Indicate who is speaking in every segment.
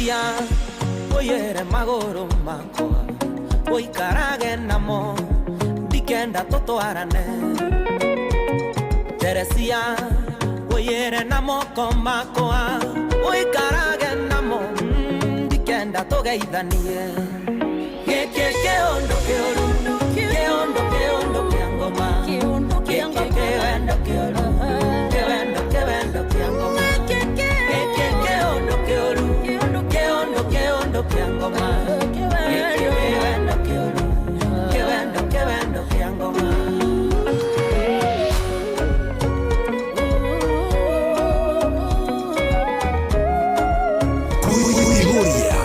Speaker 1: Teresia ũiyĩre magũrũ makwa ũikarage namo ndikenda tũtwarane. Teresia ũiyĩre na moko makwa ũikarage namo, ndikenda tũgeithanie. Gĩkĩ kĩũndũ kĩũru, kĩũndũ kĩũndũ kĩa ngoma, gĩkĩ kĩwendo kĩũru, kĩwendo kĩwendo kĩa ngoma, gĩkĩ kĩũndũ kĩũru, kĩũndũ kĩũndũ kĩa ngoma, gĩkĩ kĩwendo kĩũru, kĩwendo kĩwendo kĩa ngoma.
Speaker 2: Kuihuria.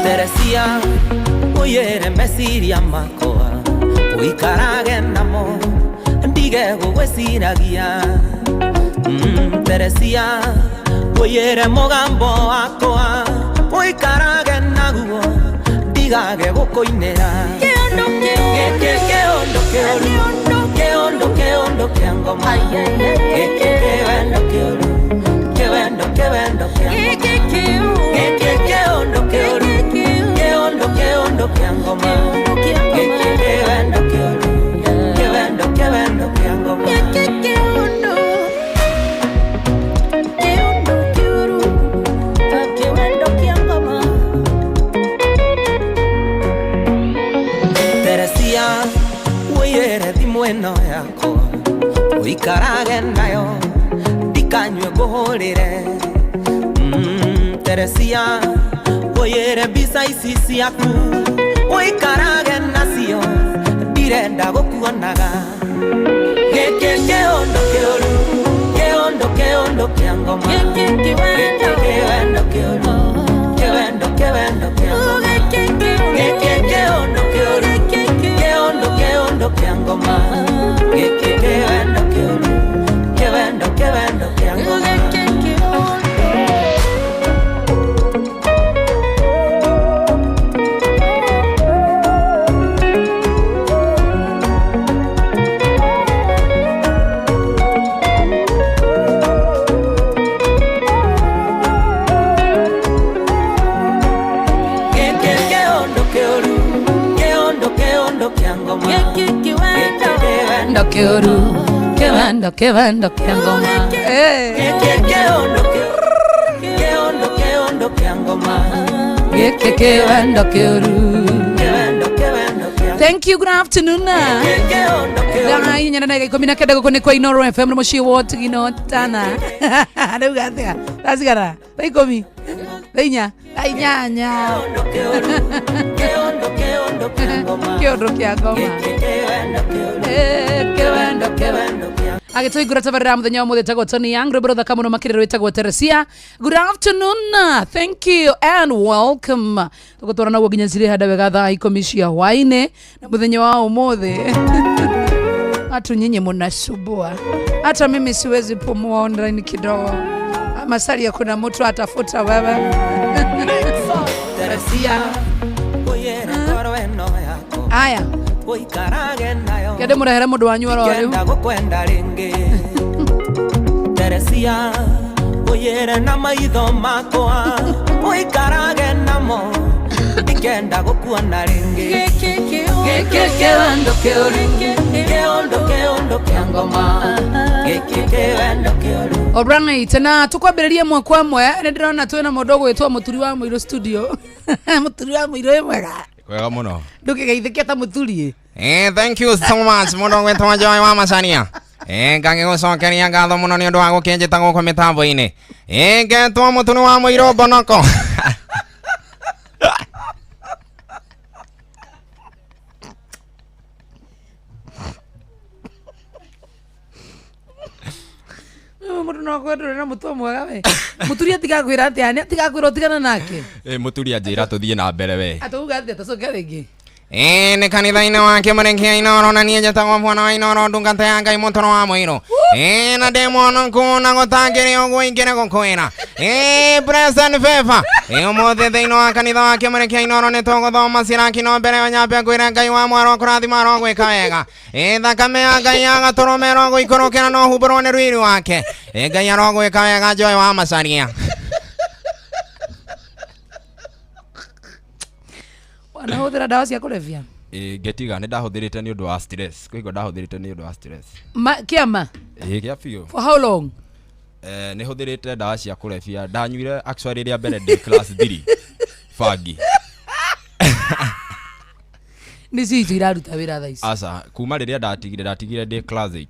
Speaker 1: Teresia ũiyĩre meciria makwa ũikarage namo ndige gũgwĩciragia. Teresia ũiyĩre mũgambo wakwa ũikarage naguo ndigage gũkũinĩra. Gĩkĩ kĩũndũ kĩũru, kĩũndũ kĩũndũ kĩa ngoma, gĩkĩ kĩwendo kĩũru, kĩwendo kĩwendo kĩa ngoma, gĩkĩ kĩũndũ kĩũru, kĩũndũ kĩũndũ kĩa ngoma, gĩkĩ kĩwendo kĩũru, kĩwendo kĩwendo kĩa ngoma. Teresia ũiyĩre thimũ ĩno yakwa ũikarage nayo ndikanyue ngũhũrĩre. Teresia ũiyĩre mbica ici ciaku ũikarage nacio ndirenda gũkuonaga. Gĩkĩ kĩũndũ kĩũru, kĩũndũ kĩũndũ kĩa ngoma, gĩkĩ kĩwendo kĩũru, kĩwendo kĩwendo kĩa ngoma, gĩkĩ kĩũndũ kĩũru, kĩũndũ kĩũndũ kĩa ngoma, gĩkĩ kĩwendo kĩũru, kĩwendo kĩwendo kĩa ngoma. Gĩkĩ kĩũndũ kĩũru, kĩũndũ kĩũndũ kĩa ngoma, gĩkĩ kĩwendo
Speaker 3: kĩũru, kĩwendo kĩwendo kĩa ngoma. Eh.
Speaker 1: Gĩkĩ kĩũndũ kĩũru, kĩũndũ kĩũndũ kĩa ngoma,
Speaker 3: gĩkĩ kĩwendo kĩũru,
Speaker 1: kĩwendo kĩwendo kĩa.
Speaker 3: Thank you, good afternoon.
Speaker 1: Gĩkĩ kĩũndũ kĩũru.
Speaker 3: Thaa 8:19 gũkũ nĩ kwa Inoro FM nĩ mũciĩ wa Otigino Tana. Rĩu gathĩa thaa cigana? Thaa 10, thaa 4, thaa 8.
Speaker 1: Kĩũndũ kĩũru, kĩũndũ kĩũndũ kĩa ngoma,
Speaker 3: kĩũndũ kĩa ngoma,
Speaker 1: gĩkĩ kĩwendo kĩũru,
Speaker 3: Eh, kĩwendo kĩwendo
Speaker 1: kĩwendo kĩa.
Speaker 3: Agĩtũhingũra tabarĩra mũthenya wa mũthĩ etagwo Tony Young, rwĩmbo rũthaka mũno makĩria rwĩtagwo Teresia. Good afternoon, thank you and welcome. Tũgũtwara naguo nginya cirĩ handa wega thaa 10 cia hwainĩ na mũthenya wa ũmũthĩ. Watu nyinyi mnasumbua, hata mimi siwezi pumua online kidogo. Masalia kuna mtu atafuta wewe.
Speaker 1: Teresia ũiyĩre ngoro ĩno yakwa
Speaker 3: Aya,
Speaker 1: ũikarage nayo
Speaker 3: kende mũrehere mũndũ wanyu oro rĩu.
Speaker 1: Ndikenda gũkwenda rĩngĩ. Teresia ũiyĩre na maitho makwa ũikarage namo ndikenda gũkuona rĩngĩ. Gĩkĩ kĩwendo kĩũru, kĩũndũ kĩũndũ kĩa ngoma, gĩkĩ kĩwendo kĩũru.
Speaker 3: Alright, na tukwambĩrĩria ĩmwe kwa ĩmwe. Nĩ ndĩrona twĩna mũndũ ũgwĩtwo Mũturi wa Mũirũ studio. Mũturi wa Mũirũ, wĩ mwega?
Speaker 4: Wega mũno.
Speaker 3: Ndũkĩgeithĩke ta mũturi.
Speaker 4: Thank you so much mũndũ gwĩtwo Joy wa Macania. Ngagĩgũcokeria ngatho mũno nĩ ũndũ wa gũkĩnjĩta gũkũ mĩtambo-inĩ. Ngetwo Mũturi wa Mũirũ Mbonoko.
Speaker 3: Mũndũ no akwendwo na mũtwe mwega we. Mũturi atigakwĩra atĩa? Nĩ atigakwĩra ũtigane nake?
Speaker 4: Mũturi anjĩra tũthiĩ na mbere we.
Speaker 3: Atauga atĩa? Tũcoke rĩngĩ.
Speaker 4: Ĩĩ nĩ kanitha-inĩ wa kĩmũrĩkia Inooro na niĩ njĩtagwo mwana wa Inooro ndungata ya Ngai mũtũrũ wa mũirũ. Ĩĩ na ndĩ mwonoku na gũtangĩrĩ ũguo ingĩrĩ gũkwĩra. Ĩĩ blessed favor. Ĩĩ ũmũthĩ thĩinĩ wa kanitha wa kĩmũrĩkia Inooro nĩ tũgũthoma Siraki no mbere ĩyo nyambe ngwĩre Ngai wa mwaro kũrathima arogwĩka wega. Ĩĩ thakame ya Ngai ya gatũrũme ĩrogũikũrũkĩra na ũhumbũrwo nĩ rwiri wake. Ĩĩ Ngai arogwĩka wega Joy wa Macaria.
Speaker 3: Wanahũthĩra ndawa cia kũrebia?
Speaker 2: Ĩĩ ngĩtiga nĩ ndahũthĩrĩte nĩ ũndũ wa stress kwĩigua ndahũthĩrĩte nĩ ũndũ wa stress.
Speaker 3: Ma, kĩama?
Speaker 2: Ĩĩ kĩa biũ.
Speaker 3: For how long?
Speaker 2: Nĩ hũthĩrĩte ndawa cia kũrebia, ndanyuire actually rĩa mbere ndĩ class 3 bangi.
Speaker 3: Nĩ ciitũ iraruta wĩra thaa ici?
Speaker 2: Aca, kuma rĩrĩa ndatigire, ndatigire ndĩ class 8.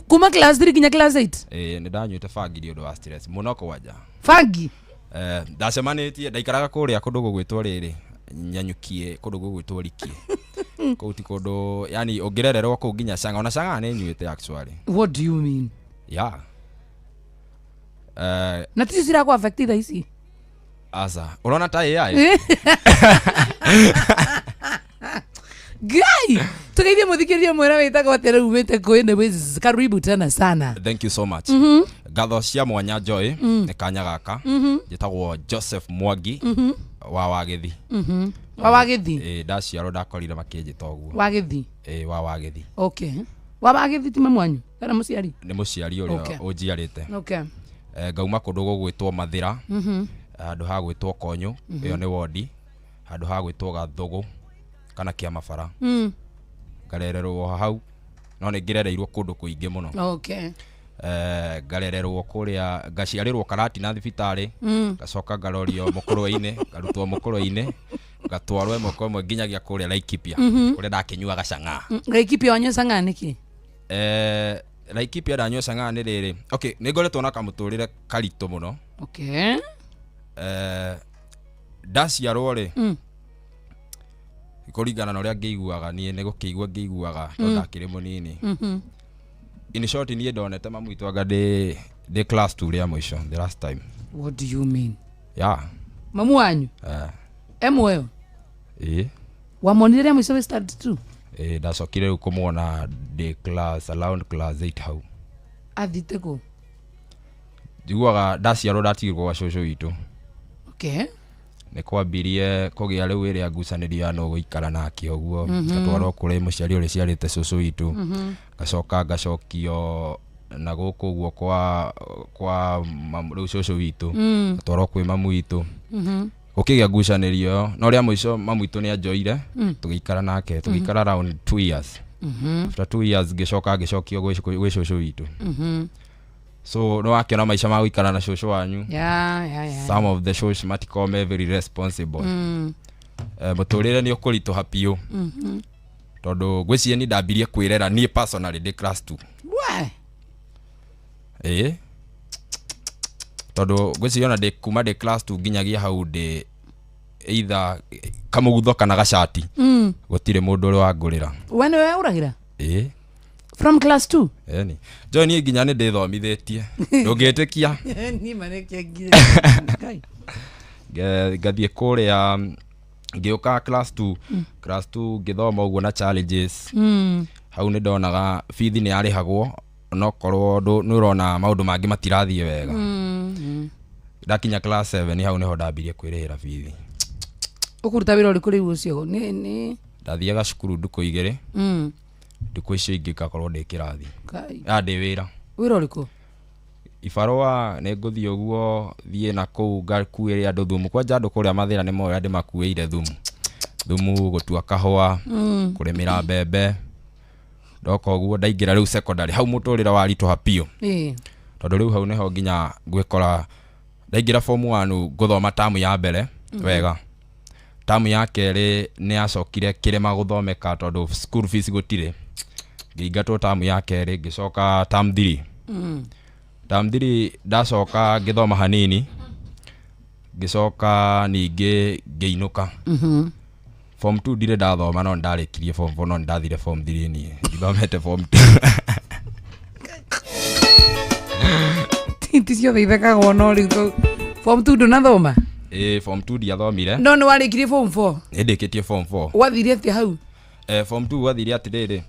Speaker 3: Kuma class 3 nginya class 8?
Speaker 2: Ĩĩ nĩ ndanyuĩte bangi nĩ ũndũ wa stress mũno kwanja.
Speaker 3: Bangi?
Speaker 2: Ndacemanĩtie, ndaikaraga kũrĩa kũndũ gũgwĩtwo rĩrĩ Nyanyukie, kũndũ gũgwĩtwo Rikie. Kũu ti kũndũ, yani ũngĩrererwo kũu nginya canga, ona canga nĩ nyuĩte actually.
Speaker 3: What do you mean?
Speaker 2: Yeah.
Speaker 3: Na ticio cirakũ affect thaa ici?
Speaker 2: Aca, ũrona ta AI?
Speaker 3: Ngai, tugeithie mũthikĩrĩria mwĩra wĩtagwo atĩa rĩu umĩte kũ? Anyways, karibu tena sana.
Speaker 2: Thank you so much. Ngatho cia mwanya Joy, nĩ kanya gaka. Njĩtagwo Joseph Mwangi wa Wagĩthi.
Speaker 3: Wa Wagĩthi?
Speaker 2: Ĩĩ, ndaciarwo ndakorire makĩnjĩta ũguo.
Speaker 3: Wagĩthi?
Speaker 2: Ĩĩ, wa Wagĩthi.
Speaker 3: Okay. Wa Wagĩthi ti mamu wanyu kana mũciari?
Speaker 2: Nĩ mũciari ũrĩa ũnjiarĩte. Ngauma kũndũ gũgwĩtwo Mathĩra, handũ ha gwĩtwo Konyũ, ĩyo nĩ wondi, handũ ha gwĩtwo Gathũgũ kana Kĩamabara. Ngarererwo hau, no nĩ ngĩrereirwo kũndũ kũingĩ mũno. Ngarererwo kũrĩa, ngaciarĩrwo Karatina thibitarĩ, ngacoka ngarorio mũkũrwe-inĩ, ngarutwo mũkũrwe-inĩ, ngatwarwo ĩmwe kwa ĩmwe nginyagia kũrĩa Laikipia, kũrĩa ndakĩnyuaga cang'aa.
Speaker 3: Laikipia wanyua cang'aa nĩkĩ?
Speaker 2: Laikipia ndanyua cang'aa nĩ rĩrĩ. Okay, nĩ ngoretwo na kamũtũrĩre karitũ mũno. Ndaciarwo rĩ, kũringana na ũrĩa ngĩiguaga niĩ nĩ gũkĩigua ngĩiguaga tondũ ndakĩrĩ mũnini. In short, niĩ ndonete mamu witũ anga ndĩ class 2 rĩa mũico, the last time.
Speaker 3: What do you mean?
Speaker 2: Yeah.
Speaker 3: Mamu wanyu? E muoyo?
Speaker 2: Ĩĩ.
Speaker 3: Wamonire rĩa mũico wĩ standard 2?
Speaker 2: Ĩĩ, ndacokire rĩu kũmuona ndĩ class around class 8 hau.
Speaker 3: Athite kũ?
Speaker 2: Njiguaga ndaciarwo ndatigirwo gwa cũcũ witũ. Nĩ kwambirie kũgĩa rĩu ĩrĩa ngucanĩrio ya nũ gũikara nake ũguo. Ngatwarwo kũrĩ mũciari ũrĩa ũciarĩte cũcũ witũ. Ngacoka ngacokio na gũkũ ũguo kwa rĩu cũcũ witũ. Ngatwarwo kwĩ mamu witũ. Gũkĩgĩa ngucanĩrio ĩyo, no rĩa mũico mamu witũ nĩ anjoire, tũgĩikara nake, tũgĩikara around 2 years. After 2 years ngĩcoka ngĩcokio gwĩ cũcũ witũ. So nĩ wakĩona maica ma gũikara na cũcũ wanyu. Some of the cũcũ matikoragwo me very responsible. Mũtũrĩre nĩ ũkũritũha biũ. Tondũ ngwĩciria niĩ ndambirie kwĩrera niĩ personally ndĩ class 2.
Speaker 3: Why?
Speaker 2: Ĩĩ. Tondũ ngwĩciria ona ndĩ kuma ndĩ class 2 nginyagia hau ndĩ either kamũgutho kana gacati. Gũtirĩ mũndũ ũrĩ wangũrĩra.
Speaker 3: We nĩwe ũragĩra?
Speaker 2: Ĩĩ.
Speaker 3: From class 2?
Speaker 2: Ĩni. Joy, niĩ nginya nĩ ndĩthomithĩtie. Ndũngĩtĩkia.
Speaker 3: Niĩ marekia nginya.
Speaker 2: Ngathiĩ kũrĩa, ngĩũka class 2. Class 2 ngĩthoma ũguo na challenges. Hau nĩ ndonaga bithi nĩ yarĩhagwo, onokorwo nĩ ũrona maũndũ mangĩ matirathiĩ wega. Ndakinya class 7 hau nĩho ndambirie kwĩrĩhĩra bithi.
Speaker 3: Ũkũruta wĩra ũrĩkũ rĩu ũcio? Nĩ
Speaker 2: Ndathiaga cukuru ndukũ igĩrĩ. Ndukũ icio ingĩ ngakorwo ndĩ kĩrathi.
Speaker 3: Kai.
Speaker 2: Ya ndĩ wĩra.
Speaker 3: Wĩra ũrĩkũ?
Speaker 2: Ibarũa nĩ ngũthiĩ ũguo thiĩ na kũu ngakuĩre andũ thumu. Kwanja andũ kũrĩa Mathĩra nĩ moĩ ndĩmakuĩire thumu. Thumu, gũtua kahũa, kũrĩmĩra mbembe. Ndoka ũguo ndaingĩra rĩu secondary, hau mũtũrĩre waritũha biũ. Tondũ rĩu hau nĩho nginya ngwĩkora ndaingĩra form 1 ngũthoma tamu ya mbere wega. Tamu ya kerĩ nĩ yacokire kĩrĩma gũthomeka tondũ school fees gũtirĩ. Ngĩingatwo tamu ya kerĩ, ngĩcoka term 3. Term 3 ndacoka ngĩthoma hanini, ngĩcoka ningĩ ngĩinũka. Form 2 ndirĩ ndathoma, no ndarĩkirie form 4, no nĩndathire form 3 niĩ. Ndithomete form 2.
Speaker 3: Ti ciothe ithekagwo, no rĩu form 2 ndũnathoma?
Speaker 2: Ĩ form 2 ndiathomire.
Speaker 3: No nĩ warĩkirie form 4?
Speaker 2: Nĩ ndĩkĩtie form 4.
Speaker 3: Wathire atĩa hau?
Speaker 2: Form 2 gwathire atĩrĩrĩ,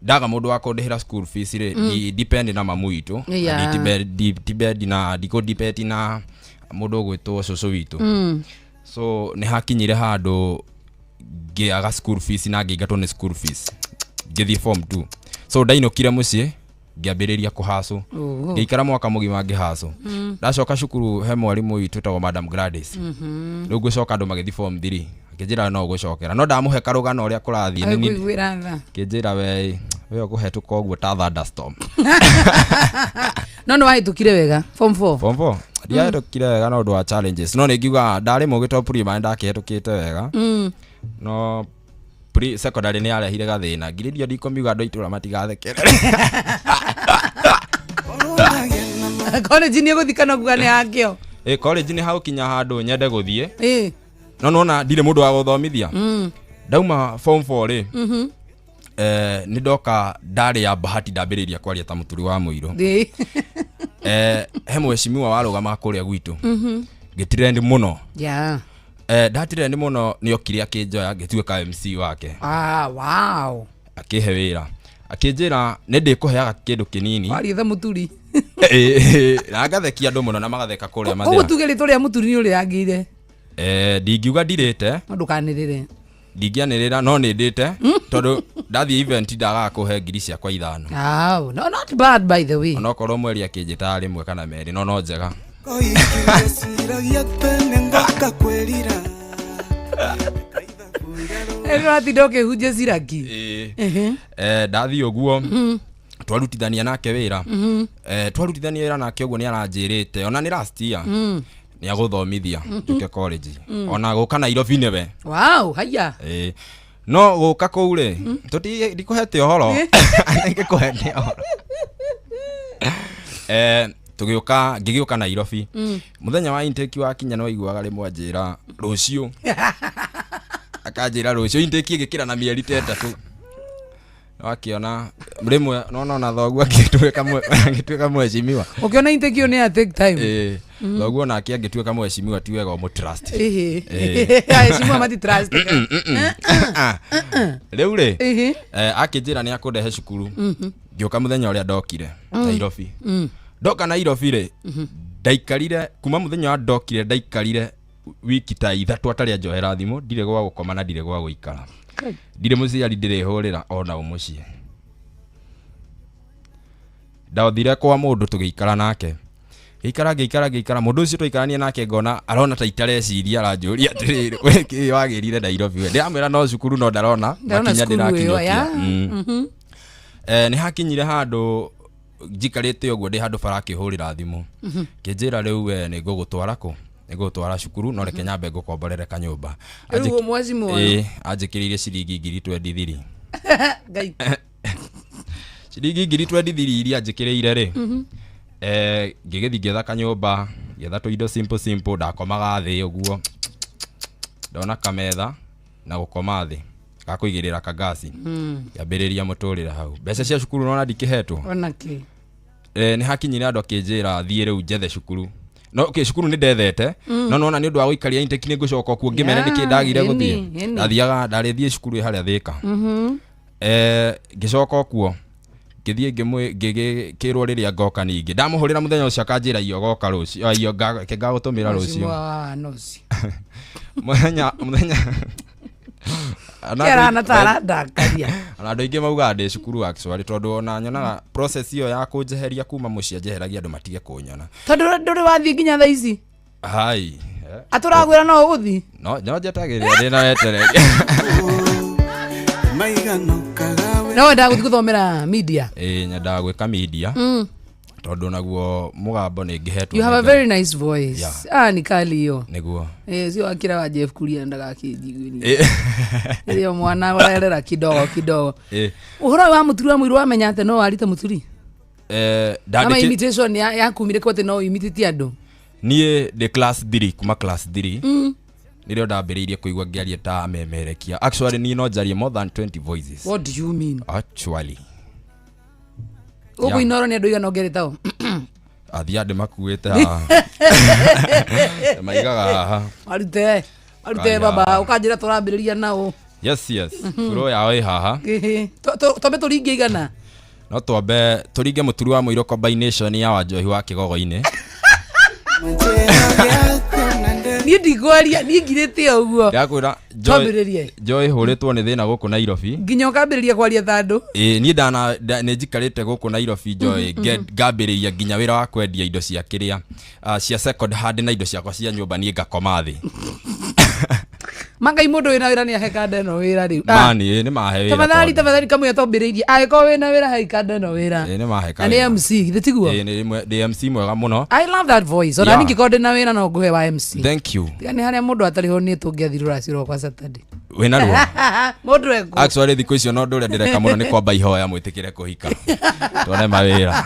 Speaker 2: ndaga mũndũ wa kũndĩhĩra school fees rĩ, depend na mamu witũ.
Speaker 3: Yeah.
Speaker 2: Depend na ndikũ depend na mũndũ ũgwĩtwo cũcũ witũ. So nĩ hakinyire handũ ngĩaga school fees na ngĩingatwo nĩ school fees ngĩthiĩ form 2. So ndainũkire mũciĩ ngĩambĩrĩria kũhacũ.
Speaker 3: Oho.
Speaker 2: Ngĩikara mwaka mũgima ngĩhacũ. Ndacoka cukuru he mwarimũ witũ wĩtagwo Madam Gladys. Rĩu ngũcoka andũ magĩthiĩ form 3, akĩnjĩra no ũgũcokera, no ndamũhe karũgano ũrĩa kũrathiĩ nĩ niĩ-
Speaker 3: Agĩkũiguĩra tha.
Speaker 2: Kĩnjĩra we ũkũhetũka ũguo ta thunderstorm.
Speaker 3: No nĩ wahĩtũkire wega form 4?
Speaker 2: Form 4 ndiahĩtũkire wega no ũndũ wa challenges, no nĩ ngiuga ndarĩ mũgĩ to primary ndakĩhetũkĩte wega, no pre secondary nĩ yarehire gathĩna ngiririo ndikũmiuga andũ a itũra matigathekerere.
Speaker 3: College nĩ ũgũthiĩ kana kuga nĩ hakĩo?
Speaker 2: Ĩ college nĩ hagũkinya handũ nyende gũthiĩ,
Speaker 3: Ĩ.
Speaker 2: no nona ndirĩ mũndũ wa gũthomithia. Ndauma form 4 rĩ, nĩ ndoka ndarĩ ya bahati ndambĩrĩria kwaria ta mũturi wa mũirũ.
Speaker 3: Ĩ.
Speaker 2: He mheshimiwa warũgamaga kũrĩa gwitũ ngĩtrend mũno.
Speaker 3: Yeah.
Speaker 2: Ndatrend mũno nĩ okire akĩnjoya ngĩtuĩka MC wake.
Speaker 3: Ah, wow.
Speaker 2: Akĩhe wĩra akĩnjĩra nĩ ndĩkũheaga kĩndũ kĩnini.
Speaker 3: Waria tha mũturi.
Speaker 2: Na ngathekia andũ mũno na magatheka kũrĩa
Speaker 3: Koguo
Speaker 2: mathĩra.
Speaker 3: tuge rĩtwa rĩa mũturi nĩ ũrĩangĩire?
Speaker 2: Ndingiuga ndirĩte.
Speaker 3: No ndũkanĩrĩre.
Speaker 2: Ndingĩanĩrĩra no nĩ ndĩte tondũ ndathiĩ event ndagaga kũhe ngiri ciakwa 5.
Speaker 3: Ah, no, not bad by the way.
Speaker 2: Onokorwo mweri akĩnjĩtaga rĩmwe kana merĩ, no no njega.
Speaker 1: Koikirĩciragia tene ngoka kwĩrira.
Speaker 3: Ĩno watinda ũkĩhunjia ciraki.
Speaker 2: Ĩĩ. Ndathiĩ ũguo twarutithania nake wĩra, twarutithania wĩra nake ũguo nĩ aranjĩrĩte ona nĩ last year nĩ agũthomithia njũke college ona gũka Nairobi nĩwe.
Speaker 3: Wow, haya.
Speaker 2: Ĩĩ. No gũka kũu rĩ, tũti ndikũhete ũhoro, ngĩkũhete ũhoro. Tũgĩũka ngĩgĩũka Nairobi mũthenya wa intake wakinya no aiguaga rĩmwe anjĩra rũciũ, akanjĩra rũciũ intake ĩgĩkĩra na mĩeri ta 3. Wakĩona rĩmwe nona ona thoguo agĩtuĩka mheshimiwa.
Speaker 3: Ũkĩona intake ĩyo nĩ ya take time.
Speaker 2: Ĩĩ, thoguo nake angĩtuĩka mheshimiwa ti wega ũmũtrust.
Speaker 3: Ĩhĩ.
Speaker 2: Ĩĩ.
Speaker 3: Aheshimiwa mati trust.
Speaker 2: Rĩu rĩ,
Speaker 3: Ĩhĩ.
Speaker 2: akĩnjĩra nĩ akũndehe cukuru ngĩũka mũthenya ũrĩa ndokire Nairobi. Ndoka Nairobi rĩ, ndaikarire kuma mũthenya wa ndokire ndaikarire wiki ta 3 atarĩ anjohera thimũ, ndirĩ gwa gũkoma na ndirĩ gwa gũikara, ndirĩ mũciari ndĩrĩhũrĩra ona ũ mũciĩ. Ndathire kwa mũndũ tũgĩikara nake, ngĩikara ngĩikara ngĩikara mũndũ ũcio twaikarania nake ngona arona ta itareciria, aranjũria atĩrĩrĩ, we kĩ wagĩrire Nairobi we? Ndĩramwĩra no cukuru no ndarona
Speaker 3: Ndarona
Speaker 2: makinya
Speaker 3: cukuru ĩyo,
Speaker 2: ndĩrakinyũkia.
Speaker 3: ya.
Speaker 2: Nĩ hakinyire handũ njikarĩte ũguo ndĩ handũ bara akĩhũrĩra thimũ kĩnjĩra rĩu we nĩ ngũgũtwara kũ, nĩ ngũgũtwara cukuru no reke nyambe ngũkomborere kanyũmba.
Speaker 3: Rĩu ũyũ mheshimiwa.
Speaker 2: Ĩĩ, anjĩkĩrĩire ciringi ngiri 23.
Speaker 3: Ngai.
Speaker 2: Ciringi ngiri 23 iria anjĩkĩrĩire rĩ, ngĩgĩthiĩ ngĩetha kanyũmba, ngĩetha tũindo simple simple, ndakomaga thĩ ũguo, ndona kametha na gũkoma thĩ gakũigĩrĩra kangasi, ngĩambĩrĩria mũtũrĩre hau. Mbeca cia cukuru nona ndikĩhetwo.
Speaker 3: Ona kĩ.
Speaker 2: Nĩ hakinyire andũ akĩnjĩra thiĩ rĩu njethe cukuru. No okay, cukuru nĩ ndethete, no nona nĩ ũndũ wa gũikaria intake nĩ ngũcoka kuo ngĩmere nĩkĩ ndagire gũthiĩ. Ndathiaga ndarĩthiĩ cukuru ĩ harĩa Thĩka. Ngĩcoka kuo ngĩthiĩ ngĩkĩrwo rĩrĩa ngoka ningĩ ndamũhũrĩra mũthenya ũcio akanjĩra iyo goka rũciũ, iyo reke ngagũtũmĩra rũciũ.
Speaker 3: Mheshimiwa wa noci.
Speaker 2: Mũthenya mũthenya
Speaker 3: Kĩarana ta arandakaria.
Speaker 2: Ona andũ aingĩ maugaga ndĩ cukuru actually tondũ ona nyonaga process ĩyo ya kũnjeheria kuma mũciĩ anjeheragia andũ matige kũnyona.
Speaker 3: Tondũ ndũrĩ wathiĩ nginya thaa ici.
Speaker 2: Hai.
Speaker 3: Atũragwĩra no ũgũthiĩ.
Speaker 2: No no njetagĩrĩra ndĩ na wetereri.
Speaker 1: Maiganokaga we.
Speaker 3: No wendaga gũthiĩ gũthomera media.
Speaker 2: Ĩĩ, nyendaga gwĩka media tondũ naguo mũgambo nĩ ngĩhetwo
Speaker 3: You have a
Speaker 2: nĩ Ngai.
Speaker 3: very nice voice.
Speaker 2: Yeah.
Speaker 3: Ah, ni kali hiyo.
Speaker 2: Nĩguo.
Speaker 3: Eh, sio akira wa Jeff Kuria ndagakĩnjigue niĩ. Ĩyo mwana ũrerera kidogo kidogo. Ũhoro ũyũ wa mũturi wa mũirũ wamenya atĩ no warite mũturi? Ama imitation yakumire kwa atĩ no imitĩtie andũ?
Speaker 2: Niĩ ndĩ class 3, kuma class 3 nĩrĩo ndambĩrĩirie kũigua ngĩaria ta amemerekia. Actually niĩ no njarie more than 20 voices.
Speaker 3: What do you mean?
Speaker 2: Actually.
Speaker 3: Gũkũ
Speaker 2: Yeah.
Speaker 3: Inoro nĩ andũ aigana ũngerĩtao?
Speaker 2: Athiaga ndĩmakuĩte haha, maigaga haha.
Speaker 3: Marute, marute.
Speaker 2: Kaya.
Speaker 3: Baba, ũkanjĩra tũrambĩrĩria nao.
Speaker 2: Yes, buro yao ĩ haha.
Speaker 3: Ĩhĩ. Twambe tũringe igana.
Speaker 2: No twambe tũringe mũturu wa mũirũ, combination ya Wanjohi wa kĩgogo-inĩ.
Speaker 3: Niĩ ndikwaria, niĩ ngirĩte o ũguo.
Speaker 2: Ndakwĩra.
Speaker 3: Twambĩrĩrie.
Speaker 2: Joy hũrĩtwo nĩ thĩna gũkũ Nairobi.
Speaker 3: Nginya ũkambĩrĩria kwaria ta andũ.
Speaker 2: Ĩ, niĩ ndana nĩ njikarĩte gũkũ Nairobi, Joy, ngambĩrĩria nginya wĩra wa kwendia indo cia kĩrĩa, cia second hand, na indo ciakwa cia nyũmba niĩ ngakoma thĩ.
Speaker 3: Mangai, mũndũ wĩna wĩra nĩ ahe kanda ĩno wĩra rĩu.
Speaker 2: Mani, ĩ, nĩ mahe wĩra.
Speaker 3: Tafadhali.
Speaker 2: Tondũ-
Speaker 3: Tafadhali, kamũira twambĩrĩirie, angĩkorwo wĩna wĩra, he kanda ĩno wĩra.
Speaker 2: Ĩ, nĩ mahe
Speaker 3: Na nĩ
Speaker 2: kawĩra.
Speaker 3: MC, githĩ tiguo?
Speaker 2: Ĩ, ndĩ MC mwega mũno.
Speaker 3: I love that voice. Ona ningĩkorwo ndĩ na wĩra, no ngũhe wa MC.
Speaker 2: Thank you.
Speaker 3: Tiga nĩ harĩa mũndũ atarĩho, niĩ tũngĩathirwo rũracio rwakwa Saturday.
Speaker 2: Wĩna ruo.
Speaker 3: Mũndũ ekuo.
Speaker 2: Actually, thikũ icio no ũndũ ũrĩa ndĩreka mũno nĩ kwamba ihoya mwĩtĩkĩre kũhika tuone mawĩra.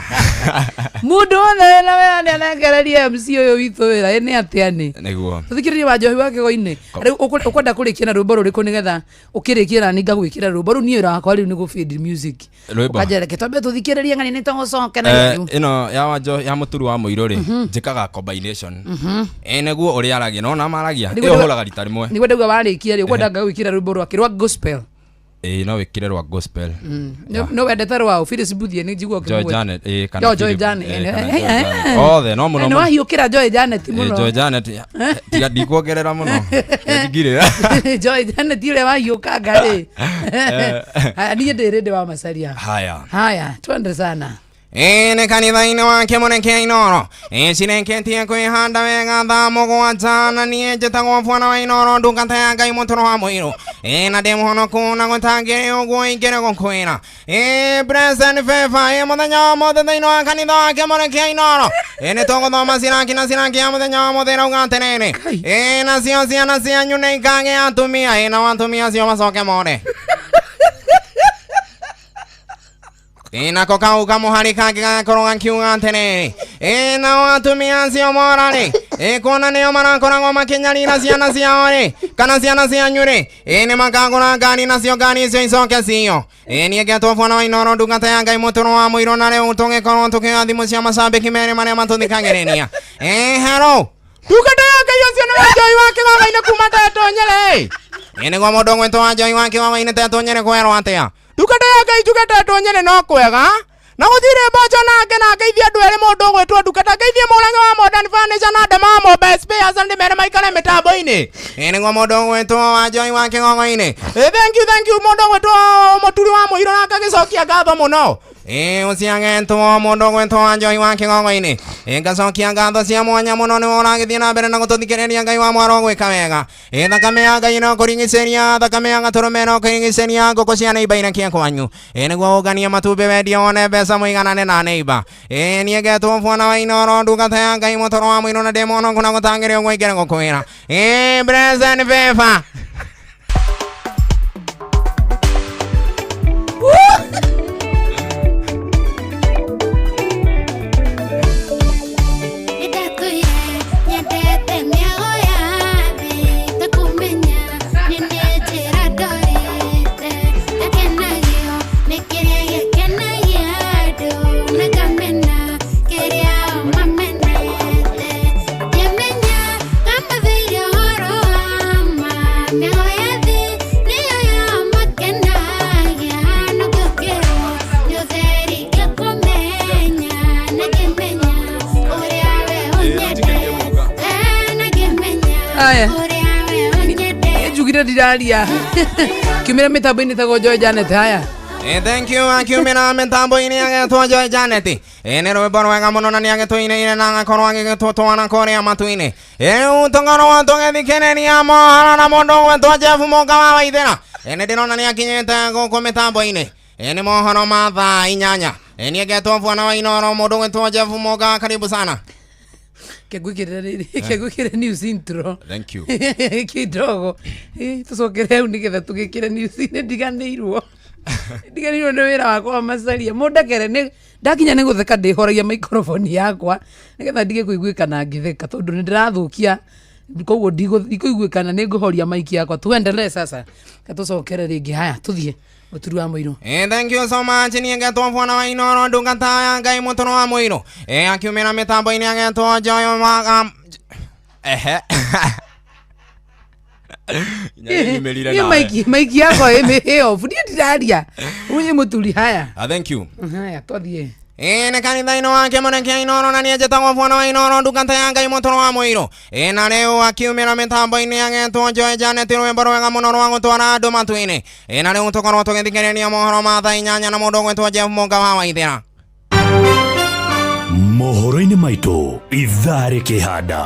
Speaker 3: Mũndũ wothe wĩna wĩra nĩ anengererie MC ũyũ witũ wĩra. Ĩ nĩ atĩa nĩ
Speaker 2: Nĩguo.
Speaker 3: Tũthikĩrĩrie wa Njohi wa kĩgo-inĩ. Rĩu ũkwenda kũrĩkia na rwĩmbo rũrĩkũ, nĩgetha ũkĩrĩkie na niĩ ngagwĩkĩra rwĩmbo rĩu? Niĩ wĩra wakwa rĩu nĩ gũfade music.
Speaker 2: Rwĩmbo.
Speaker 3: Ũkanjĩra reke twambe tũthikĩrĩrie ng'ani, nĩ tũgũcoke na rĩu.
Speaker 2: Ĩno ya wanjo ya mũturu wa mũirũ rĩ, njĩkaga combination. Ĩ, nĩguo ũrĩa aragia, nona maragia.
Speaker 3: Nĩguo.
Speaker 2: Ĩyo hũraga rita rĩmwe.
Speaker 3: Nĩguo ndauga warĩkia rĩ, ũkwenda ngagwĩkĩra rwĩmbo rwake rwa gospel?
Speaker 2: Ĩ, no wĩkĩre rwa gospel.
Speaker 3: No wendete rwao Phyllis Mbuthie, nĩ njigua
Speaker 2: Joy
Speaker 3: ũkĩmũgweta.
Speaker 2: Janet, ĩ, kana
Speaker 3: Yo, Joy
Speaker 2: Philip,
Speaker 3: Janet.
Speaker 2: ĩ, kana Joy Janet. Othe no mũno
Speaker 3: Nĩ
Speaker 2: mũno.
Speaker 3: wahiũkĩra Joy Janet
Speaker 2: Ĩ,
Speaker 3: mũno.
Speaker 2: Joy Janet, tiga ndikuongerera mũno, njingirĩra.
Speaker 3: Joy Janet ũrĩa wahiũkanga rĩ. Haya, niĩ ndĩ rĩndĩ wa Macaria.
Speaker 2: Haya.
Speaker 3: Haya, twende sana.
Speaker 4: Ĩ, nĩ kanitha-inĩ wa kĩmũreke Inoro. Ĩ, cireketie kwĩhanda wega thaa 7, na niĩ njĩtagwo Bwana wa Inoro, ndungata ya Ngai mũtũrũ wa mũirũ. Ĩ, na ndĩ mũhonoku na gũtangĩrĩ ũguo ingĩrĩ gũkwĩra. Ĩ, blessed favor. Ĩ, mũthenya wa ũmũthĩ thĩinĩ wa kanitha wa kĩmũreke Inoro, ĩ, nĩ tũgũthoma ciraki, na ciraki ya mũthenya wa ũmũthĩ ĩrauga atĩrĩrĩ, ĩ, nacio ciana cianyu nĩ ikagĩa atumia, ĩ, nao atumia acio macoke more. Ĩ, nako kau kamũhari kangĩ gagakorwo gakiuga atĩrĩrĩ, ĩ, nao atumia acio mora rĩ, ĩ, kuona nĩo marakoragwo makĩnyarira ciana ciao rĩ, kana ciana cianyu rĩ, ĩ, nĩ makagũra ngari, nacio ngari icio icoke ciyo. Ĩ, niĩ ngetwo Bwana wa Inoro, ndungata ya Ngai mũtũrũ wa mũirũ, na rĩu tũgĩkorwo tũkĩoya thimũ cia macambĩki merĩ marĩa matũthikagĩrĩria. Ĩ, hello, ndungata ya Ngai, ũcio nĩ Wanjoi wa kĩgogo-inĩ kuma Tetũ Nyĩrĩ. Ĩ, nĩguo mũndũ ũgwĩtwo Wanjoi wa kĩgogo-inĩ Tetũ Nyĩrĩ, kwerwo atĩa? Ndungata ya Ngai, njuge Tetũ Nyĩrĩ no kwega na gũtirĩ mboco, na ngena ngeithie andũ erĩ, mũndũ ũgwĩtwo ndungata, ngeithie Mũrang'e wa Modern Furniture na Ndema wa Mobile Spares, ndĩmere maikare mĩtambo-inĩ. Ĩ, nĩguo mũndũ ũgwĩtwo Wanjoi wa kĩgogo-inĩ. Ĩ, thank you, thank you, mũndũ ũgwĩtwo mũturi wa mũirũ, na ngagĩcokia ngatho mũno. Ĩ, ũcio agetwo mũndũ ũgwĩtwo Wanjoi wa kĩgogo-inĩ. Ĩ, ngacokia ngatho cia mwanya mũno nĩwe ũragĩthiĩ na mbere na gũtũthikĩrĩria. Ngai wa mwaro gwĩka wega. Ĩ, thakame ya Ngai no kũrigicĩria, thakame ya gatũrũme no kũrigicĩria ngũkũ cia neiba irekie kwanyu. Ĩ, nĩguo ũnganie matumbĩ, wendie, wone mbeca, mũiganane na neiba. Ĩ, niĩ ngetwo Bwana wa Inoro, ndungata ya Ngai mũtoro wa mũirũ, na ndĩ mũhonoku na gũtangĩrĩ ũguo ingĩrĩ gũkwĩra. Ĩ, blessed favor.
Speaker 5: Nĩndakwĩra nyendete mĩago ya thĩ, takũmenya nĩ njĩra ndorĩte, ngakenagio nĩ kĩrĩa gĩkenagia andũ, na ngamena kĩrĩa o mamenete. Ngĩmenya ngamathĩire ũhoro wa ma, mĩago ya thĩ nĩyo yamakenagia, no ngĩũkĩrwo nĩ ũtheri ngĩkũmenya, na ngĩmenya ũrĩa we ũnyendete, na ngĩmenya
Speaker 3: Aya.
Speaker 5: ũrĩa we ũnyendete.
Speaker 3: Njugire ndiraria kiumĩra mĩtambo-inĩ tagwo Joy Janet. Haya.
Speaker 4: Thank you. Akiumĩra mĩtambo-inĩ agetwo Joy Janet. Ĩ, nĩ rwĩmbo rwega mũno, na nĩ agĩtũinĩire na agakorwo agĩgĩtũtwara kũrĩa matu-inĩ. Rĩu tũkorwo tũgĩthikĩrĩria mohoro na mũndũ ũgwĩtwo Jeff Mũka wa Waithĩra. Ĩ, nĩ ndĩrona nĩ akinyĩte gũkũ mĩtambo-inĩ. Ĩ, nĩ mohoro ma thaa 8. Ĩ, niĩ ngetwo Bwana wa Inoro, mũndũ ũgwĩtwo Jeff Mũka, karibu sana.
Speaker 3: Kengwĩkĩre news intro.
Speaker 2: Thank you.
Speaker 3: Kidogo. Ĩ, tũcokere hau nĩgetha tũgĩkĩre news. Nĩ ndiganĩirwo nĩ wĩra wakwa wa Macaria. Mũndekere, nĩ ndakinya nĩ gũtheka, ndĩhoragia microphone yakwa nĩgetha ndige kũiguĩka na ngĩtheka, tondũ nĩ ndĩrathũkia. Koguo ndikũiguĩkana, nĩ ngũhoria maiki yakwa. Tuendelee sasa, katũcokere rĩngĩ. Haya, tũthiĩ mũturi wa mũirũ.
Speaker 4: Thank you so much. Niĩ ngetwo bwana wa Inoro, ndungata ya Ngai, mũtũrũ wa mũirũ. Akiumĩra mĩtambo-inĩ agetwo Joy wa ehe. Nginya
Speaker 3: Niĩ
Speaker 2: nawe.
Speaker 3: Maiki yakwa ĩ off, niĩ ndiraria unye mũturi. Haya.
Speaker 2: Ah, thank you.
Speaker 3: Haya, twathiĩ.
Speaker 4: Ĩ nĩ kanitha-inĩ wake mũrekia Inoro, na niĩ njĩtagwo bwana wa Inoro, ndungata ya Ngai, mũtũrũ wa mũirũ. Ĩ na rĩu akiumĩra mĩtambo-inĩ agetwo Joy Janet, rwĩmbo rwega mũno rwa gũtwara andũ matu-inĩ. Ĩ na rĩu tũkorwo tũgĩthikĩrĩria mohoro ma thaa 8 na mũndũ ũgwĩtwo Jeff Mũnga wa Waithĩra.
Speaker 6: Mohoro-inĩ maitũ ithaa rĩkĩhanda.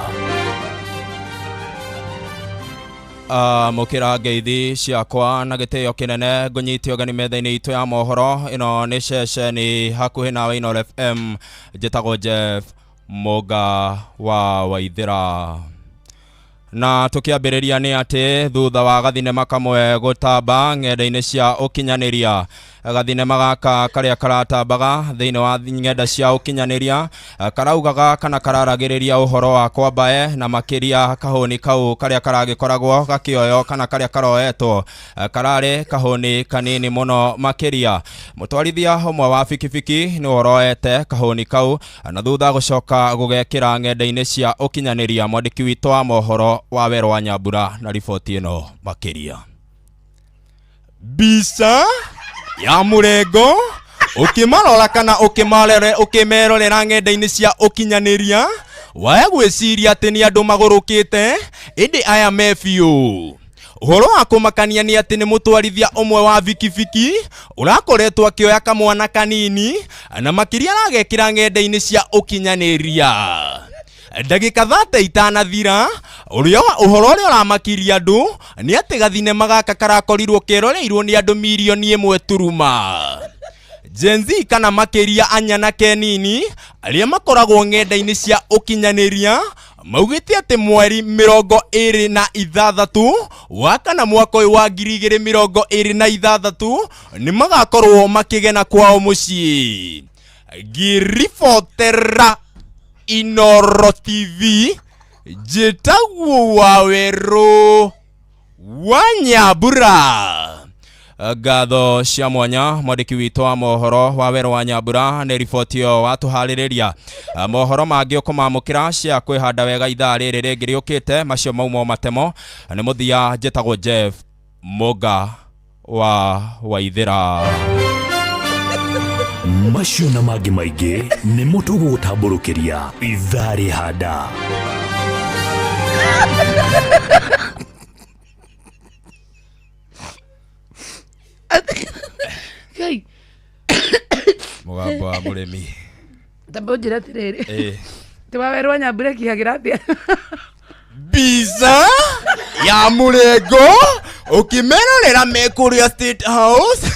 Speaker 2: Mũkĩra ngeithi ciakwa na gĩtĩo kĩnene, ngũnyite ũgeni metha-inĩ itũ ya mohoro. Ĩno nĩ ceceni hakuhĩ nawe, Inooro FM. Njĩtagwo Jeff Mũnga wa Waithĩra, na tũkĩambĩrĩria nĩ atĩ thutha wa gathinema kamwe gũtamba ng'enda-inĩ cia ũkinyanĩria, gathinema gaka karĩa karatambaga thĩinĩ wa ng'enda cia ũkinyanĩria karaugaga kana kararagĩrĩria ũhoro wa kwambae, na makĩria kahũni kau karĩa karagĩkoragwo gakĩoyo kana karĩa karoetwo kararĩ kahũni kanini mũno makĩria. Mũtwarithia ũmwe wa bikibiki nĩ ũroete kahũni kau na thutha gũcoka gũgekĩra ng'enda-inĩ cia ũkinyanĩria. Mwandĩki witũ wa mohoro wa Werũ wa Nyambura na riboti ĩno makĩria. Mbica ya mũrengo ũkĩmarora kana ũkĩmerorera ng'enda-inĩ cia ũkinyanĩria, waya gwĩciria atĩ nĩ andũ magũrũkĩte, ĩndĩ aya me biũ. Ũhoro wa kũmakania nĩ atĩ nĩ mũtwarithia ũmwe wa bikibiki ũrakoretwo akĩoya kamwana kanini, na makĩria aragekĩra ng'enda-inĩ cia ũkinyanĩria. Ndagĩka 30 itanathira, ũrĩa ũhoro ũrĩa ũramakiria andũ nĩ atĩ gathinema gaka karakorirwo keroreirwo nĩ andũ 1.1 million turuma. Gen Z kana makĩria anyanake nini arĩa makoragwo ng'enda-inĩ cia ũkinyanĩria maugĩte atĩ mweri 26 wa kana mwaka ũyũ wa 2026 nĩ magakorwo makĩgena kwao mũciĩ. Ngĩribotera Inoro TV, njĩtagwo Wawerũ wa Nyambura. Ngatho cia mwanya mwandĩki witũ wa mohoro wa Werũ wa Nyambura nĩ riboti ĩyo watũharĩrĩria. Mohoro mangĩ ũkũmamũkĩra cia kwĩhanda wega ithaa rĩrĩ rĩngĩ rĩũkĩte. Macio maumo matemo nĩ mũthia. Njĩtagwo Jeff Mũnga wa Waithĩra.
Speaker 6: Macio na mangĩ maingĩ nĩmo tũgũgũtambũrũkĩria ithaa rĩhanda.
Speaker 3: Ngai.
Speaker 2: Mũgambo wa mũrĩmi.
Speaker 3: Tamba ũnjĩre atĩrĩrĩ,
Speaker 2: Ĩ.
Speaker 3: ti Wawerũ wa Nyambura kihagĩra atĩa?
Speaker 2: Mbica ya mũrengo ũkĩmerorera me kũrĩa State House,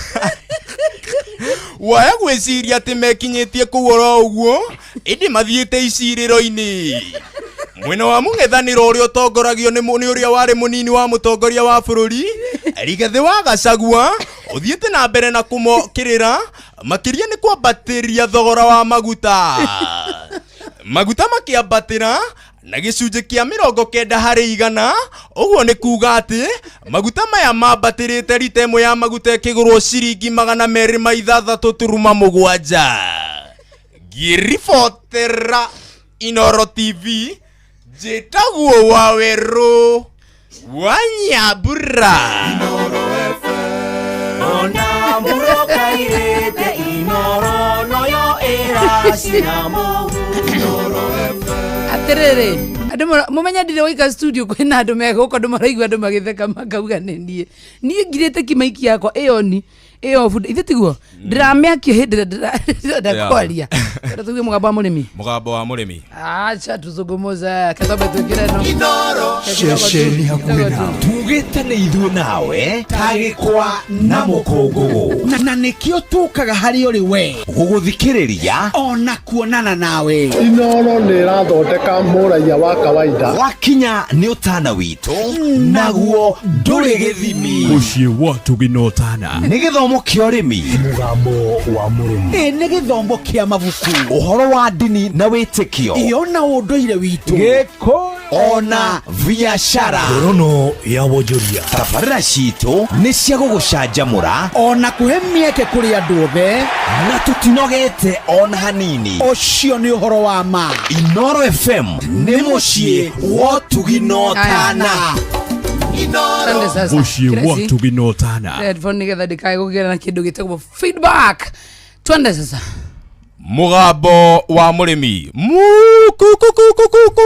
Speaker 2: waya gwĩciria atĩ mekinyĩtie kũu oro ũguo, ĩndĩ mathiĩte icirĩro-inĩ mwena wa mũng'ethanĩro ũrĩa ũtongoragio nĩ ũrĩa warĩ mũnini wa mũtongoria wa bũrũri Rigathĩ wa Gachagua, ũthiĩte na mbere na kũmokĩrĩra makĩria nĩ kwambatĩria thogora wa maguta. Maguta makĩambatĩra na gĩcunjĩ kĩa 90%. Ũguo nĩ kuga atĩ maguta maya mambatĩrĩte rita ĩmwe ya maguta ĩkĩgũrwo ciringi 206.7. Ngĩribotera Inoro TV, njĩtagwo Wawerũ wa Nyambura.
Speaker 1: Ona mũrokairĩte Inoro noyo ĩracina mũhu.
Speaker 3: Atĩrĩrĩ, andũ mũmenye ndirĩ waika studio, kwĩna andũ megũkũ, andũ maraigua andũ magĩtheka makauga nĩ niĩ. Niĩ ngirĩte kimaiki yakwa ĩyo ni ĩyo off, ithe tiguo ndĩramĩakia hĩndĩ ĩrĩa ndĩrenda kwaria. Enda tuge mũgambo wa mũrĩmi.
Speaker 2: Mũgambo wa mũrĩmi.
Speaker 3: Acha tuzungumuze, kethambe twĩkĩre no
Speaker 6: Ceceni hakuhĩ nawe, tugĩte nĩ ithuĩ nawe ta gĩkwa na mũkũngũgũ,
Speaker 7: na nĩkĩo tũkaga harĩ ũrĩ we
Speaker 6: gũgũthikĩrĩria
Speaker 7: ona kuonana nawe.
Speaker 8: Inoro nĩ ĩrathondeka mũraiya wa kawaida.
Speaker 6: Wakinya nĩ ũtana witũ, naguo ndũrĩ gĩthimi.
Speaker 9: Mũciĩ wa Tũgĩ na Ũtana.
Speaker 6: Nĩ gĩthomo. Gĩthomo kĩa ũrĩmi.
Speaker 7: Mũgambo wa mũrĩmi. Ĩ nĩ gĩthomo kĩa mabuku.
Speaker 6: Ũhoro wa ndini na wĩtĩkio.
Speaker 7: Iyo na ũndũire witũ.
Speaker 6: Gĩkũyũ ona biacara.
Speaker 9: Ngorono ya wonjoria.
Speaker 6: Tabarĩra citũ nĩ cia gũgũcanjamũra
Speaker 7: ona kũhe mĩeke kũrĩ andũ othe,
Speaker 6: na tũtinogete ona hanini.
Speaker 7: Ũcio nĩ ũhoro wa ma.
Speaker 6: Inoro FM nĩ mũciĩ wa ũtugi na ũtana.
Speaker 3: Asante sasa.
Speaker 9: Mũciĩ wa
Speaker 3: Kirezi.
Speaker 9: ũtugi na ũtana.
Speaker 3: Headphone nĩgetha ndikae kũgĩa na kĩndũ gĩtagwo feedback. Twende sasa.
Speaker 2: Mũgambo wa mũrĩmi mukukukukuku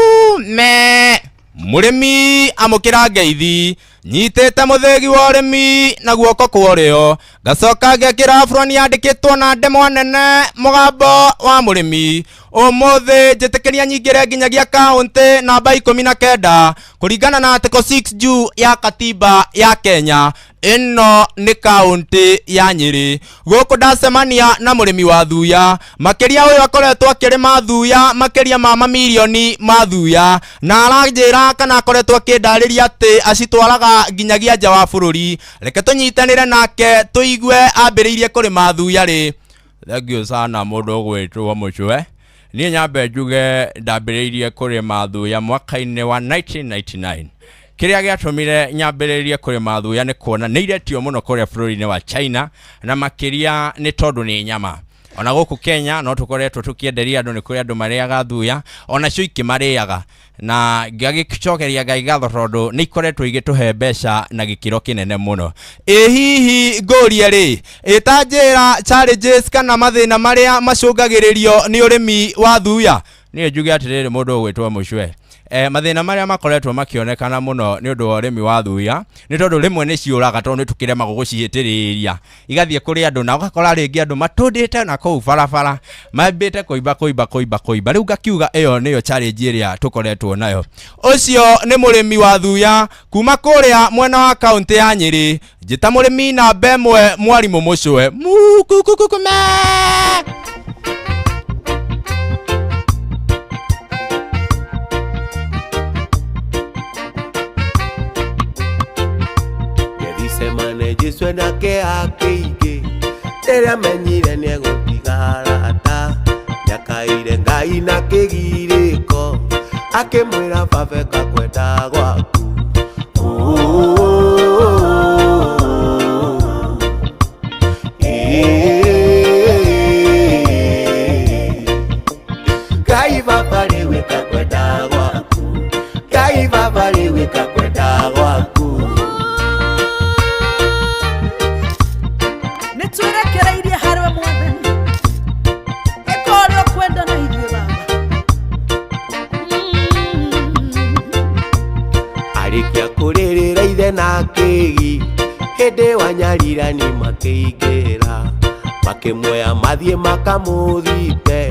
Speaker 2: me mũrĩmi amũkĩra ngeithi nyitĩte mũthĩgi wa ũrĩmi na guoko kwa ũrĩo ngacoka ngekĩra burani yandĩkĩtwo na ndemwa nene mũgambo wa mũrĩmi ũmũthĩ njĩtĩkĩria nyingĩre nginyagia kaũntĩ namba 19 kũringana na article 6 juu ya katiba ya Kenya. Ĩno nĩ kaũntĩ ya Nyĩrĩ. Gũkũ ndacemania na mũrĩmi wa thuya makĩria ũyũ akoretwo akĩrĩma thuya makĩria ma mamirioni ma thuya na aranjĩra kana akoretwo akĩndarĩria atĩ acitwaraga nginyagia nja wa bũrũri. Reke tũnyitanĩre nake tũigue ambĩrĩirie kũrĩma thuya rĩ. Thank sana mũndũ ũgwĩtwo Mũcwe. Niĩ nyambe njuge ndambĩrĩirie kũrĩma thuya mwaka-inĩ wa 1999. Kĩrĩa gĩatũmire nyambĩrĩrie kũrĩma thuya nĩ kuona nĩ iretio mũno kũrĩa bũrũri-inĩ wa China na makĩria nĩ tondũ nĩ nyama. Ona gũkũ Kenya no tũkoretwo tũkĩenderia andũ, nĩ kũrĩ andũ marĩaga thuya onacio ikĩmarĩaga, na ngagĩcokeria Ngai ngatho tondũ nĩ ikoretwo igĩtũhe mbeca na gĩkĩro kĩnene mũno. Ĩ hihi ngũrie rĩ, ĩta njĩra challenges kana mathĩna marĩa macũngagĩrĩrio nĩ ũrĩmi wa thuya? Niĩ njuge atĩrĩrĩ mũndũ ũgwĩtwo Mũcwe, mathĩna marĩa makoretwo makĩonekana mũno nĩ ũndũ wa ũrĩmi wa thuya nĩ tondũ rĩmwe nĩ ciũraga tondũ nĩ tũkĩremagwo gũcihĩtĩrĩria igathiĩ kũrĩ andũ na ũgakora rĩngĩ andũ matũndĩte na kũu barabara mambĩte kũimba kũimba kũimba kũimba. Rĩu ngakiuga ĩyo nĩyo challenge ĩrĩa tũkoretwo nayo. Ũcio nĩ mũrĩmi wa thuya kuma kũrĩa mwena wa kaũntĩ ya Nyĩrĩ. Njĩta mũrĩmi namba ĩmwe mwarimũ Mũcwe mukukukukume.
Speaker 10: Jesu nake akĩingĩ rĩrĩa menyire nĩegũtiga arata nĩakaire Ngai na kĩgirĩko akĩmwĩra babe kakwenda gwaku. Ngai baba rĩu ĩka kwenda gwaku, Ngai baba rĩu ĩka kwenda gwaku.
Speaker 1: Nĩtwĩrekereirie harĩwe Mwathani, ĩka ũrĩa ũkwenda na ithuĩ Baba.
Speaker 10: Arĩkia kũrĩrĩra ithe na kĩgi hĩndĩ wa nyarirani makĩingĩra makĩmuoya mathiĩ makamũthite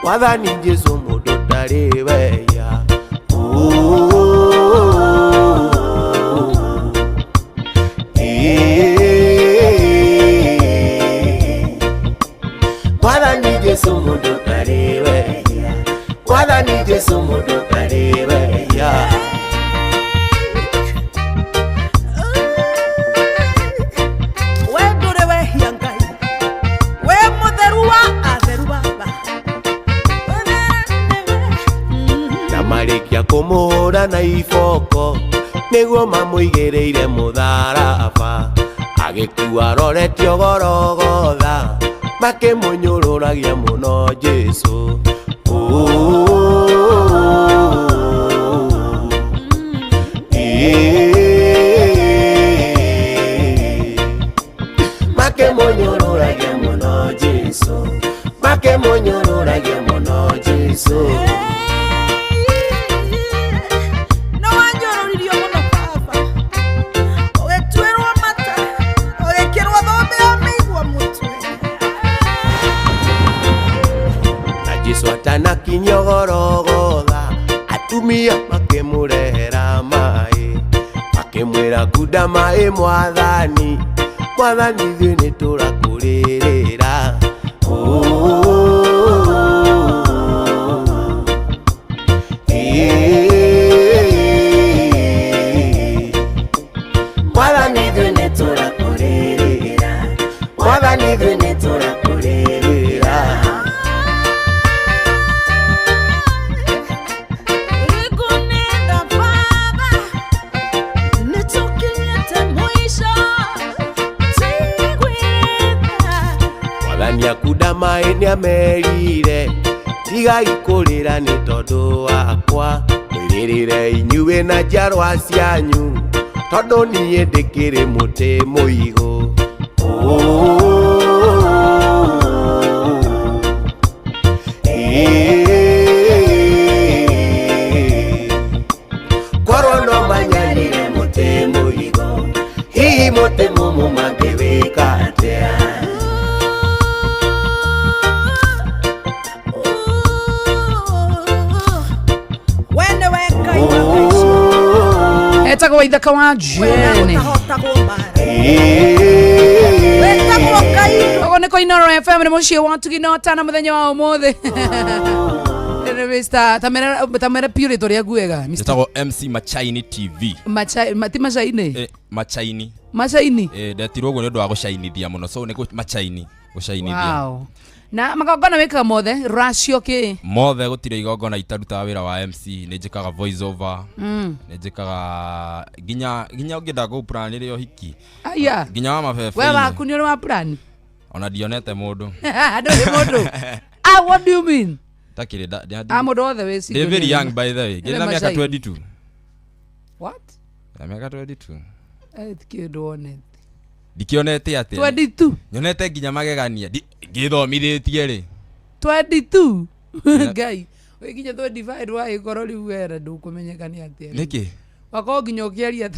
Speaker 10: Mwathani Jesũ mũndũ ndarĩ weya. Mwathani Jesũ mũndũ ndarĩ weya, Mwathani Jesũ mũndũ ndarĩ weya.
Speaker 1: We ndũrĩ wehia Ngai, we mũtheru wa atheru Baba.
Speaker 10: Na marĩkia kũmũhũra na iboko nĩguo mamũigĩrĩire mũtharaba agĩkua aroretio Gorogotha makĩmũnyũrũragia mũno Jesũ. Makĩmũnyũrũragia mũno Jesũ, makĩmũnyũrũragia mũno Jesũ.
Speaker 1: No wanjũrũririo mũno Baba, ũgĩtuĩrwo mata, ũgĩkĩrwo thũmbĩ ya mĩigua mũtwe.
Speaker 10: Na Jesũ atanakinyio Gorogotha atumia makĩmũrehera maĩ makĩmwĩra kunda maĩ Mwathani, Mwathani ithuĩ nĩtũrakũrĩrĩra. Mwathani ithuĩ nĩtũrakũrĩrĩra, Nyakunda maĩ nĩamerire tigai kũrĩra nĩ tondũ wakwa mwĩrĩrĩre inyuĩ na njiarwa cianyu tondũ niĩ ndĩkĩrĩ mũtĩ mũigũ. Korwo no manyanire mũtĩ mũigũ hihi mũtĩ mũmũ mangĩwĩka atĩa?
Speaker 3: Etagwo Ithaka wa Jane. Ogo nĩ kwa Inooro FM nĩ mũciĩ wa Tugina na mũthenya wa ũmũthĩ. Mr. Tamera piũ rĩtwa rĩaku wega.
Speaker 2: Njĩtagwo MC Machaini TV.
Speaker 3: Ti Machaini?
Speaker 2: Machaini.
Speaker 3: Machaini?
Speaker 2: Ndetirwo ũguo nĩ ũndũ wa gũcainithia mũno, so nĩ Machaini gũcainithia.
Speaker 3: Wow. Na magongona wĩkaga mothe racio kĩ?
Speaker 2: Mothe gũtirĩ igongona itarutaga wĩra wa MC, nĩ njĩkaga voice over, nĩ njĩkaga nginya ũngĩenda gũplanĩrĩa ũhiki.
Speaker 3: Aya.
Speaker 2: Nginya wa mabebe.
Speaker 3: We waku nĩ ũrĩ wa plan?
Speaker 2: Ona ndionete mũndũ.
Speaker 3: Ndũrĩ mũndũ. Ah, what do you mean?
Speaker 2: Takĩrĩ
Speaker 3: Ah, mũndũ wothe wĩ single.
Speaker 2: Ndĩ very young by the way. Ngĩrĩ na mĩaka 22.
Speaker 3: What?
Speaker 2: Na mĩaka 22.
Speaker 3: Tikĩ ndwonete.
Speaker 2: Ndikĩonete atĩa?
Speaker 3: 22.
Speaker 2: Nyonete nginya magegania. Ngĩthomithĩtie rĩ.
Speaker 3: 22. Ngai. Wĩ nginya 25 wagĩkorwo rĩu wera ndũkũmenyeka nĩ atĩa.
Speaker 2: Nĩkĩ?
Speaker 3: Wakorwo nginya ũkĩaria.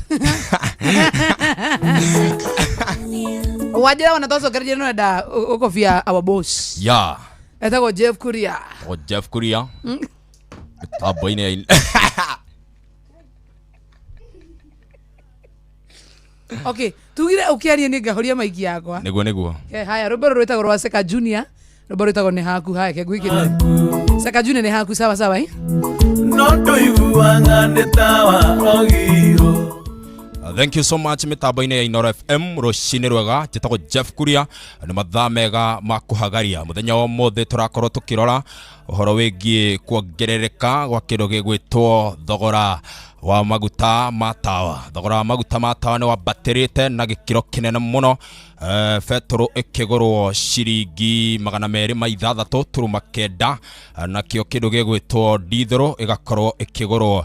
Speaker 3: Wanjĩra ona twacokereria nĩ ũrenda ũkobia our boss.
Speaker 2: Yeah.
Speaker 3: Etagwo Jeff Kuria.
Speaker 2: Etagwo Jeff Kuria. Mĩtambo-inĩ ya
Speaker 3: Okay, tugire ukiaria ni ngahoria maiki yakwa.
Speaker 2: Niguo niguo.
Speaker 3: Haya rwimbo rũrũ rwĩtagwo rwa Seka Junior. Rwimbo rwĩtagwo nĩ haku. Haya ke gwikire. Seka Junior nĩ haku sawa sawa eh?
Speaker 11: No ndoiguaga nĩ tawa rogirwo.
Speaker 2: Thank you so much mitambo-inĩ ya Inooro FM rũcinĩ rwega. Njĩtagwo Jeff Kuria, nĩ mathaa mega ma kũhagaria mũthenya wa ũmũthĩ. Tũrakorwo tũkĩrora ũhoro wĩgiĩ kuongerereka gwa kĩndũ gĩgwĩtwo thogora wa maguta ma tawa. Thogora wa maguta ma tawa nĩ wambatĩrĩte na gĩkĩro kĩnene mũno. Betũrũ ĩkĩgũrwo ciringi 206.9, nakĩo kĩndũ gĩgwĩtwo ndithũrũ ĩgakorwo ĩkĩgũrwo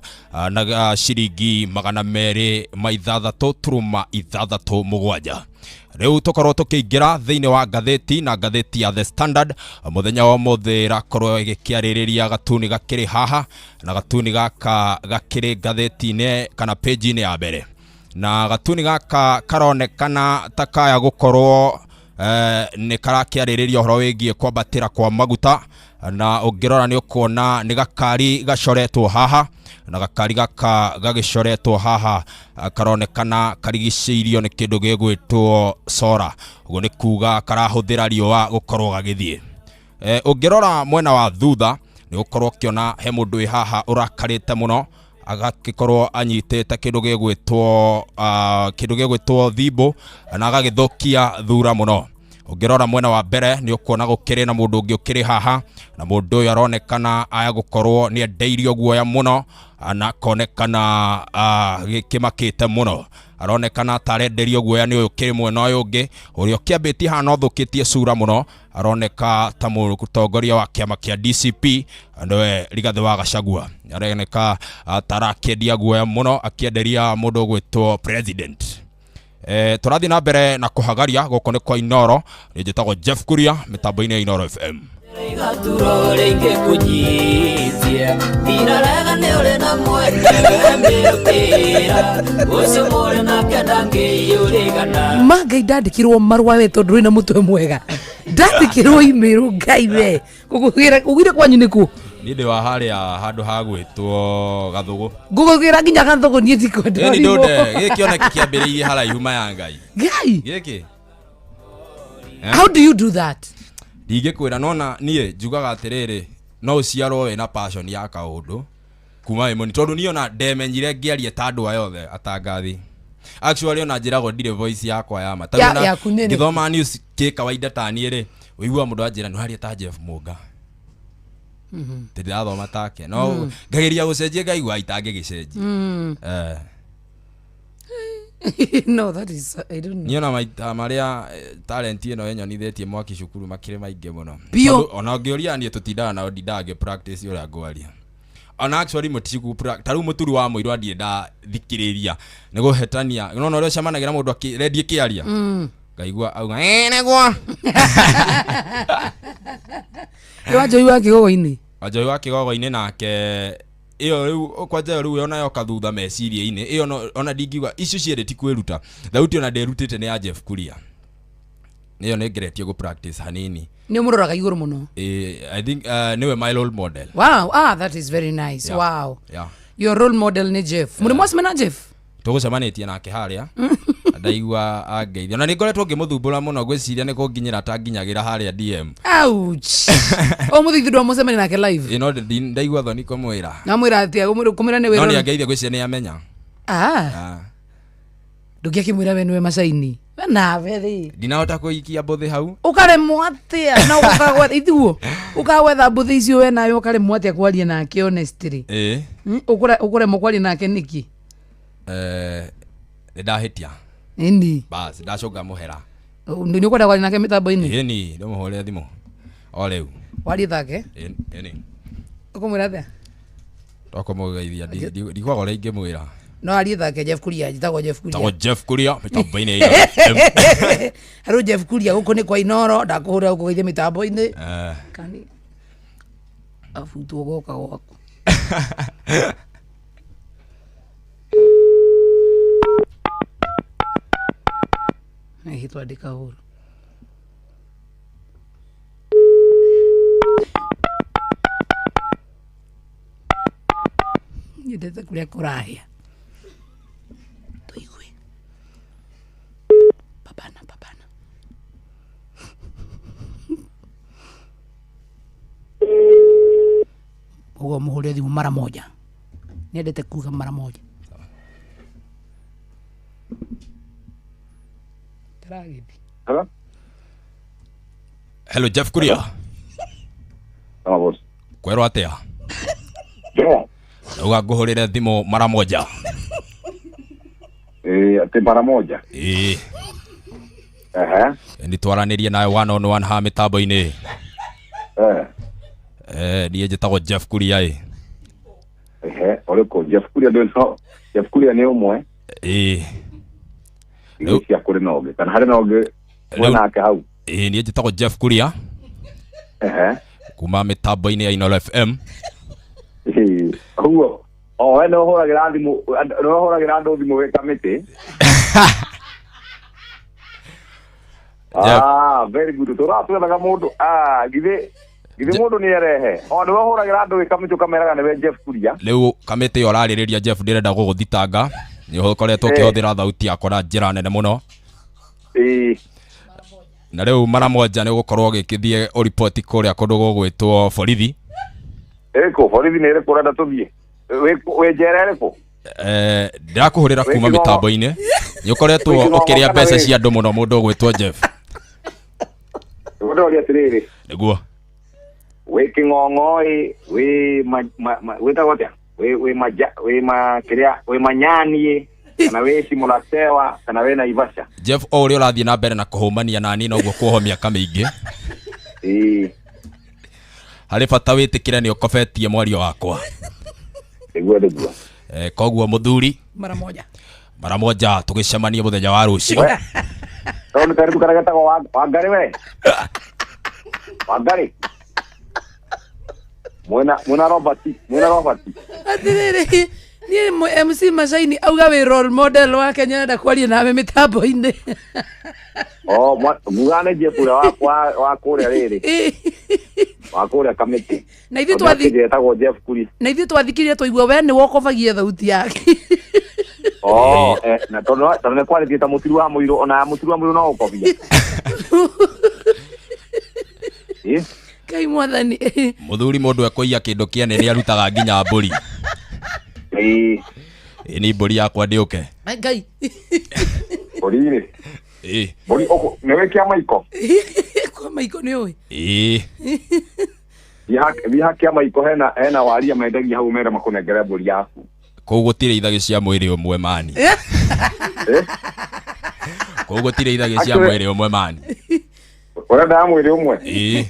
Speaker 2: na ciringi 206.67. Rĩu tũkorwo tũkĩingĩra thĩinĩ wa ngathĩti na ngathĩti ya The Standard mũthenya wa ũmũthĩ ĩrakorwo ĩgĩkĩarĩrĩria gatuni gakĩrĩ haha, na gatuni gaka gakĩrĩ ngathĩti-inĩ kana page-inĩ ya mbere. Na gatuni gaka karonekana ta kaya gũkorwo nĩ karakĩarĩrĩria ũhoro wĩgiĩ kwambatĩra kwa maguta, na ũngĩrora nĩ ũkuona nĩ gakari gacoretwo haha, na gakari gaka gagĩcoretwo haha karonekana karigicĩirio nĩ kĩndũ gĩgwĩtwo sora. Ũguo nĩ kuga karahũthĩra riũa gũkorwo gagĩthiĩ. Ũngĩrora mwena wa thutha nĩ ũkorwo ũkĩona he mũndũ wĩ haha ũrakarĩte mũno, agagĩkorwo anyitĩte kĩndũ gĩgwĩtwo thimbo na agagĩthũkia thura mũno. Ũngĩrora mwena wa mbere nĩ ũkuona gũkĩrĩ na mũndũ ũngĩ ũkĩrĩ haha, na mũndũ ũyũ aronekana aya gũkorwo nĩ endeirio guoya mũno, na akonekana gĩkĩmakĩte mũno. Aronekana ta arenderio guoya nĩ ũyũ ũkĩrĩ mwena ũyũ ũngĩ, ũrĩa ũkĩambĩtie haha no ũthũkĩtie cura mũno. Aroneka ta mũtongoria wa kĩama kĩa DCP nĩwe Rigathĩ wa Gachagua. Aroneka ta arakĩendia guoya mũno, akĩenderia mũndũ ũgwĩtwo president. Tũrathiĩ na mbere na kũhagaria gũkũ nĩ kwa Inooro. Nĩ njĩtagwo Jeff Kuria mĩtambo-inĩ ya Inooro FM.
Speaker 3: Ma Ngai ndandĩkirwo marũa we tondũ wĩna mũtwe mwega. Ndandĩkirwo email Ngai we. Ugire kwanyu nĩkũ?
Speaker 2: Niĩ ndĩ wa harĩa handũ ha gwĩtwo Gathũgũ.
Speaker 3: Ngũgũkĩra nginya Gathũgũ niĩ ndikwenda.
Speaker 2: Ĩni ndũnde, gĩkĩ kĩoneki kĩambĩrĩirie haraihu maya Ngai.
Speaker 3: Ngai.
Speaker 2: Gĩkĩ.
Speaker 3: How do you do that?
Speaker 2: Ndingĩkwĩra, nona niĩ njugaga atĩrĩrĩ, no ũciarwo wĩna passion ya kaũndũ kuma wĩ mũnini, tondũ niĩ ona ndemenyire ngĩaria ta andũ aya othe atangathi. Actually ona njĩragwo ndirĩ voice yakwa ya ma. Ngĩthoma news kĩ kawaida ta niĩ rĩ, ũiguaga mũndũ anjĩra nĩ ũraria ta Jeff Mũnga. Ndĩrathoma take no ngageria gũcenjia ngaigua itangĩgĩcenjia.
Speaker 3: No, that is, I don't know.
Speaker 2: Niĩ ona maita marĩa talent ĩno ĩnyonithĩtie mwaki cukuru makĩrĩ maingĩ mũno.
Speaker 3: Biũ.
Speaker 2: Tondũ ona ũngĩũria niĩ tũtindaga nao, ndindaga ngĩ practice ũrĩa ngwaria. Ona actually mũtigu ta rĩu mũturi wa mũirũ andirĩ ndathikĩrĩria nĩ kũhetania, nona ũrĩa ũcemanagia na mũndũ akĩrendia kĩaria, ngaigua auga ĩ nĩguo.
Speaker 3: Nĩ Wanjohi wa Kĩgogo-inĩ.
Speaker 2: Wanjohi wa Kĩgogo-inĩ nake ĩyo rĩu kwanja ĩyo rĩu ona yoka thutha meciria-inĩ ĩyo ona ndingiuga icio cierĩ ti kwĩruta thauti, ona ndĩrutĩte nĩ ya Jeff Kuria, nĩyo nĩ ngeretie gũ practice hanini.
Speaker 3: Nĩ ũmũroraga igũrũ mũno?
Speaker 2: I think nĩwe my role model.
Speaker 3: Wow, ah, that is very nice.
Speaker 2: Yeah.
Speaker 3: Wow.
Speaker 2: Yeah.
Speaker 3: Your role model nĩ Jeff. Mũrĩ mwacemana na Jeff?
Speaker 2: Tũgũcemanĩtie nake harĩa ndaigua angeithia, ona nĩ ngoretwo ngĩmũthumbũra mũno, ngwĩciria nĩ kũnginyĩra atanginyagĩra harĩa DM.
Speaker 3: Ouch. O mũthithi ndwamũcemania nake live?
Speaker 2: Ĩ, no ndaigua thoni kũmwĩra.
Speaker 3: Namwĩra atĩa? Kũmwĩra nĩ
Speaker 2: No nĩ
Speaker 3: wĩra?
Speaker 2: angeithia, ngwĩciria nĩ amenya.
Speaker 3: Ah.
Speaker 2: Ah.
Speaker 3: Ndũngĩakĩmwĩra we nĩwe Macaini we nawe rĩ?
Speaker 2: Ndinahota kũikia mbũthĩ hau.
Speaker 3: Ũkaremwo atĩa na ũkagwetha ithuo ũkagwetha mbũthĩ icio we nawe ũkaremwo atĩa kwaria nake honestly?
Speaker 2: Ĩ.
Speaker 3: Ũkũremwo kwaria nake nĩkĩ?
Speaker 2: Nĩ ndahĩtia.
Speaker 3: Ĩni.
Speaker 2: Bas ndacũnga mũhera.
Speaker 3: Nĩ ũkwenda kwaria nake mĩtambo-inĩ?
Speaker 2: Ĩni, ndĩmũhũrĩre thimũ o rĩu.
Speaker 3: Warie thake.
Speaker 2: Ĩni.
Speaker 3: Ũkũmwĩra atĩa?
Speaker 2: Tokũmũgeithia, ndikwaga ũrĩa ingĩmwĩra.
Speaker 3: No arie thake. Jeff Kuria, njĩtagwo Jeff Kuria.
Speaker 2: Tagwo Jeff Kuria mĩtambo-inĩ ya
Speaker 3: Harũ Jeff Kuria, gũkũ nĩ kwa Inoro, ndakũhũrĩra gũkũgeithia mĩtambo-inĩ. Kani abutwo goka gwaku. Hihi twandĩka ũru? Nyendete kũrĩa kũrahĩa tũigue babana babana. Ũguo mũhũrĩre thimũ mara moja, nĩendete kuga mara moja. Taragĩthi.
Speaker 12: Hello?
Speaker 2: Hello, Jeff Kuria.
Speaker 12: Sama boss.
Speaker 2: Kwerwo atĩa?
Speaker 12: Njega.
Speaker 2: Ndauga ngũhũrĩre thimũ mara moja.
Speaker 12: Atĩ mara moja.
Speaker 2: Ĩĩ.
Speaker 12: Ehe.
Speaker 2: Nĩ twaranĩrie nawe one on one haha mĩtambo-inĩ. Niĩ njĩtagwo Jeff Kuria ĩ.
Speaker 12: Ehe, ũrĩkũ Jeff Kuria? Ndũĩ no Jeff Kuria nĩ ũmwe.
Speaker 2: Ĩĩ.
Speaker 12: Igĩcia kũrĩ na ũngĩ kana harĩ na ũngĩ mwena wake hau?
Speaker 2: Ĩĩ, niĩ njĩtagwo Jeff Kuria.
Speaker 12: Ehe.
Speaker 2: Kuma mĩtambo-inĩ ya Inooro FM.
Speaker 12: Ĩĩ, ũguo o we nĩ ũhũragĩra thimũ, nĩ ũhũragĩra andũ thimũ wĩ kamĩtĩ?
Speaker 2: Jeff.
Speaker 12: Ah, very good. Tũratwethaga mũndũ, ah, githĩ mũndũ nĩ erehe o nĩwe ũhũragĩra andũ wĩ kamĩtĩ ũkameraga nĩwe Jeff Kuria?
Speaker 2: Rĩu kamĩtĩ ĩyo ũrarĩrĩria Jeff, ndĩrenda gũgũthitanga nĩ ũkoretwo ũkĩhũthĩra thauti yakwa na njĩra nene mũno.
Speaker 12: Ĩĩ.
Speaker 2: Na rĩu mara moja nĩ ũgũkorwo ũgĩkĩthiĩ ũriboti kũrĩa kũndũ gũgwĩtwo borithi.
Speaker 12: Ĩrĩkũ borithi? Nĩ ĩrĩkũ ũrenda tũthiĩ? Wĩ njera ĩrĩkũ?
Speaker 2: Ndĩrakũhũrĩra
Speaker 12: Wĩ
Speaker 2: kuma
Speaker 12: Kĩng'ong'o?
Speaker 2: mĩtambo-inĩ, nĩ ũkoretwo
Speaker 12: Wĩ Kĩng'ong'o
Speaker 2: ũkĩrĩa
Speaker 12: kana
Speaker 2: mbeca
Speaker 12: wĩ-
Speaker 2: cia andũ mũno, mũndũ ũgwĩtwo Jeff.
Speaker 12: Ndoria atĩrĩrĩ.
Speaker 2: Nĩguo.
Speaker 12: Wĩ Kĩng'ong'o ĩ, wĩ wĩtagwo atĩa, wĩ maja, wĩ ma kĩrĩa, wĩ manyani ĩ, kana wĩ Simulasewa, kana wĩ Naivasha?
Speaker 2: Jeff, o ũrĩa ũrathiĩ na mbere na kũhũmania nani noguo kuohwo mĩaka mĩingĩ.
Speaker 12: Ĩĩ.
Speaker 2: Harĩ bata wĩtĩkĩre nĩ ũkobetie mwario wakwa.
Speaker 12: Nĩguo.
Speaker 2: Koguo mũthuri,
Speaker 3: mara moja,
Speaker 2: mara moja tũgĩcemanie mũthenya wa rũciũ.
Speaker 12: Tondũ karĩtu karĩa getagwo Wangarĩ, we Wangarĩ mwena Robert, mwena Robert.
Speaker 3: Atirĩrĩ, niĩ MC Macaini auga wĩ role model wake, nyenda kwaria nawe mĩtambo-inĩ.
Speaker 12: Oh, nguga nĩ Jeff ũrĩa wa kũrĩa rĩrĩ, wa kũrĩa kamĩtĩ.
Speaker 3: Na ithuĩ twathi
Speaker 12: Etagwo Jeff Kuria.
Speaker 3: Na ithuĩ twathikirie twaigua we nĩ wokobagia thauti yake.
Speaker 12: Oh, na tondũ nĩ kwarĩtie ta mũtiri wa mũirũ, ona mũtiri wa mũirũ no ũkobia. Ĩ?
Speaker 3: Kai mwathani.
Speaker 2: Mũthuri, mũndũ ekũiya kĩndũ kĩene nĩ arutaga nginya mbũri.
Speaker 12: Ĩĩ.
Speaker 2: Ĩ, nĩ mbũri yakwa ndĩũke.
Speaker 3: Ngai.
Speaker 12: Mbũri rĩ?
Speaker 2: Ĩĩ.
Speaker 12: Mbũri ũkũ nĩ wĩ kĩa maiko?
Speaker 3: Kwa maiko nĩ ũĩ?
Speaker 2: Ĩĩ.
Speaker 12: Thiĩ ha kĩa maiko, hena waria mendagia hau, mere makũnengere mbũri yaku.
Speaker 2: Kũu gũtirĩ ithagĩ cia mwĩrĩ ũmwe mani. Kũu gũtirĩ ithagĩ cia
Speaker 12: Actually-
Speaker 2: mwĩrĩ ũmwe mani.
Speaker 12: Ũrenda ya mwĩrĩ ũmwe?
Speaker 2: Ĩĩ.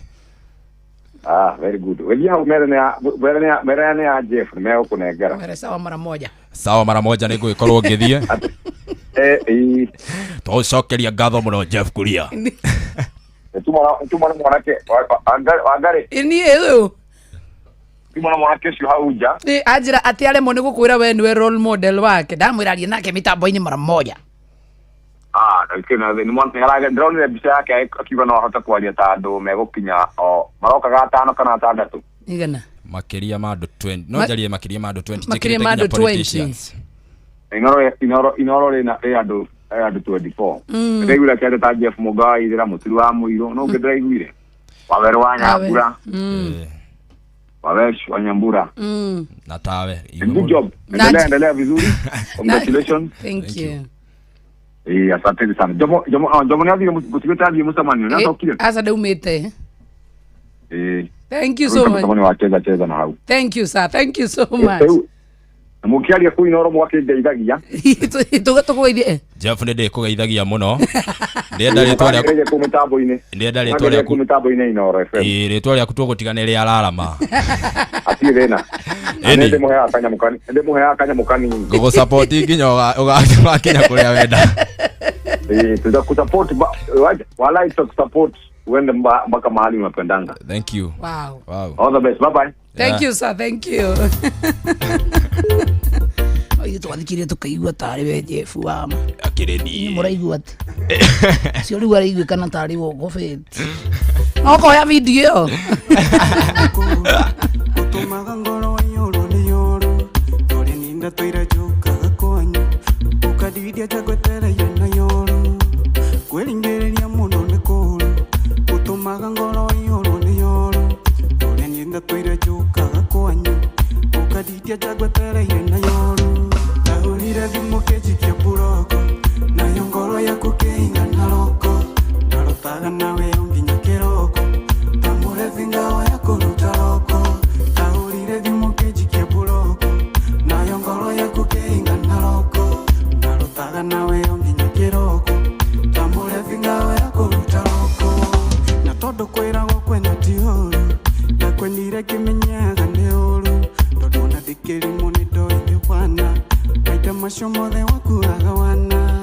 Speaker 12: Ah, very good. Wĩthiĩ hau mere nĩ ya mere nĩ ya mere nĩ ya Jeff nĩ megũkũnengera.
Speaker 3: Mere sawa mara moja.
Speaker 2: Sawa mara moja nĩ ngũgĩkorwo ngĩthiĩ.
Speaker 12: Eh, ĩĩ.
Speaker 2: Tũgũcokeria ngatho mũno Jeff Kuria.
Speaker 12: Nĩtuma na mwanake Wangari,
Speaker 3: Niĩ ũyũ.
Speaker 12: tuma na mwanake ũcio hau nja.
Speaker 3: Ĩ, anjĩra atĩ aremwo nĩ gũkwĩra we nĩwe role model wake ndamwĩra arie nake mĩtambo-inĩ mara moja.
Speaker 12: Ah, nĩ mwana ndĩronire mbica yake akiuga no ahote kwaria ta andũ megũkinya o marokaga atano kana atandatũ.
Speaker 3: Igana.
Speaker 2: Makĩria ma andũ 20. No njarie makĩria ma andũ 20.
Speaker 3: Makĩria
Speaker 2: Njĩkĩrĩte
Speaker 3: ma
Speaker 2: nginya
Speaker 3: andũ 20.
Speaker 2: politicians.
Speaker 12: Inoro Inoro Inoro rĩna rĩ andũ rĩ andũ 24. Ndĩraiguire akĩaria ta Jeff Mũga wa Ithĩra Mũturi wa Mũirũ no ũngĩ ndĩraiguire. Wawerũ wa Nyambura. Wawesh wa Nyambura.
Speaker 2: Na tawe.
Speaker 12: Good job. Endelea endelea vizuri. Congratulations.
Speaker 3: Thank you.
Speaker 12: Eh, asanteni sana. Jomo Jomo ah, Jomo nĩ athire mũtigĩte athiĩ mũcemanio nĩ acokire.
Speaker 3: Aca ndaumĩte.
Speaker 12: Eh.
Speaker 3: Thank you so much.
Speaker 12: Mũcemanio wa cheza cheza na hau.
Speaker 3: Thank you sir. Thank you so much.
Speaker 12: Rĩu mũkĩaria kũu Inoro mwakĩngeithagia.
Speaker 3: Tũgũgeithie.
Speaker 2: Jeff nĩ ndĩkũgeithagia mũno. Ndĩrenda rĩtwa rĩaku
Speaker 12: Mũkangeithia kũu mĩtambo-inĩ.
Speaker 2: ndĩrenda rĩtwa
Speaker 12: Mũkangeithia
Speaker 2: rĩaku
Speaker 12: kũu mĩtambo-inĩ Inoro FM.
Speaker 2: Ĩĩ, rĩtwa rĩaku tũgũtigana rĩa ararama.
Speaker 12: Hatirĩ thĩna.
Speaker 2: Ĩni.
Speaker 12: Nĩndĩmũheaga kanyamũ kanini. Nĩndĩmũheaga kanyamũ kanini.
Speaker 2: Ngũgũsupport nginya ũgakinya kũrĩa wenda.
Speaker 12: Eh, tutakusupport walai tutakusupport uende mpaka mahali unapendanga.
Speaker 2: Thank you.
Speaker 3: Wow.
Speaker 2: Wow.
Speaker 12: All the best. Bye bye.
Speaker 3: Thank you sir. Thank you. Ithuĩ twathikirie tũkaigua tarĩ we Jeff wa ma.
Speaker 2: Akĩrĩ niĩ.
Speaker 3: Inyuĩ mũraigua atĩ. Ũcio rĩu araiguĩkana tarĩ we ũkobete. No koya video ĩyo.
Speaker 11: Gũtũmaga ngoro iyũrwo nĩ yũrũ Tũrĩ ninda tũire njũkaga kwanyu Ũkandiria njagwetereire na yũrũ Kwĩringĩrĩria mũno nĩ kũũru Gũtũmaga ngoro iyũrwo nĩ yũrũ Tũrĩ ninda tũire njũkaga kwanyu Ũkandiria njagwetereire na yũrũ Ndahũrire thimũ kĩnjikia mburoko Nayo ngoro yaku kĩingana roko Ndarotaga nawe o nginya kĩroko Tamũrethi ngao ya kũruta roko Ndahũrire thimũ kĩnjikia mburoko Nayo ngoro yaku kĩingana roko Ndarotaga nawe o nginya kĩroko Tamũrethi ngao ya kũruta roko Na tondũ kwĩragwo kwenda ti ũru Ndakwendire ngĩmenyaga nĩ ũru Tondũ ona ndĩkĩrimũ nĩ ndoĩ nĩ wana Maita macio mothe wakuaga wana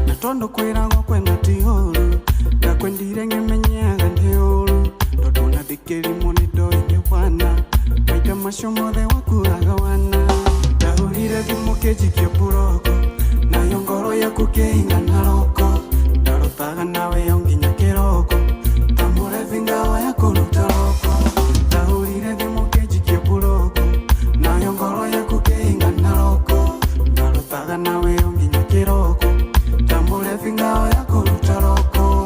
Speaker 11: Na tondũ kwĩragwo kwenda ti ũru Ndakwendire ngĩmenyaga nĩ ũru Tondũ ona ndĩkĩrimũ nĩ ndoĩ nĩ wana Maita macio mothe wakuaga wana Ndahũrire thimũ kĩnjikia mburoko Nayo ngoro yaku kĩingana roko Ndarotaga nawe o nginya kĩroko Tamũrethi ngao ya kũruta roko Ndahũrire thimũ kĩnjikia mburoko Nayo ngoro yaku kĩingana roko Ndarotaga nawe o nginya kĩroko Tamũrethi ngao ya kũruta roko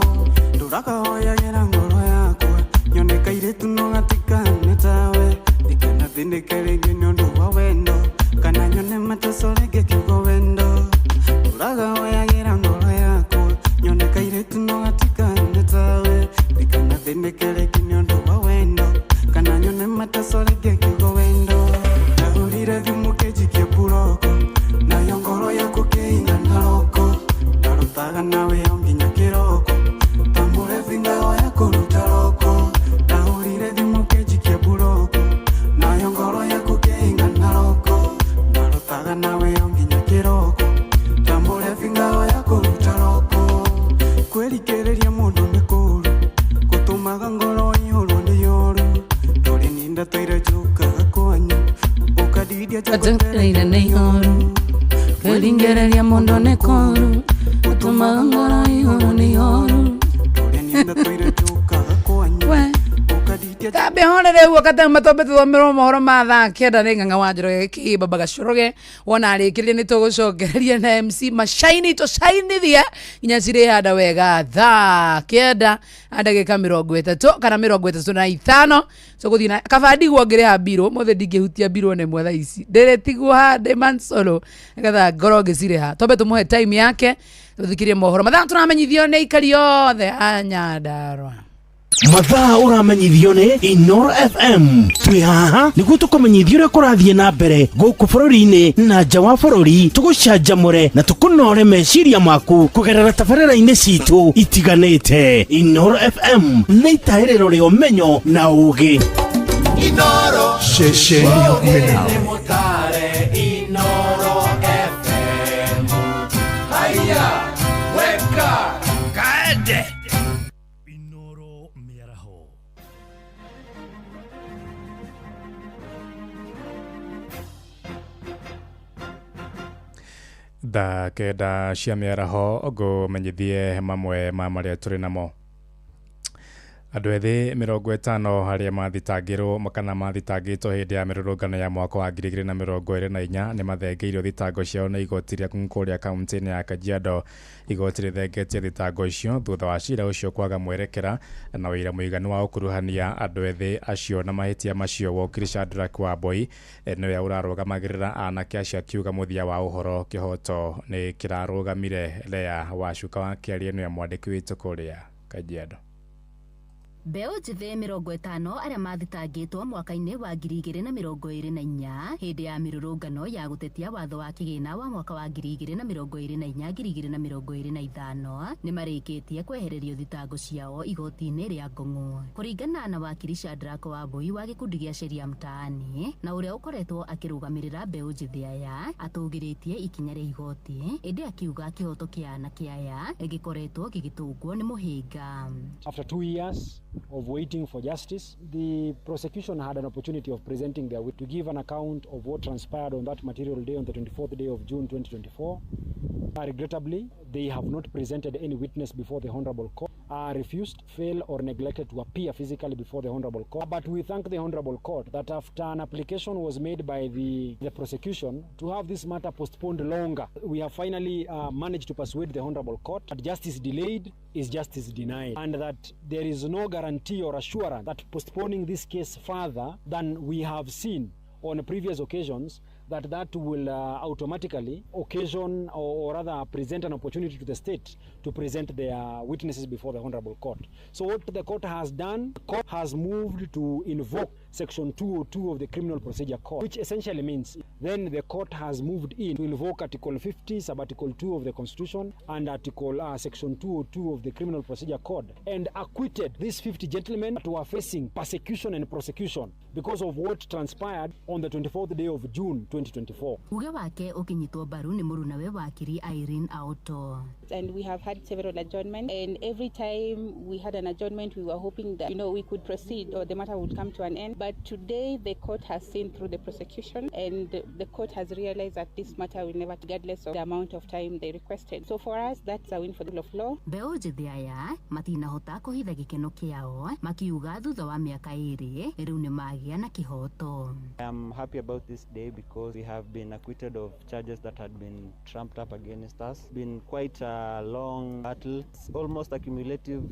Speaker 11: Ndũrakahoyagĩra ngoro yakwa Nyone kairĩtu no gatikane tawe Ndikanathĩnĩke rĩngĩ nĩ ũndũ wa wendo Kana nyone mateso rĩngĩ kiugo wendo Ndũrakahoyagĩra ngoro yakwa Nyone kairĩtu no gatikane tawe Ndikanathĩnĩke rĩngĩ nĩ ũndũ wa wendo Kana nyone mateso rĩngĩ kiugo wendo Ndahũrire thimũ kĩnjikia mburoko Nayo ngoro yaku kĩingana roko Ndarotaga nawe o nginya kĩroko Tamũrethi ngao ya kũruta roko Ndahũrire thimũ kĩnjikia mburoko Nayo ngoro yaku kĩingana roko Ndarotaga nawe o nginya kĩroko Tamũrethi ngao ya kũruta roko Kwĩrikĩrĩria mũndũ nĩ kũũru Gũtũmaga ngoro iyũrwo nĩ yũru Tũrĩ ninda tũire njũkaga kwanyu Ũkandiria
Speaker 3: Njagwetereire nĩ ihoru. Kwĩringĩrĩria mũndũ nĩ kũũru. Gũtũmaga ngoro iyũrwo nĩ ihoru. We. Tambe horere uguo katema twambe tuthomerwo mohoro ma thaa kenda nĩ ng'ang'a wa Njoroge kĩ baba Gacũrũge wona arĩkĩrĩria nĩ tũgũcokereria na MC Mashaini tũcainithie nginya cirĩhanda wega thaa kenda na ndagĩka 35 kana 35 tũgũthiĩ na kaba ndigwo ngĩrĩha mbirũ mũthĩ ndingĩhutia mbirũ ona ĩmwe thaa ici ndĩrĩtigwo haha ndĩ mansolo nĩgetha ngorwo ngĩcirĩha twambe tũmũhe time yake tũthikĩrie mohoro mathaa tũramenyithio nĩ aikari othe a Nyandarua.
Speaker 7: Mathaa ũramenyithio nĩ Inoro FM. Twĩ haha nĩguo tũkũmenyithia ũrĩa kũrathiĩ na mbere gũkũ bũrũri-inĩ na nja wa bũrũri, tũgũcanjamũre na tũkũnore meciria maku kũgerera tabarĩra-inĩ citũ itiganĩte. Inoro FM nĩ itahĩrĩro rĩa ũmenyo na ũgĩ.
Speaker 6: Inoro ceceni hakuhĩ nawe.
Speaker 1: Mutare Inoro FM. Haya, weka kaende.
Speaker 13: Thaa 9 cia mĩaraho ngũmenyithie mamwe ma marĩa tũrĩ namo. Andũ ethĩ 50 arĩa mathitangĩrwo kana mathitangĩtwo hĩndĩ ya mĩrũrũngano ya mwaka wa 2024 nĩ mathengeirio thitango ciao nĩ igoti rĩa kũrĩa kaunti-inĩ ya Kajiado. Igoti rĩthengetie thitango icio thutha wa cira ũcio kwaga mwerekera na ũira mũiganu wa gũkuruhania andũ ethĩ acio na mahĩtia macio. Wokiri Shadrack Wambui nĩwe ũrarũgamagĩrĩra anake acio akiuga mũthia wa ũhoro kĩhoto nĩ kĩrarũgamire. Lea Wacuka wa Kĩarie nĩwe mwandĩki witũ kũrĩa Kajiado.
Speaker 14: Mbeũ njĩthĩ 50 arĩa mathitangĩtwo mwaka-inĩ wa 2024 hĩndĩ ya mĩrũrũngano ya gũtetia watho wa kĩgĩna wa mwaka wa 2024 2025 nĩ marĩkĩtie kwehererio thitango ciao igoti-inĩ rĩa Ngong'o. Kũringana na wakiri Shadrack Wambui wa gĩkundi gĩa Sheria Mtaani na ũrĩa ũkoretwo akĩrũgamĩrĩra mbeũ njĩthĩ aya, atũgĩrĩtie ikinya rĩa igoti ĩndĩ akiuga kĩhoto kĩa anake aya gĩkoretwo gĩgĩtũngwo nĩ mũhĩnga.
Speaker 15: After 2 years of waiting for justice, the prosecution had an opportunity of presenting their witness to give an account of what transpired on that material day on the 24th day of June 2024. Regrettably, they have not presented any witness before the Honorable Court, refused, failed or neglected to appear physically before the Honorable Court. But we thank the Honorable Court that after an application was made by the prosecution to have this matter postponed longer, we have finally managed to persuade the Honorable Court that justice delayed is justice denied, and that there is no guarantee or assurance that postponing this case further than we have seen on previous occasions, that will automatically occasion or rather present an opportunity to the state to present their witnesses before the Honorable Court. So what the court has done, the court has moved to invoke Section 202 of the Criminal Procedure Code, which essentially means then the court has moved in to invoke Article 50, Sub-Article 2 of the Constitution and Article Section 202 of the Criminal Procedure Code, and acquitted these 50 gentlemen that were facing persecution and prosecution because of what transpired on the 24th day of June 2024.
Speaker 14: Uge wake ukinyitwo mbaru ni murunawe wakiri Irene Auto.
Speaker 16: And we have had several adjournments, and every time we had an adjournment we were hoping that, you know, we could proceed or the matter would come to an end. But today the court has seen through the prosecution, and the court has realized that this matter will never, regardless of the amount of time they requested. So for us, that's a win for the rule of law.
Speaker 14: Mbeũ njĩthĩ aya matinahota kũhitha gĩkeno kĩao makiuga thutha wa mĩaka 2 rĩu nĩ magĩa na kĩhoto.
Speaker 17: I am happy about this day because we have been acquitted of charges that had been trumped up against us. It's been quite a long battle. It's almost a cumulative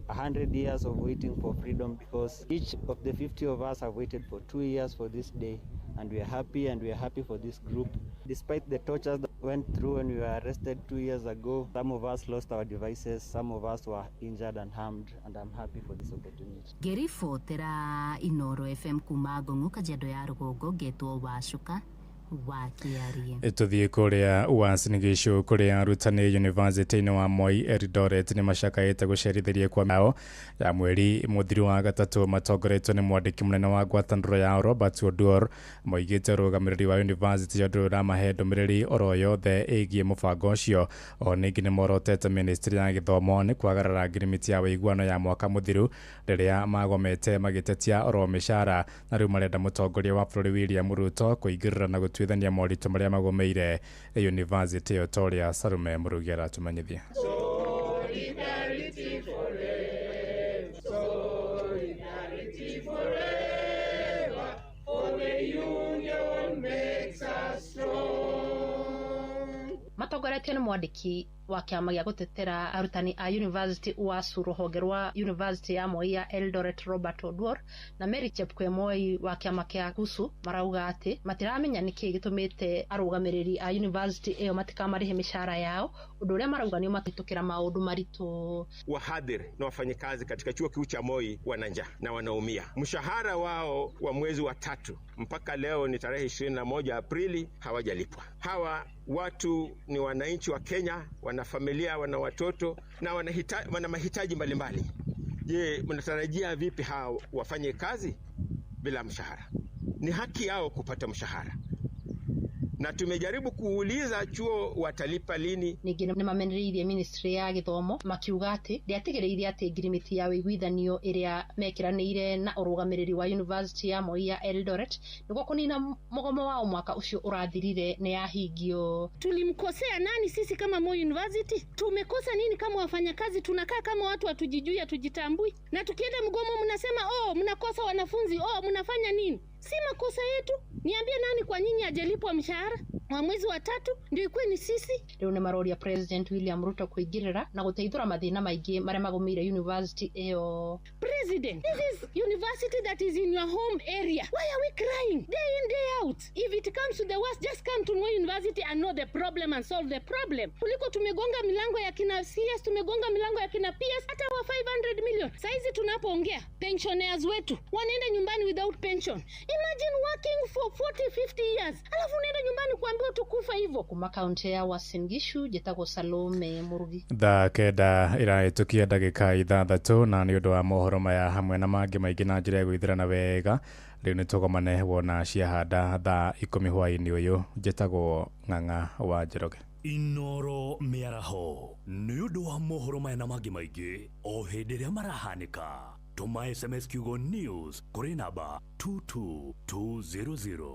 Speaker 17: 100 years of waiting for freedom, because each of the 50 of us have waited for 2 years for this day, and we are happy, and we are happy for this group. Despite the tortures that went through when we were arrested 2 years ago, some of us lost our devices, some of us were injured and harmed, and I'm happy for this opportunity.
Speaker 14: Ngĩribotera Inoro FM kuma Ngong'o, Kajiado ya Rũgongo, ngetwo Wacuka wa Kĩarie.
Speaker 13: Tũthiĩ kũrĩa Uasin Gishu kũrĩa arutani yunivasĩtĩ-inĩ wa Moi Eldoret nĩ macakaĩte gũcerithĩria kwa mao ya mweri mũthiru wa gatatũ matongoretio nĩ mwandĩki mũnene wa ngwatanĩro yao Robert Oduor. Moigĩte ũrũgamĩrĩri wa yunivasĩtĩ ĩyo ndũrĩ ũramahe ndũmĩrĩri oro yothe ĩgiĩ mũbango ũcio. O ningĩ nĩ morotete ministry ya gĩthomo nĩ kwagarara ngirimiti ya ũiguano ya mwaka mũthiru rĩrĩa magomete magĩtetia oro mĩcara, na rĩu marenda mũtongoria wa bũrũri William Ruto kũingĩrĩra na gũtuithania moritũ marĩa magũmĩire yunivasĩtĩ ĩyo ta ũrĩa Salume Mũrugi aratũmenyithia.
Speaker 18: Solidarity forever, solidarity forever, for the union makes us strong.
Speaker 19: Matongoretio nĩ mwandĩki Wa kĩama gĩa gũtetera arutani a University UASU rũhonge rwa University ya Moi ya Eldoret Robert Oduor na Mary Chepkwemoi wa kĩama kĩa KUSU marauga atĩ matiramenya nĩkĩ gĩtũmĩte arũgamĩrĩri a university ĩyo matikamarĩhe mĩcara yao, ũndũ ũrĩa marauga nĩ ũmatũkĩra maũndũ maritũ.
Speaker 20: Wahadhiri na wafanyikazi katika chuo kikuu cha Moi wana njaa na wanaumia. Mshahara wao wa mwezi wa tatu mpaka leo ni tarehe 21 Aprili hawajalipwa. Hawa watu ni wananchi wa Kenya, wana familia, wana watoto na wana mahitaji mbalimbali. Je, mnatarajia vipi hawa wafanye kazi bila mshahara? Ni haki yao kupata mshahara. Na tumejaribu kuuliza chuo watalipa lini.
Speaker 19: Ningĩ nĩ mamenereirie ministry ya gĩthomo makiuga atĩ ndĩatigĩrĩire atĩ ngirimiti ya ũiguithanio ĩrĩa mekĩranĩire na ũrũgamĩrĩri wa University ya Moi ya Eldoret nĩguo kũnina mũgomo wao mwaka ũcio ũrathirire nĩ yahingio.
Speaker 21: Tulimkosea nani sisi kama Moi University? Tumekosa nini kama wafanyakazi? Tunakaa kama watu hatujijui, hatujitambui, na tukienda mgomo mnasema oh, mnakosa wanafunzi, oh, mnafanya nini? Si makosa yetu. Niambie nani kwa nyinyi hajalipwa mshahara wa mwezi wa tatu? Ndio ikuwe ni sisi.
Speaker 19: Rĩu nĩ maroria President William Ruto kũingĩrĩra na gũteithũra mathĩna maingĩ marĩa magũmĩire university ĩyo.
Speaker 21: President, this is university that is in your home area. Why are we crying day in, day out? If it comes to the worst, just come to Moi University and know the problem and solve the problem. Kuliko tumegonga milango ya kina CS, tumegonga milango ya kina PS, hata wa 500 million. Saizi tunapoongea, pensioners wetu wanaenda nyumbani without pension. Imagine working for 40, 50 years. Alafu unaenda nyumbani kuambiwa tukufa hivyo.
Speaker 19: Kuma kaunti ya Uasin Gishu, njĩtagwo Salome Murugi.
Speaker 13: Thaa 9 irahĩtũkia ndagĩka 6 na nĩ ũndũ wa mohoro maya hamwe na mangĩ maingĩ na njĩra ya gwĩthĩrana wega rĩu nĩ tũgomane wona ciahanda thaa 10 hwaĩ-inĩ ũyũ. Njĩtagwo Ng'ang'a wa Njoroge.
Speaker 9: Inoro mĩaraho nĩ ũndũ wa mohoro maya na mangĩ maingĩ o hĩndĩ ĩrĩa marahanĩka. Tũma SMS kiugo news kũrĩ namba 22200.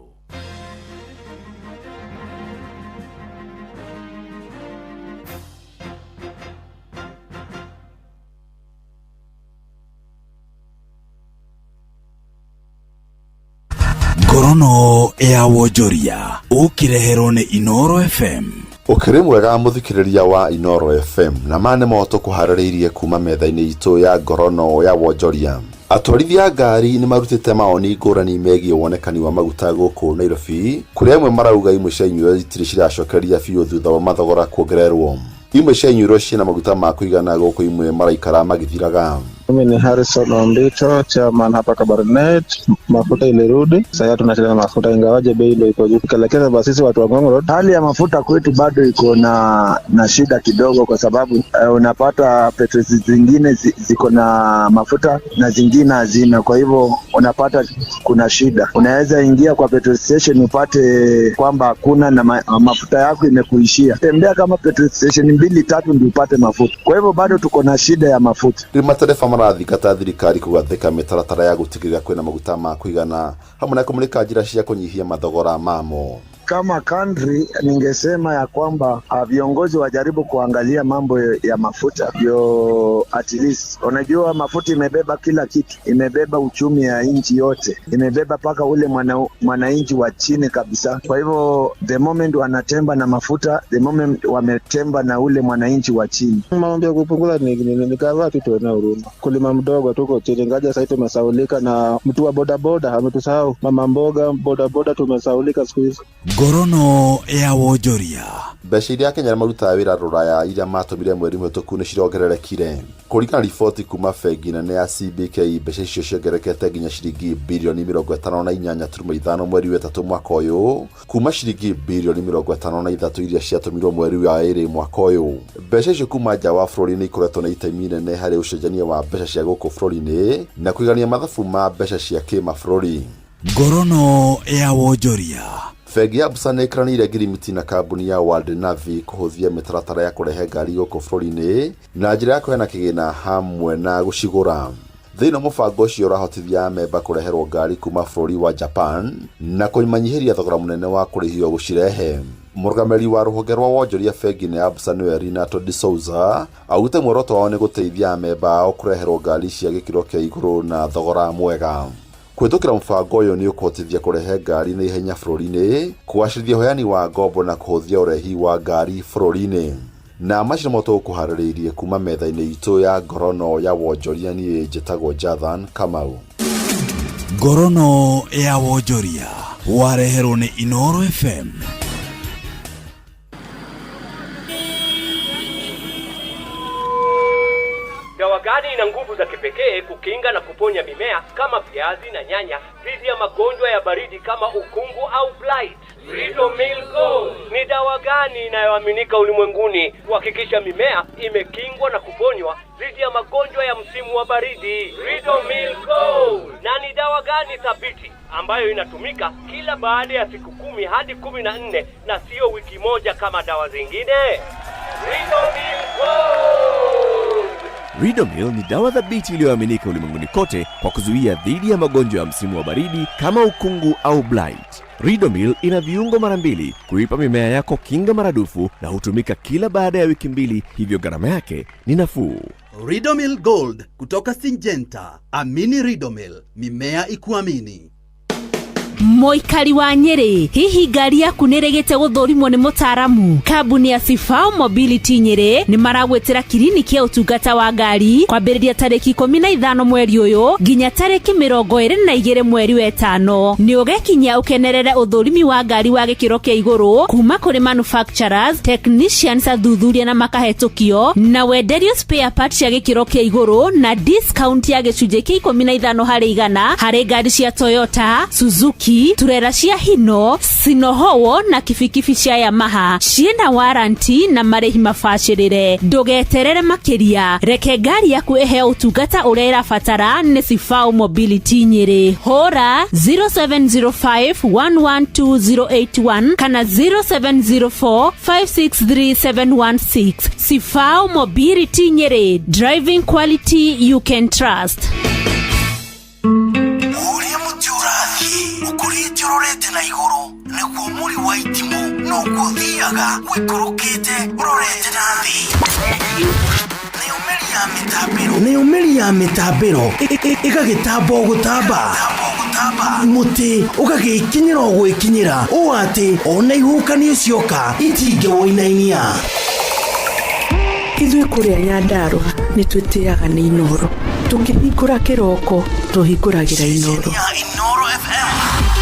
Speaker 6: Ngorono ya wonjoria ũkĩreherwo nĩ Inoro FM.
Speaker 22: Ũkĩrĩ mwega mũthikĩrĩria wa Inoro FM na ma nĩ mo tũkũharĩrĩirie kuma metha-inĩ itũ ya ngorono ya wonjoria. Atwarithia ngari nĩ marutĩte maoni ngũrani megiĩ wonekani wa maguta gũkũ Nairobi, kũrĩa amwe marauga imwe cia inyuĩro itirĩ ciracokereria biũ thutha wa mathogora kuongererwo. Imwe cia inyuĩro ciĩna maguta ma kũigana gũkũ imwe maraikara magĩthiraga.
Speaker 23: Mimi ni Harrison Ombito, chairman hapa Kabarnet. Mafuta ilirudi, sasa tunacheza na mafuta ingawaje bei ndio iko juu. Kelekeza basi sisi watu wa Ngong Road,
Speaker 24: hali ya mafuta kwetu bado iko na shida kidogo, kwa sababu unapata petroli zingine ziko na mafuta na zingine hazina. Kwa hivyo unapata kuna shida. Unaweza ingia kwa petrol station upate kwamba hakuna na mafuta yako imekuishia. Tembea kama petrol station 2 3 ndio upate mafuta. Kwa hivyo bado tuko na shida ya mafuta.
Speaker 22: Matereba marathingata thirikari kũgathĩka mĩtaratara ya gũtigĩrĩra kwĩna maguta ma kũigana hamwe na kũmũrĩka njĩra cia kũnyihia mathogora mamo.
Speaker 24: Kama country ningesema ya kwamba viongozi wajaribu kuangalia mambo ya mafuta yo, at least unajua mafuta imebeba kila kitu, imebeba uchumi ya nchi yote, imebeba paka ule mwananchi wa chini kabisa. Kwa hivyo the moment wanatemba na mafuta, the moment wametemba na ule mwananchi wa chini.
Speaker 23: Mambo ya kupunguza ni kadhaa tu, tuone huruma. Kulima mdogo tuko chini, ngaja sasa tumesaulika na mtu wa boda boda ametusahau, mama mboga boda boda tumesaulika siku hizi.
Speaker 6: Ngorono ya wonjoria.
Speaker 22: Mbeca iria Kenya marutaga wĩra rũraya iria matũmire mweri mũhĩtũku nĩ cirongererekire. Kũringana na riboti kuma bengi nene ya CBK, mbeca icio ciongererekete nginya ciringi birioni 58.5 mweri wa 3 mwaka ũyũ, kuma ciringi birioni 53 iria ciatũmirwo mweri wa 2 mwaka ũyũ. Mbeca icio kuma nja wa bũrũri nĩ ikoretwo na itemi inene harĩ ũcenjania wa mbeca cia gũkũ bũrũri-inĩ na kũigania mathabu ma mbeca cia kĩmabũrũri.
Speaker 6: Ngorono ya wonjoria.
Speaker 22: Bengi ya Absa nĩ ĩkĩranĩire ngirimiti na kambuni ya World Navi kũhũthia mĩtaratara ya kũrehe ngari gũkũ bũrũri-inĩ na njĩra ya kũheana kĩgĩna hamwe na gũcigũra. Thĩinĩ wa mũbango ũcio ũrahotithia amemba kũreherwo ngari kuma bũrũri wa Japan na kũmanyihĩria thogora mũnene wa kũrĩhio gũcirehe. Mũrũgamĩrĩri wa rũhonge rwa wonjoria bengi-inĩ ya Absa nĩwe Renato de Souza augĩte muoroto wao nĩ gũteithia amemba ao kũreherwo ngari cia gĩkĩro kĩa igũrũ na thogora mwega. Kũhĩtũkĩra mũbango ũyũ nĩ ũkũhotithia kũrehe ngari na ihenya bũrũri-inĩ, kũgacĩrithia ũheani wa ngombo na kũhũthia ũrehi wa ngari bũrũri-inĩ. Na macio nĩmo tũgũkũharĩrĩirie kuma metha-inĩ itũ ya ngorono ya wonjoria. Niĩ njĩtagwo Jathan Kamau.
Speaker 6: Ngorono ya wonjoria wareherwo nĩ Inoro FM.
Speaker 4: Dawa gani ina nguvu za kipekee kukinga na kuponya mimea kama viazi na nyanya dhidi ya magonjwa ya baridi kama ukungu au blight? Ridomil Gold. Ni dawa gani inayoaminika ulimwenguni kuhakikisha mimea imekingwa na kuponywa dhidi ya magonjwa ya msimu wa baridi? Ridomil Gold. Na ni dawa gani thabiti ambayo inatumika kila baada ya siku 10 hadi 14 na sio wiki moja kama dawa zingine? Ridomil Gold.
Speaker 5: Ridomil ni dawa thabiti iliyoaminika ulimwenguni kote kwa kuzuia dhidi ya magonjwa ya msimu wa baridi kama ukungu au blight. Ridomil ina viungo mara 2 kuipa mimea yako kinga maradufu na hutumika kila baada ya wiki 2, hivyo gharama yake ni nafuu.
Speaker 8: Ridomil Gold kutoka Syngenta. Amini Ridomil, mimea ikuamini.
Speaker 10: Moikari wa Nyeri, hihi ngari yaku nĩrĩgĩte gũthũrimwo nĩ mũtaaramu? Kambuni ya Sifao Mobility Nyeri nĩ maragwĩtĩra kiriniki ya ũtungata wa ngari kwambĩrĩria tarĩki 15 mweri ũyũ nginya tarĩki 22 mweri wa 5. Nĩ ũgekinyia ũkenerere ũthũrimi wa ngari wa gĩkĩro kĩa igũrũ kuma kũrĩ manufacturers, technicians, athuthuria na makahetũkio, na wenderio spare parts cia gĩkĩro kĩa igũrũ na discount ya gĩcunjĩ kĩa 15 harĩ igana harĩ ngari cia Toyota, Suzuki, turera cia Hino, Sinohowo na kibikibi cia Yamaha ciĩna waranti na marĩhi mabacĩrĩre. Ndũgeterere makĩria, reke ngari yaku ĩheo ũtungata ũrĩa ĩrabatara nĩ Sifao Mobility Nyeri. Hũra 0705 112 081 kana 0704 563 716. Sifao Mobility Nyeri, driving quality you can trust.
Speaker 6: Ukurite urorete na iguru niguo muri wa itimu noguo thiaga wikurukite urorete na thi. Nayo mĩri ya mĩtambĩro ĩgagĩtamba o gũtamba, mũtĩ ũgagĩkinyĩra o gwĩkinyĩra ũũ atĩ ona ihuhũkanio cioka itingĩwũinainia.
Speaker 25: Ithuĩ kũrĩa Nyandarũa nĩ twĩtĩaga nĩ Inoro. Tũkĩhingũra kĩroko tũhingũragĩra Inoro.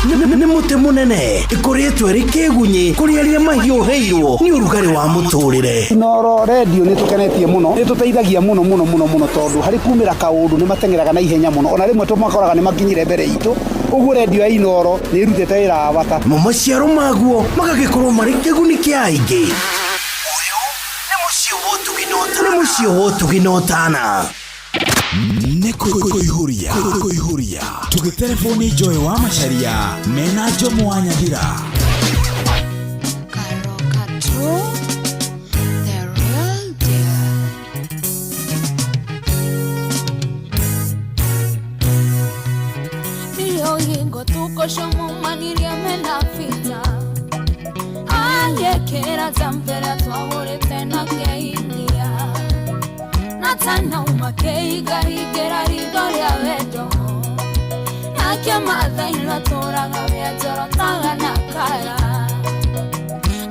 Speaker 7: Nĩ mũtĩ mũnene ĩkoretwo ĩrĩ kĩgunyĩ kũrĩ arĩa mahiũhĩirwo nĩ ũrugarĩ wa mũtũrĩre.
Speaker 26: Inoro redio nĩ tũkenetie mũno, nĩ tũteithagia mũno mũno mũno mũno tondũ harĩ kumĩra kaũndũ nĩ mateng'eraga na ihenya mũno, ona rĩmwe tũmakoraga nĩ makinyire mbere itũ. Ũguo redio ya Inoro nĩ ĩrutĩte wĩra wa bata.
Speaker 7: Mo maciaro maguo magagĩkorwo marĩ kĩguni kĩa aingĩ. Nĩ mũciĩ wa ũtugi na ũtana.
Speaker 6: Nĩ kũihũria tũgĩtelefoni Joy wa Macharia mena Jomo wa Nyathira.
Speaker 27: Natana umakeiga igera ridoria wendo Nakia mathainwa tũraga wĩanjorotaga na kara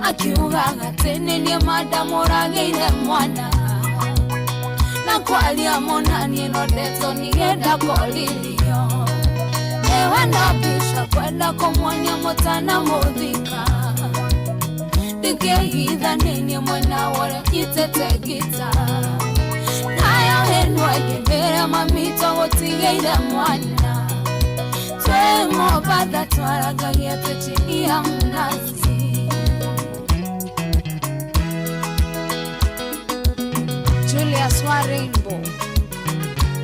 Speaker 27: Akiugaga atĩ nĩ niĩ mandamũragĩire mwana Na kwaria monanie no ndeto nĩgenda koririo Ewe na mbica kwenda kũmuonia mũtana mũthika Ndingĩhitha nĩ niĩ mwena ũrĩa nyitĩte ngita Nayo ĩno ĩngĩndĩra mamito gũtigĩire mwana Twĩ Mombatha twaragagia twĩ chini ya mnazi.
Speaker 28: Julius wa Rainbow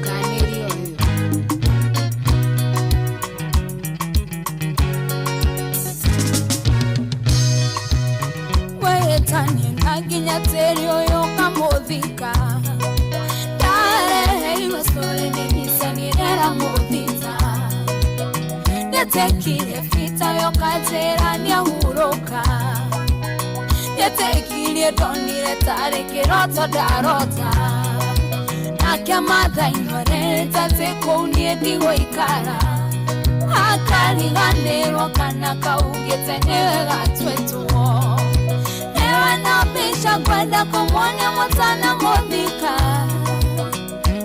Speaker 28: Kanĩrio ũyũ.
Speaker 27: Wĩtanie na nginya tĩri ũyũ ũkamũthika Ndareheirwo story nĩ mbica mũthita Nĩetekire bita we ũkanjĩra nĩahurũka Nĩetekirie ndonire tarĩ kĩroto ndarota Nake Mathai norete atĩ kũu niĩ ndigũikara Akariganĩrwo kana kaugĩte nĩwe gatwĩtwo Nĩwe na mbica ngwenda kũmuonia mũtana mũthika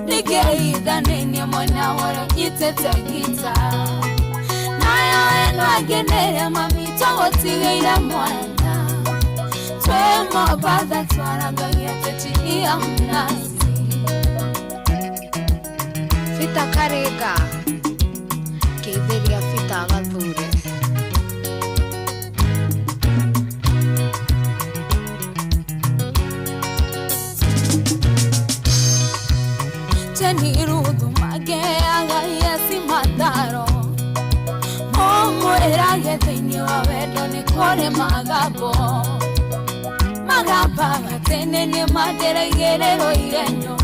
Speaker 27: Nĩngĩhithanĩirie mwena ũrĩa ũnyitĩte ngita Nayo ĩno ĩngĩ nĩrĩa mami tũgũtigĩire mwana Twĩ Mombatha twarangagia twĩ chini ya mnazi
Speaker 28: Fita Karinga Kĩithĩria Fita Gathure
Speaker 27: Jeniruthu mageaga yesi mataro Mũmwĩrage thĩinĩ wa wendo nĩ kũrĩ magambo Magambaga tene nĩ mandĩraigĩrĩrwo igenyo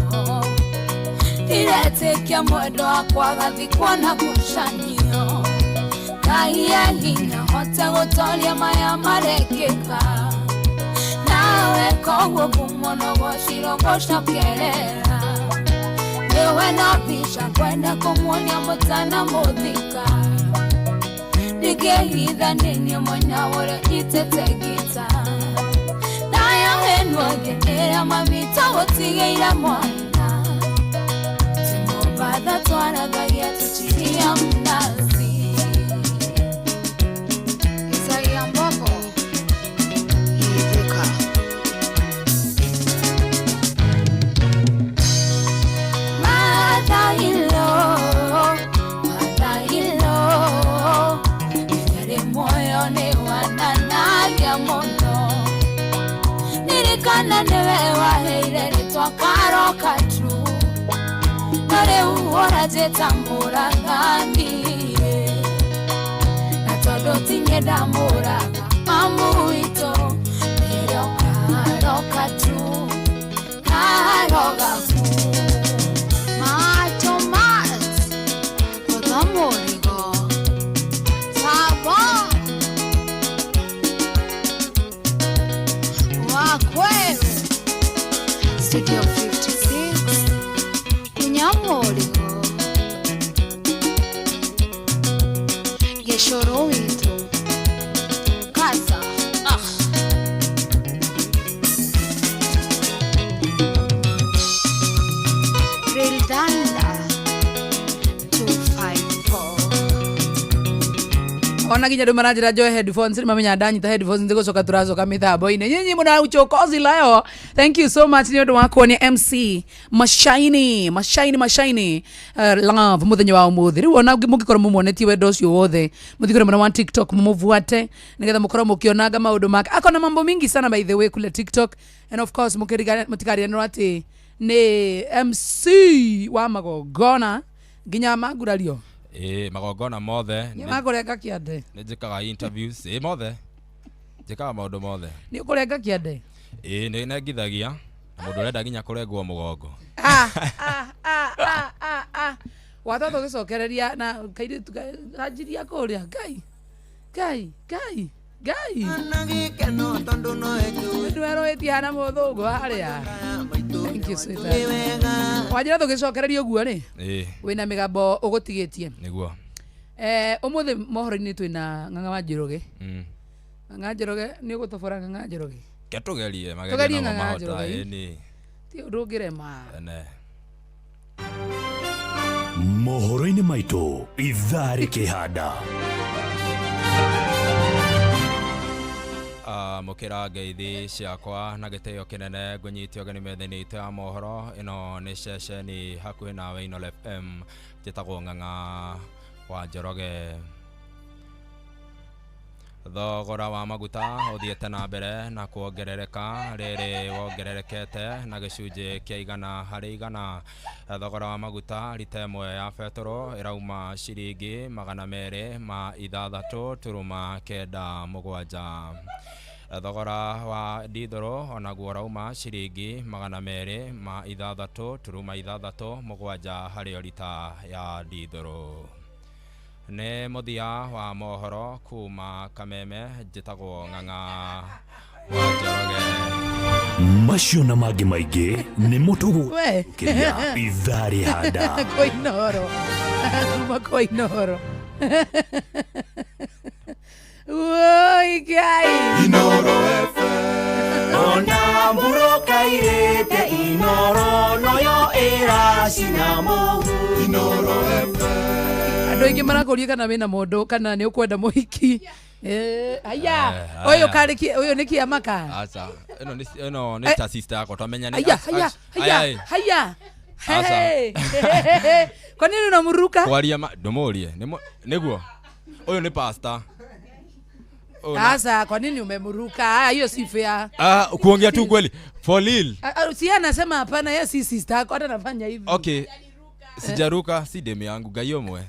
Speaker 27: Ndiretĩkia mwendo wakwa agathikwo na ngucanio Ngai e hinya hote gũtoria maya marekĩka Nawe koguo ngumo no gũcirwo gũcokerera Niwe na mbica ngwenda kũmuonia mũtana mũthika Ndingĩhithanĩirie mwena ũrĩa ũnyitĩte ngita Nayo ĩno ĩngĩ nĩrĩa mami tũgũtigĩire mwana Twĩ Mombatha twarangagia twĩ chini ya mnazi
Speaker 28: Isaia Mbogo Githika
Speaker 27: Mother-in-law, Ndarĩ muoyo nĩ wananagia mũno Ndirikana nĩwe waheire rĩtwa Karoka True No rĩu ũranjĩta mũragani Na tondũ ti niĩ ndamũraga mamu witũ Nĩrĩo Karoka True, Karoga
Speaker 28: Macho Mat Gũtha mũrigo Sabo Wakweru Studio 56 Kunya mũrigo Gĩcũrũ witũ Kaza ah. Rildanda 254
Speaker 1: Ona nginya andũ maranjĩra njoe headphones nĩ mamenya ndanyita headphones nĩgũcoka tũracoka mĩtambo-inĩ nyinyi mũna uchokozi leo thank you so much nĩ ũndũ wa kuonia MC mashaini mashaini mashaini love mũthenya wa ũmũthĩ rĩu ona mũngĩkorwo mũmuonetie wendo ũcio wothe mũthiĩ kũrĩ mwena wa TikTok mũmũbuate nĩgetha mũkorwo mũkĩonanga maũndũ make akona mambo mingi sana by the way kule TikTok and of course mũtikariganĩrwo atĩ nĩ MC wa magongona nginya mangurario
Speaker 2: Ĩĩ magongona mothe
Speaker 1: nĩ makũrenga kĩande
Speaker 2: nĩ njĩkaga interviews ĩĩ mothe njĩkaga maũndũ mothe
Speaker 1: nĩ ũkũrenga kĩande
Speaker 2: ĩĩ nĩ nengithagia na mũndũ ũrenda nginya kũrengwo mũgongo
Speaker 1: watoto tũgĩcokereria na kairĩtu kanjiria kũrĩa ngai ngai ngai ngai ndwerũĩtie hana mũthũngũ harĩa thank you sweetheart wanjĩra tũgĩcokereria ũguo rĩ
Speaker 2: ĩĩ
Speaker 1: wĩna mĩgambo ũgũtigĩtie
Speaker 2: nĩguo
Speaker 1: ũmũthĩ mohoro-inĩ twĩna Ng'ang'a wa Njoroge Ng'ang'a Njoroge nĩ ũgũtobora Ng'ang'a Njoroge
Speaker 2: ke tũgerie
Speaker 1: Tũgerie
Speaker 2: magerio namo
Speaker 1: Ng'ang'a
Speaker 2: mahota
Speaker 1: Njoroge.
Speaker 2: ĩĩ nĩ
Speaker 1: ti ũndũ ũngĩrema
Speaker 2: ene
Speaker 9: mohoro-inĩ maitũ ithaa rĩkĩhanda
Speaker 2: Mũkĩra ngeithi ciakwa na gĩtĩo kĩnene ngũnyite ũgeni metha-inĩ itũ ya mohoro ĩno nĩ ceceni hakuhĩ nawe Inooro FM njĩtagwo Ng'ang'a wa Njoroge Thogora wa maguta ũthiĩte na mbere na kuongerereka rĩrĩ wongererekete na gĩcunjĩ kĩa 100 harĩ 100. Thogora wa maguta rita ĩmwe ya betũrũ ĩrauma ciringi 206.97. Thogora wa ndithũrũ onaguo ũrauma ciringi 206.67 harĩ o rita ya ndithũrũ. Nĩ mũthia wa mohoro kuma Kameme njĩtagwo Ng'ang'a wa Njoroge.
Speaker 9: Macio na mangĩ maingĩ nĩ mũtũgũ
Speaker 1: We.
Speaker 9: kĩria ithaa rĩhanda
Speaker 1: kwa Inooro kuma kwa Inooro Woi Ngai
Speaker 3: Inooro FM.
Speaker 6: Ona mburoka irĩte Inoro noyo ĩracina mũhu. Inoro FM.
Speaker 1: Andå aingä marakåria kana wä na må kana nä å kwenda må hiki. Aya,
Speaker 2: Eh,
Speaker 1: å yå karä å yå nä kä amaka.
Speaker 2: Acha, ĩno nĩ ta sister yakwa twamenyani.
Speaker 1: Aya, haya, haya, haya.
Speaker 2: Asa.
Speaker 1: Hey, hey, hey. Kwa nini unamruka?
Speaker 2: Kwaria ma ndũmũrie nĩguo ũyũ nĩ pastor. Ũyũ
Speaker 1: Sasa kwa nini umemruka? Haya, hiyo si fair.
Speaker 2: Ah, kuongea tu kweli for real.
Speaker 1: Ah, ah, si yeye anasema hapana, yeye si sister yako, hata anafanya hivi.
Speaker 2: Okay, sijaruka, si demu yangu, Ngai ũmwe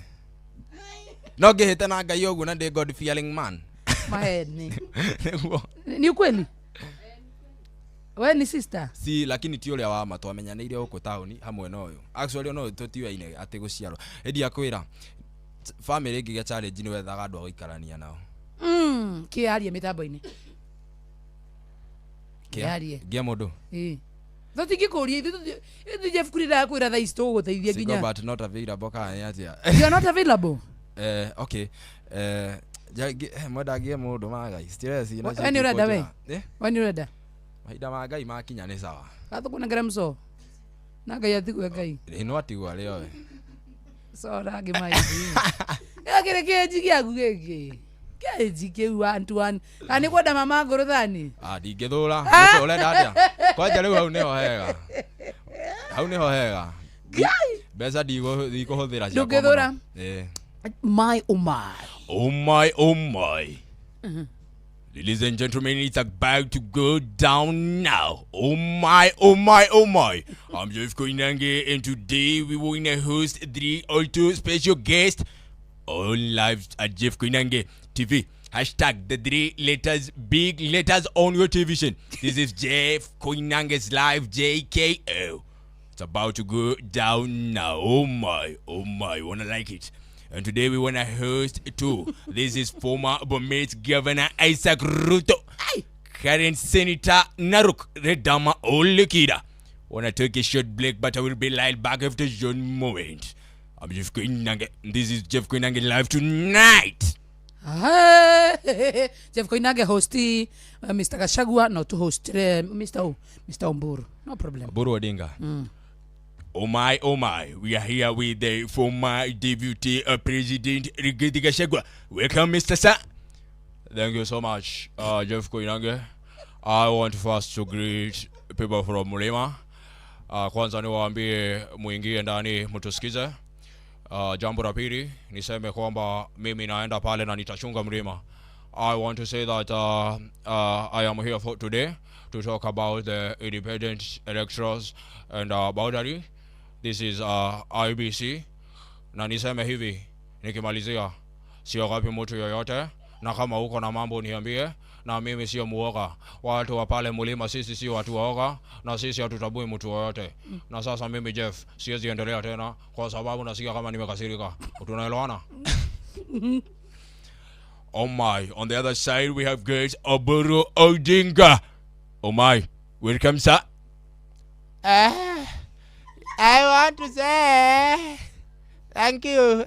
Speaker 2: no ngĩhĩte na Ngai ũguo na ndĩ God fearing man.
Speaker 1: Maheni.
Speaker 2: Nĩguo.
Speaker 1: Ni ukweli? Wewe ni sister?
Speaker 2: Si, lakini ti ũrĩa wa ma, twamenyanĩire gũkũ taũni hamwe na ũyũ. Actually ona ũyũ tũtiũaine atĩ gũciarwo ĩndi akwĩra family ĩngĩgĩa challenge nĩ wethaga andũ a gũikarania nao.
Speaker 1: Kĩarie mĩtambo-inĩ. Kĩarie.
Speaker 2: Ngĩa mũndũ.
Speaker 1: Ĩĩ. Tũtingĩkũria ithuĩ Jeff Kurira akwĩra thaa ici tũgũgũteithia
Speaker 2: Single
Speaker 1: nginya.
Speaker 2: but not available kana nĩ atĩa?
Speaker 1: You are not available.
Speaker 2: Okay, mwenda ngĩe mũndũ magai stress ina.
Speaker 1: We nĩ ũrenda we?
Speaker 2: Eh?
Speaker 1: We nĩ ũrenda?
Speaker 2: Mahinda ma Ngai makinya nĩ sawa.
Speaker 1: Gathũkũnengere mco. Na Ngai atigwe Ngai.
Speaker 2: Ĩno atigwo arĩ owe.
Speaker 1: Sora ngĩmaithi. Gĩkĩrĩ kĩnji gĩaku gĩkĩ. Kĩnji kĩu one to one. Kana nĩ kwenda mama ngũrũ thani?
Speaker 2: Ah, ndingĩthũra. Nĩkĩ ũrenda atĩa? Kwanja rĩu hau nĩho hega, hau nĩho hega. Mbeca ndikũhũthĩra ciakwa
Speaker 1: Ndũngĩthũra?
Speaker 2: mũno. Eh.
Speaker 1: My oh my.
Speaker 2: Oh my, oh my. Ladies and gentlemen, it's about to go down now. Oh my, oh my, oh my. I'm Jeff Koinange, and today we want to host three or two special guests on live at Jeff Koinange TV. Hashtag the three letters, big letters on your television. This is Jeff Koinange's live JKO. It's about to go down now. Oh my, oh my, you wanna like it. And today we wanna host two. This is former Bomet Governor Isaac Ruto, current Senator Narok Redama Olekida. Wanna take a short break, but I will be right back after a short moment. I'm Jeff Koinange. This is Jeff Koinange live tonight.
Speaker 1: Hey, Jeff Koinange hosti Mr. Gachagua, no to host Mr. O, Mr. Omburu. No problem.
Speaker 2: Oburu Odinga. Oh my, oh my, we are here with the former Deputy President Rigathi Gachagua. Welcome, Mr. Sir. Thank you so much, Jeff Koinange. I want first to greet people from Mlima. Kwanza niwaambie muingie ndani mtusikize. Jambo la pili niseme kwamba mimi naenda pale na nitachunga mlima. I want to say that I am here for today to talk about the independent electorals and boundary. This is IEBC. Na niseme hivi nikimalizia, siogopi mtu yoyote, na kama uko na mambo niambie, na mimi sio muoga. Watu wa pale mlima sisi sio watu waoga, na sisi hatutabui mtu yoyote. Na sasa mimi Jeff siwezi endelea tena kwa sababu nasikia kama nimekasirika. Tunaelewana? Oh my, on the other side we have great Oburu Odinga. Oh my, welcome sir.
Speaker 3: I want to say thank you.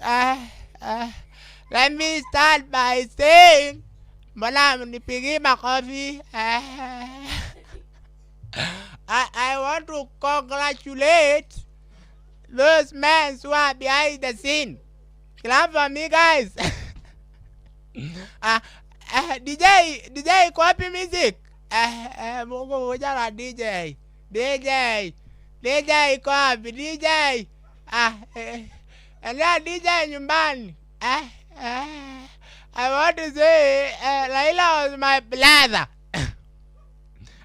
Speaker 3: Let me start by saying, mbona mnipigi makofi? I want to congratulate those men who are behind the scene. Clap for me, guys. DJ, DJ, copy music. Mungu moja na DJ. DJ, DJ copy, DJ. Ah, endea DJ nyumbani. I want to say Raila was my brother.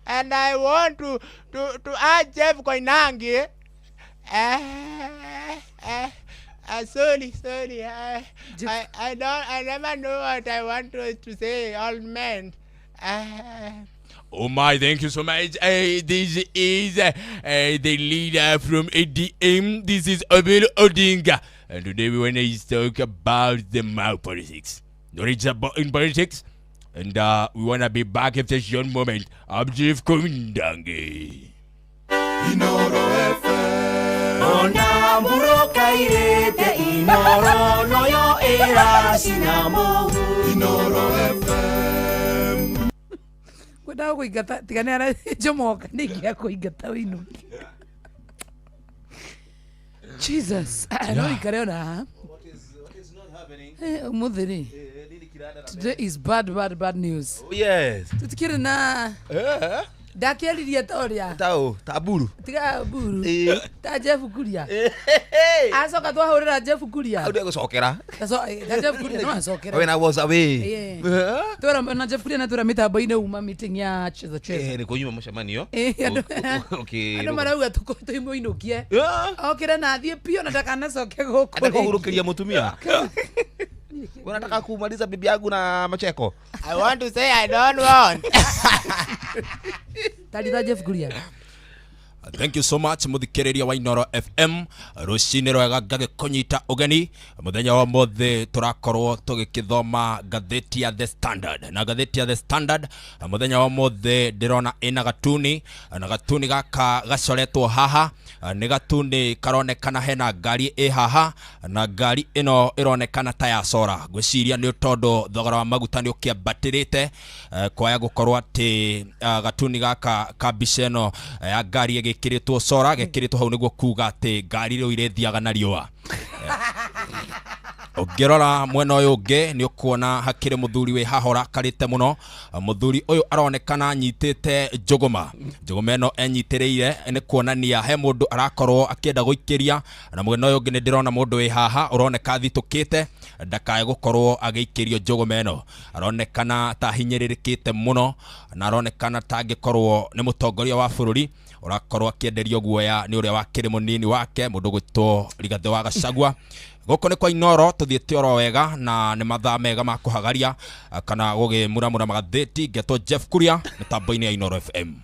Speaker 3: And I want to ask Jeff Koinange. Sorry, sorry. I don't, I never know what I want to say, old man.
Speaker 2: Oh my, thank you so much. This is the leader from ADM. This is Oburu Odinga. And today we want to talk about the Mau politics. Knowledge about in politics. And we want to be back after a short moment. I'm Jeff Koinange.
Speaker 6: Inoro FM. Ona mburoka irete Inoro noyo ĩracina mũhu. Inoro FM.
Speaker 1: Kwenda Ndagũkũingata tiga nĩ ara njomoka nĩ ingĩakũingata wĩinũke. Jesus, no ikare ona haha. Ũmũthĩ rĩ, today is bad bad bad news.
Speaker 11: Yes.
Speaker 1: Tũtikĩrĩ na ndakĩaririe ta ũrĩa
Speaker 11: Tao, taburu.
Speaker 1: tiga mburu
Speaker 11: Eh.
Speaker 1: ta Jeff Kuria acoka twahũrĩra Jeff Kuria
Speaker 11: Au ndegũcokera.
Speaker 1: Ta Jeff Kuria no acokere.
Speaker 11: When I was away.
Speaker 1: Yeah. Twĩra na Jeff Kuria na twĩra mĩtambo-inĩ uma meeting ya cheza cheza.
Speaker 11: Eh, nĩ kũnyuma mũcemanio.
Speaker 1: Andũ
Speaker 11: Okay.
Speaker 1: marauga tũmũinũkie okĩre na athiĩ piũ na ndakanacoke gũkũ
Speaker 11: Ataka
Speaker 1: rĩngĩ.
Speaker 11: kũhurũkĩria mũtumia. Unataka kumaliza bibi yangu na macheko.
Speaker 3: I want to say I don't want.
Speaker 1: Taritha Jeff Kuria.
Speaker 2: Thank you so much muthikiriria wa Inoro FM rucini rwega ngagĩkũnyita ũgeni mũthenya wa mũthĩ tũrakorwo tũgĩkĩthoma ngathĩti ya The Standard na ngathĩti ya The Standard mũthenya wa mũthĩ ndĩrona ĩna gatuni na gatuni gaka gacoretwo haha nĩ gatuni karonekana hena ngari ĩ haha na ngari ĩno ĩronekana ta ya sora ngwĩciria nĩ tondũ thogora wa maguta nĩ ũkĩambatĩrĩte kwaya gũkorwo atĩ gatuni gaka ka mbica ĩno ya ngari ĩgĩkĩrĩtwo sora gekĩrĩtwo hau nĩguo kuga atĩ ngari rĩu irĩthiaga na riũa. Ũngĩrora mwena ũyũ ũngĩ nĩ ũkuona hakĩrĩ mũthuri wĩ haha ũrakarĩte mũno. Mũthuri ũyũ aronekana anyitĩte njũgũma. Njũgũma ĩno enyitĩrĩire nĩ kuonania he mũndũ arakorwo akĩenda gũikĩria, na mwena ũyũ ũngĩ nĩ ndĩrona mũndũ wĩ haha ũroneka athitũkĩte ndakae gũkorwo agĩikĩrio njũgũma ĩno. Aronekana ta ahinyĩrĩrĩkĩte mũno na aronekana ta angĩkorwo nĩ mũtongoria wa bũrũri ũrakorwo akĩenderio guoya nĩ ũrĩa wakĩrĩ mũnini wake mũndũ gwĩtwo Rigathĩ wa Gachagua. Gũkũ nĩ kwa Inoro tũthiĩte oro wega na nĩ mathaa mega ma kũhagaria kana gũgĩmuramura magathĩti. Ngetwo Jeff Kuria mĩtambo-inĩ ya Inoro FM.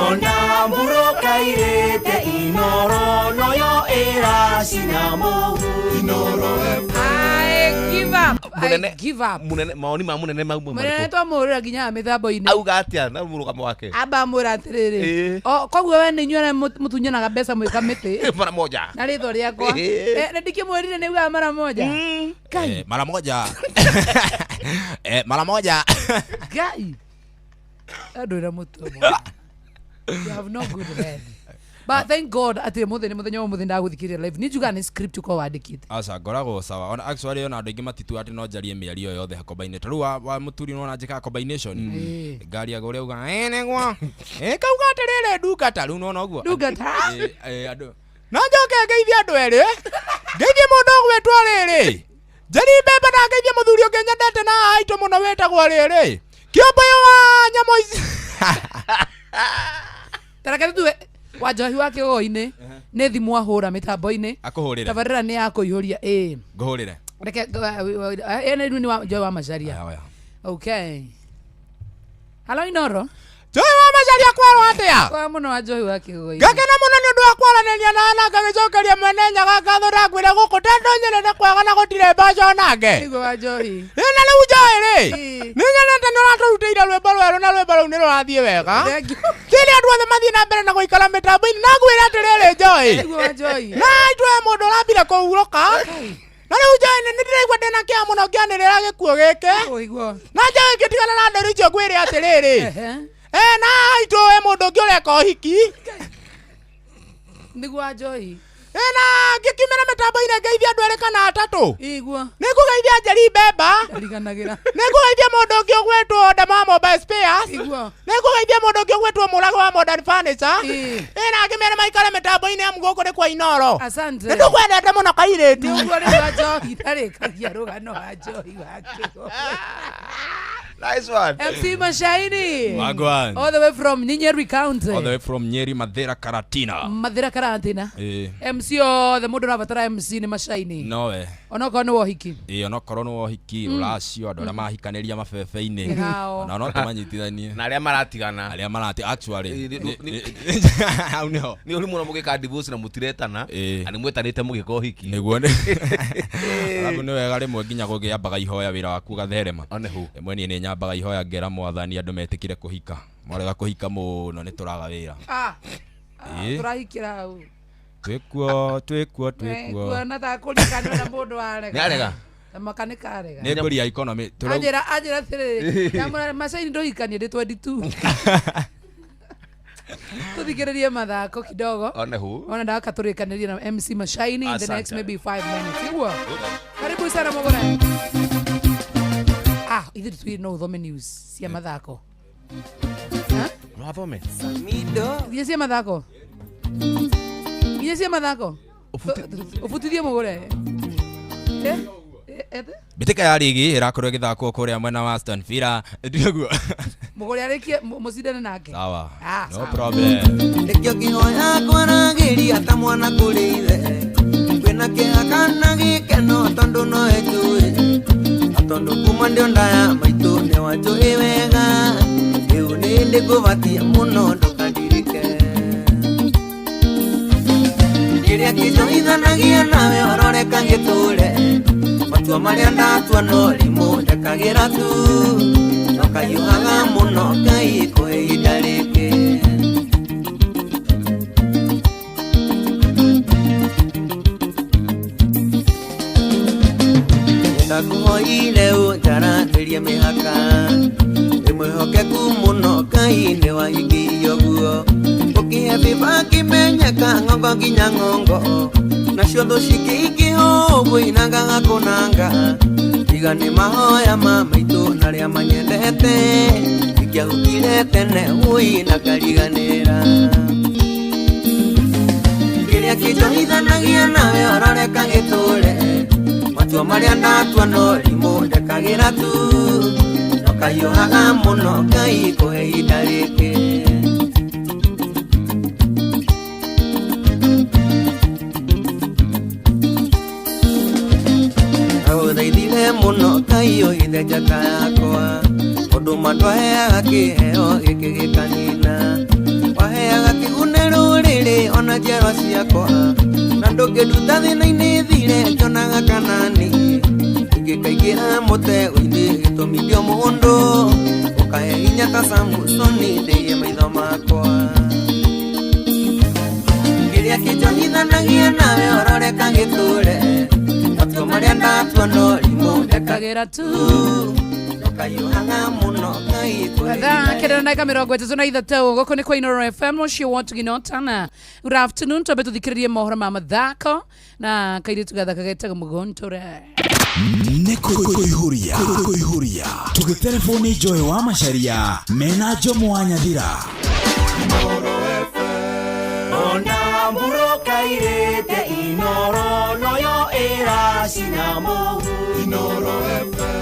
Speaker 6: Ona mburoka irĩte Inoro noyo ĩracina mũhu Inoro
Speaker 1: I give up. I give up.
Speaker 11: Munene maoni ma munene mau
Speaker 1: Mũnene twamũhũrĩra nginya mĩtambo-inĩ.
Speaker 11: Auga atĩa na mũrũgamo wake?
Speaker 1: Amba amwĩra atĩrĩrĩ, koguo we nĩ inyuĩ arĩa mũtunyanaga mbeca mwĩ kamĩtĩ
Speaker 11: mara moja
Speaker 1: na rĩtwa rĩakwa. Nĩ ndikĩmwĩrire nĩ augaga mara moja. Ngai.
Speaker 2: Mara moja. Mara moja.
Speaker 1: Ngai. Andwĩra mũtwe mwana. You have no good head. But thank God atĩ mũthĩ nĩ mũthenya wa mũthĩ ndagũthikĩrĩria live. Nĩ njugaga nĩ script ũkoragwo wandĩkĩte.
Speaker 2: Aca ngoragwo sawa. Ona actually ona andũ aingĩ matitua atĩ no njarie mĩario yothe hakomba-inĩ. Ta rĩu wa mũturi nĩwona njĩkaga combination. Ngariaga ũrĩa ugaga, nĩguo. Kauga atĩrĩrĩ ndungata rĩu nĩwona ũguo.
Speaker 1: Ndungata.
Speaker 2: Andũ. No njoke ngeithie andũ erĩ. Ngeithie mũndũ ũgwĩtwo rĩrĩ. Njeri mbembe na ngeithie mũthuri ũngĩ nyendete na aitũ mũno wĩtagwo rĩrĩ. Kĩũmbũyũ wa nyamũ ici.
Speaker 1: Tareke tũtue wa njohi wa kĩgoi-inĩ nĩ thimũ ahũra mĩtambo-inĩ.
Speaker 2: Akũhũrĩre.
Speaker 1: Tabarĩra nĩ ya kũihũria ĩĩ.
Speaker 2: Ngũhũrĩre.
Speaker 1: Reke ene rĩu nĩ wa njohi wa Macharia.
Speaker 2: Oya.
Speaker 1: Okay. Hello Inoro.
Speaker 3: Njohi wa Macharia kwarwo atĩa?
Speaker 1: Kwa mũno wa njohi wa kĩgoi-inĩ.
Speaker 3: Ngakena mũno nĩ ũndũ wa kwaranĩria nawe na ngagĩcokeria mwene nyaga ngatho ndakwĩra gũkũ tondũ nyene nĩ kwega na gũtirĩ mboco nake.
Speaker 1: Nĩguo wa njohi.
Speaker 3: Ĩ na rĩu njohi rĩ, nĩ nyonete nĩ ũratũrutĩire rwĩmbo rwerũ na rwĩmbo rũu nĩ rũrathiĩ wega. Kĩrĩ andũ othe mathiĩ na mbere na gũikara mĩtambo-inĩ na ngwĩra atĩrĩrĩ njohi.
Speaker 1: Nĩguo wa njohi.
Speaker 3: Na itwe mũndũ ũrambire kũhurũka. Na rĩu njohi nĩ ndĩraigua ndĩna kĩeha mũno ngĩanĩrĩra gĩkuũ gĩkĩ. Na njohi ngĩtigana na ndũru icio ngwĩre atĩrĩrĩ. Na aitũ he mũndũ ũngĩ ũreka ũhiki.
Speaker 1: Nĩguo wa njohi.
Speaker 3: Na ngĩkiumĩra mĩtambo-inĩ ngeithia andũ erĩ kana atatũ.
Speaker 1: Igua.
Speaker 3: Nĩngũgeithia Njeri Mbemba.
Speaker 1: Ndariganagĩra.
Speaker 3: Nĩngũgeithia mũndũ ũngĩ ũgwĩtwo Ndama Mobile Spares.
Speaker 1: Igua.
Speaker 3: Nĩngũgeithia mũndũ ũngĩ ũgwĩtwo Mũrago wa Modern Furniture. Na ngĩmere maikare mĩtambo-inĩ amu gũkũ nĩ kwa Inoro.
Speaker 1: Asante.
Speaker 3: Nĩtũkwendete mũno kairĩtu.
Speaker 1: Nĩguo rĩu wa njohi ndarĩkagia rũgano wa njohi wa kĩgoi.
Speaker 11: Nice one.
Speaker 1: MC Mashaini.
Speaker 2: Wagwan.
Speaker 1: All the way from Nyeri County.
Speaker 2: All the way from Nyeri Mathira Karatina.
Speaker 1: Mathira Karatina. MC othe mũndũ ũrabatara MC nĩ Mashaini.
Speaker 2: Nowe.
Speaker 1: Onokorwo nĩ wohiki.
Speaker 2: Ĩĩ onokorwo nĩ wohiki ũracio andũ arĩa mahikanĩria mabebe-inĩ.
Speaker 1: Nĩ hao.
Speaker 2: Ona no tũmanyitithanie.
Speaker 11: Na arĩa maratigana.
Speaker 2: Arĩa marati actually. Hau nĩho.
Speaker 11: Nĩ ũru mũno mũgĩka divorce na mũtiretana na nĩ mwetanĩte mũgĩka ũhiki.
Speaker 2: Nĩguo nĩ. Arabu nĩ wega rĩmwe nginya gũkĩambaga ihoya wĩra waku ũgatherema. Rĩmwe niĩ nĩ nyambaga ihoya ngera mwathani andũ metĩkĩre kũhika. Marega kũhika mũno nĩ tũraga wĩra.
Speaker 1: Tũrahikĩra hau.
Speaker 2: Twĩkuo twĩkuo twĩkuo.
Speaker 1: Kuona ta kũrikana na mũndũ warega.
Speaker 11: Nĩ arega.
Speaker 1: Maka nĩ karega.
Speaker 2: Nĩ ngũri ya economy.
Speaker 1: Anjĩra anjĩra atĩrĩrĩ, ndamwĩra Macaini ndũhikanie ndĩ 22. Tũthikĩrĩrie mathako kidogo.
Speaker 11: One hu.
Speaker 1: Ona ndaka tũrĩkanĩrie na MC Mashaini in the next
Speaker 11: Asante.
Speaker 1: maybe 5 minutes. Iguo. Karibu sana Mũgũre. Ah, ithuĩ tũtwire no ũthome news cia mathako.
Speaker 11: No athome.
Speaker 1: Iria cia mathako. Iria cia mathako. Ũbutithie Mũgũre. Eh? Eh, eh,
Speaker 2: Mbĩtĩka ya rigi ĩrakorwo ĩgĩthakwo kũrĩa mwena wa Aston Villa. Ndiguo.
Speaker 1: Mũgũre arĩkie mũcindane nake.
Speaker 2: Sawa.
Speaker 1: Ah,
Speaker 2: No
Speaker 1: sawa.
Speaker 2: problem.
Speaker 6: Nĩkĩo kĩhoya kwaragĩria ta mwana kũrĩ ithe kwĩna kĩeha kana gĩkeno tondũ no ĩnjũĩ na tondũ kuma ndĩ ndaya maitũ nĩ wanjũĩ wega rĩu nĩ ndĩkũbatie mũno ndũkandirike kĩrĩa kĩnjohithanagia nawe ororeka gĩtũre matua marĩa ndatua no rimũ ndekagĩra tu no kahiũhaga mũno Ngai kũhe ihinda rĩngĩ. Ndakuhoire ũnjaranĩrie mĩhaka wĩ mwĩhokeku mũno Ngai nĩ wahingirie ũguo ũkĩhe bĩba kĩmenyeka ng'ongo nginya ng'ongo nacio thũ cikĩingĩha ũguo inangaga kũnanga tiga nĩ mahoya ma maitũ na arĩa manyendete ingĩahukire tene ũi na ngariganĩra kĩrĩa kĩnjohithanagia nawe ororeka gĩtũre matua marĩa ndatua no rimũ ndekagĩra tu no kahiũhaga mũno Ngai kũhe ihinda rĩngĩ. Ndagũthaithire mũno Ngai ũhithe njata yakwa ũndũ matwaheaga kĩheo gĩkĩ gĩkanina waheaga kĩgune rũrĩrĩ ona njiarwa ciakwa na ndũngĩnduta thĩna-inĩ thire njonaga kanani ingĩkaingĩra mũtego-inĩ gĩtũmi ndio mũndũ ũkahe hinya ta Samusoni ndĩie maitho makwa kĩrĩa kĩnjohithanagia nawe ororeka gĩtũre matua marĩa ndatua no rimũ
Speaker 1: ndekagĩra tu
Speaker 6: kahiũhaga mũno Ngai kũhe
Speaker 1: Thaa kenda na ndagĩka 33 gũkũ nĩ kwa Inoro FM mũciĩ wa Tũginotana. Good afternoon, twambe tũthikĩrĩrie mohoro ma mathako na kairĩtu gathaka getagwo Mũgontore.
Speaker 12: Nĩ kũihũria kũihũria tũgĩtereboni Joy wa Macharia mena Jomo wa Nyathira.
Speaker 6: Ona mburokairĩte Inoro noyo ĩracina mũhu Inoro FM.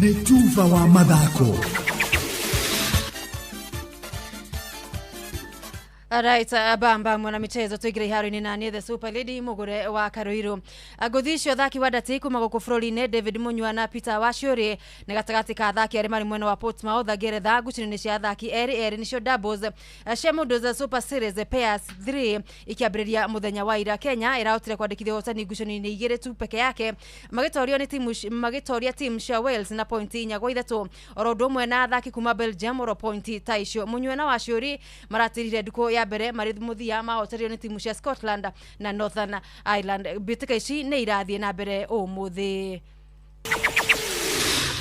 Speaker 12: Nĩ tuba wa mathako.
Speaker 14: Alright, bamba mwana michezo tuingire iharo-inĩ na niĩ the super lady Mugure wa Karuiru. Ngũthi icio athaki wa ndati kuma gũkũ bũrũri-inĩ David Munyua na Peter Waciũrĩ nĩ gatagatĩ ka athaki arĩa marĩ mwena wa Portsmouth Ngeretha ngucanio-inĩ cia athaki erĩ erĩ nĩcio doubles cia Mundos Super Series pairs 3 ikĩambĩrĩria mũthenya wa ira. Kenya ĩrahotire kwandĩkithia ũhotani ngucanio-inĩ igĩrĩ tu peke yake magĩtorio nĩ timu magĩtoria timu cia Wales na pointi 4-3 oro ũndũ ũmwe na athaki kuma Belgium oro pointi ta icio. Munyua na Waciũrĩ maratirire ndukũ ya mbere marĩ mũthia mahoterio nĩ timu cia Scotland na Northern Ireland. Mbĩtĩka ici nĩ irathiĩ na mbere ũmũthĩ.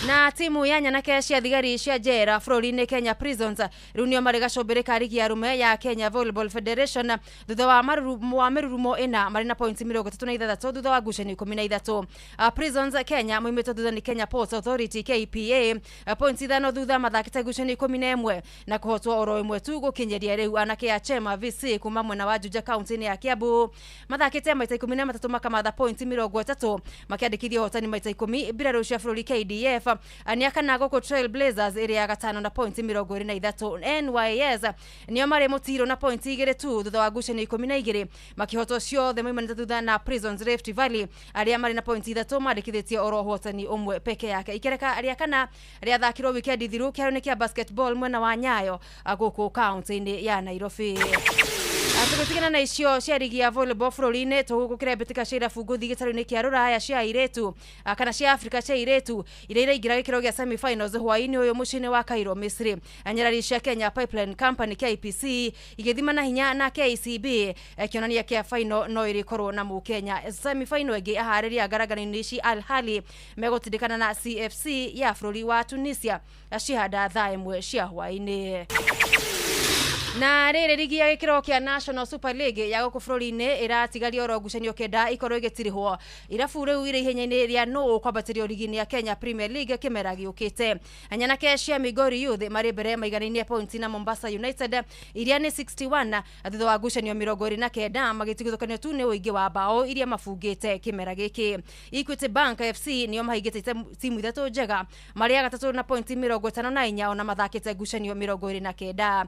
Speaker 14: Na timu ya nyanake cia thigari cia njera bũrũri-inĩ Kenya Prisons rĩu nĩo marĩ gacũmbĩrĩ ka rigi ya arũme ya Kenya Volleyball Federation thutha wa mĩrurumo ĩna marĩ na pointi 36 thutha wa ngucanio 13. Prisons Kenya moimĩtwo thutha nĩ Kenya Ports Authority KPA pointi 5 thutha mathakĩte ngucanio 11 na kũhotwo oro ĩmwe tu gũkinyĩria rĩu. Anake a Chema VC kuma mwena wa Juja kaunti-inĩ ya Kiambu mathakĩte maita 13 makamatha pointi 30 makĩandĩkithia ũhotani maita 10. Mbirarũ cia bũrũri KDF nĩ akana gũkũ Trail Blazers ĩrĩa ya gatano na pointi 23. NYS nĩo marĩ mũtiro na pointi 2 tu thutha wa ngucanio 12 makĩhotwo ciothe maumanĩte thutha na Prisons Rift Valley arĩa marĩ na pointi 3 mandĩkithĩtie oro ũhotani ũmwe peke yake. Ikereka rĩa kana rĩathakirwo wikendi thiru kĩharo-inĩ kĩa basketball mwena wa Nyayo gũkũ kaunti-inĩ ya Nairobi. Tũgĩtigana na icio cia rigi ya volleyball bũrũri-inĩ tũgũkĩra mbĩtĩka cia irabu ngũthi gĩtarũ-inĩ kĩa rũraya cia airĩtu kana cia Afrika cia airĩtu iria iraingĩra gĩkĩro gĩa semi-finals hwaĩ-inĩ ũyũ mũciĩ-inĩ wa Cairo, Misri. Nyarari cia Kenya Pipeline Company KPC igĩthima na hinya na KCB kĩonania kĩa final no ĩrĩkorwo na mũkenya. Semi-final ĩngĩ aharĩria ngarangano-inĩ ici Al Ahly megũtindĩkana na CFC ya bũrũri wa Tunisia cihanda thaa 1 cia hwaĩ-inĩ. Na rĩrĩ rigi ya gĩkĩro kĩa National Super League ya gũkũ bũrũri-inĩ ĩratigaria oro ngucanio 9 ikorwo igĩtirihwo. Irabu rĩu irĩ ihenya-inĩ rĩa nũ kwambatĩrio rigi-inĩ ya Kenya Premier League kĩmera gĩũkĩte. Anyanake cia Migori Youth marĩ mbere maiganainie pointi na Mombasa United iria nĩ 61 thutha wa ngucanio 29 magĩtigithũkanio tu nĩ ũingĩ wa bao iria mabungĩte kĩmera gĩkĩ. Equity Bank FC nĩo mahaingĩte timu ithatũ njega marĩ a gatatũ na pointi 54 ona mathakĩte ngucanio 29.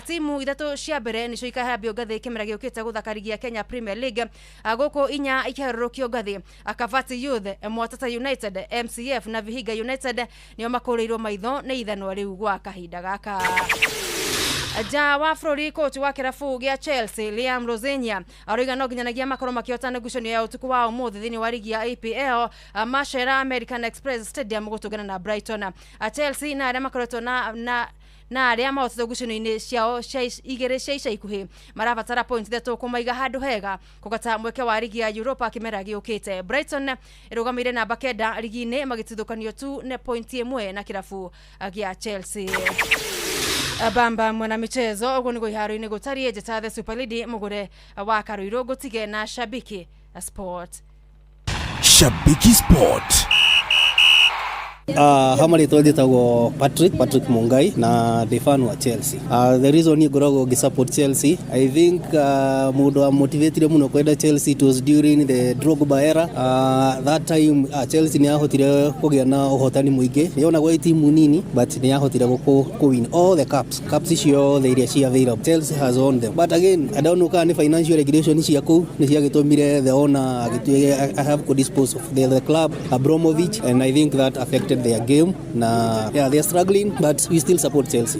Speaker 14: Timu ithatũ cia mbere nĩcio ikahambio ngathĩ kĩmera gĩũkĩte gũthaka rigi ya Kenya Premier League gũkũ inya ikĩharũrũkio ngathĩ. Akavati Youth, Mwatata United, MCF na Vihiga United nĩo makũrĩirwo maitho nĩ ithanwa rĩu gwa kahinda gaka. Ja wa bũrũri coach wa kĩrabu gĩa Chelsea Liam Rosenia aroiga no nginyanagia makorwo makĩhotana ngucanio ya ũtukũ wa ũmũthĩ thĩinĩ wa rigi ya EPL macera American Express Stadium gũtũngana na Brighton. Chelsea na arĩa makoretwo na arĩa mahotete ngucanio-inĩ ciao cia igĩrĩ cia ica ikuhĩ marabatara point ithatũ kũmaiga handũ hega kũgata mweke wa rigi ya Europa kĩmera gĩũkĩte. Brighton ĩrũgamĩire namba 9 rigi-inĩ magĩtithũkanio tu nĩ point 1 na kĩrabu gĩa Chelsea. Bamba mwana michezo ũguo nĩguo iharo-inĩ gũtariĩ. Njĩta the Super Lady mũgũre wa Karuirũ ngũtige na Shabiki Sport.
Speaker 12: Shabiki Sport.
Speaker 13: Hama rĩtwa njĩtagwo Patrick Mungai na ndĩ fan wa Chelsea. The reason niĩ ngoragwo ngĩ support Chelsea, I think mũndũ wa motivatire mũno kwenda Chelsea it was during the Drogba era. That time Chelsea nĩ yahotire kũgĩa na ũhotani mũingĩ. Nĩ yonagwo ĩ timu nini but nĩ yahotire kũ win all the cups ciothe iria ci available. Chelsea has won them. But again, I don't know kana nĩ financial regulation cia kũu nĩ ciagĩtũmire the owner agĩtuĩke I have to dispose of the club Abramovich, and I think that affected their game. Na yeah, they are struggling, but we still support Chelsea.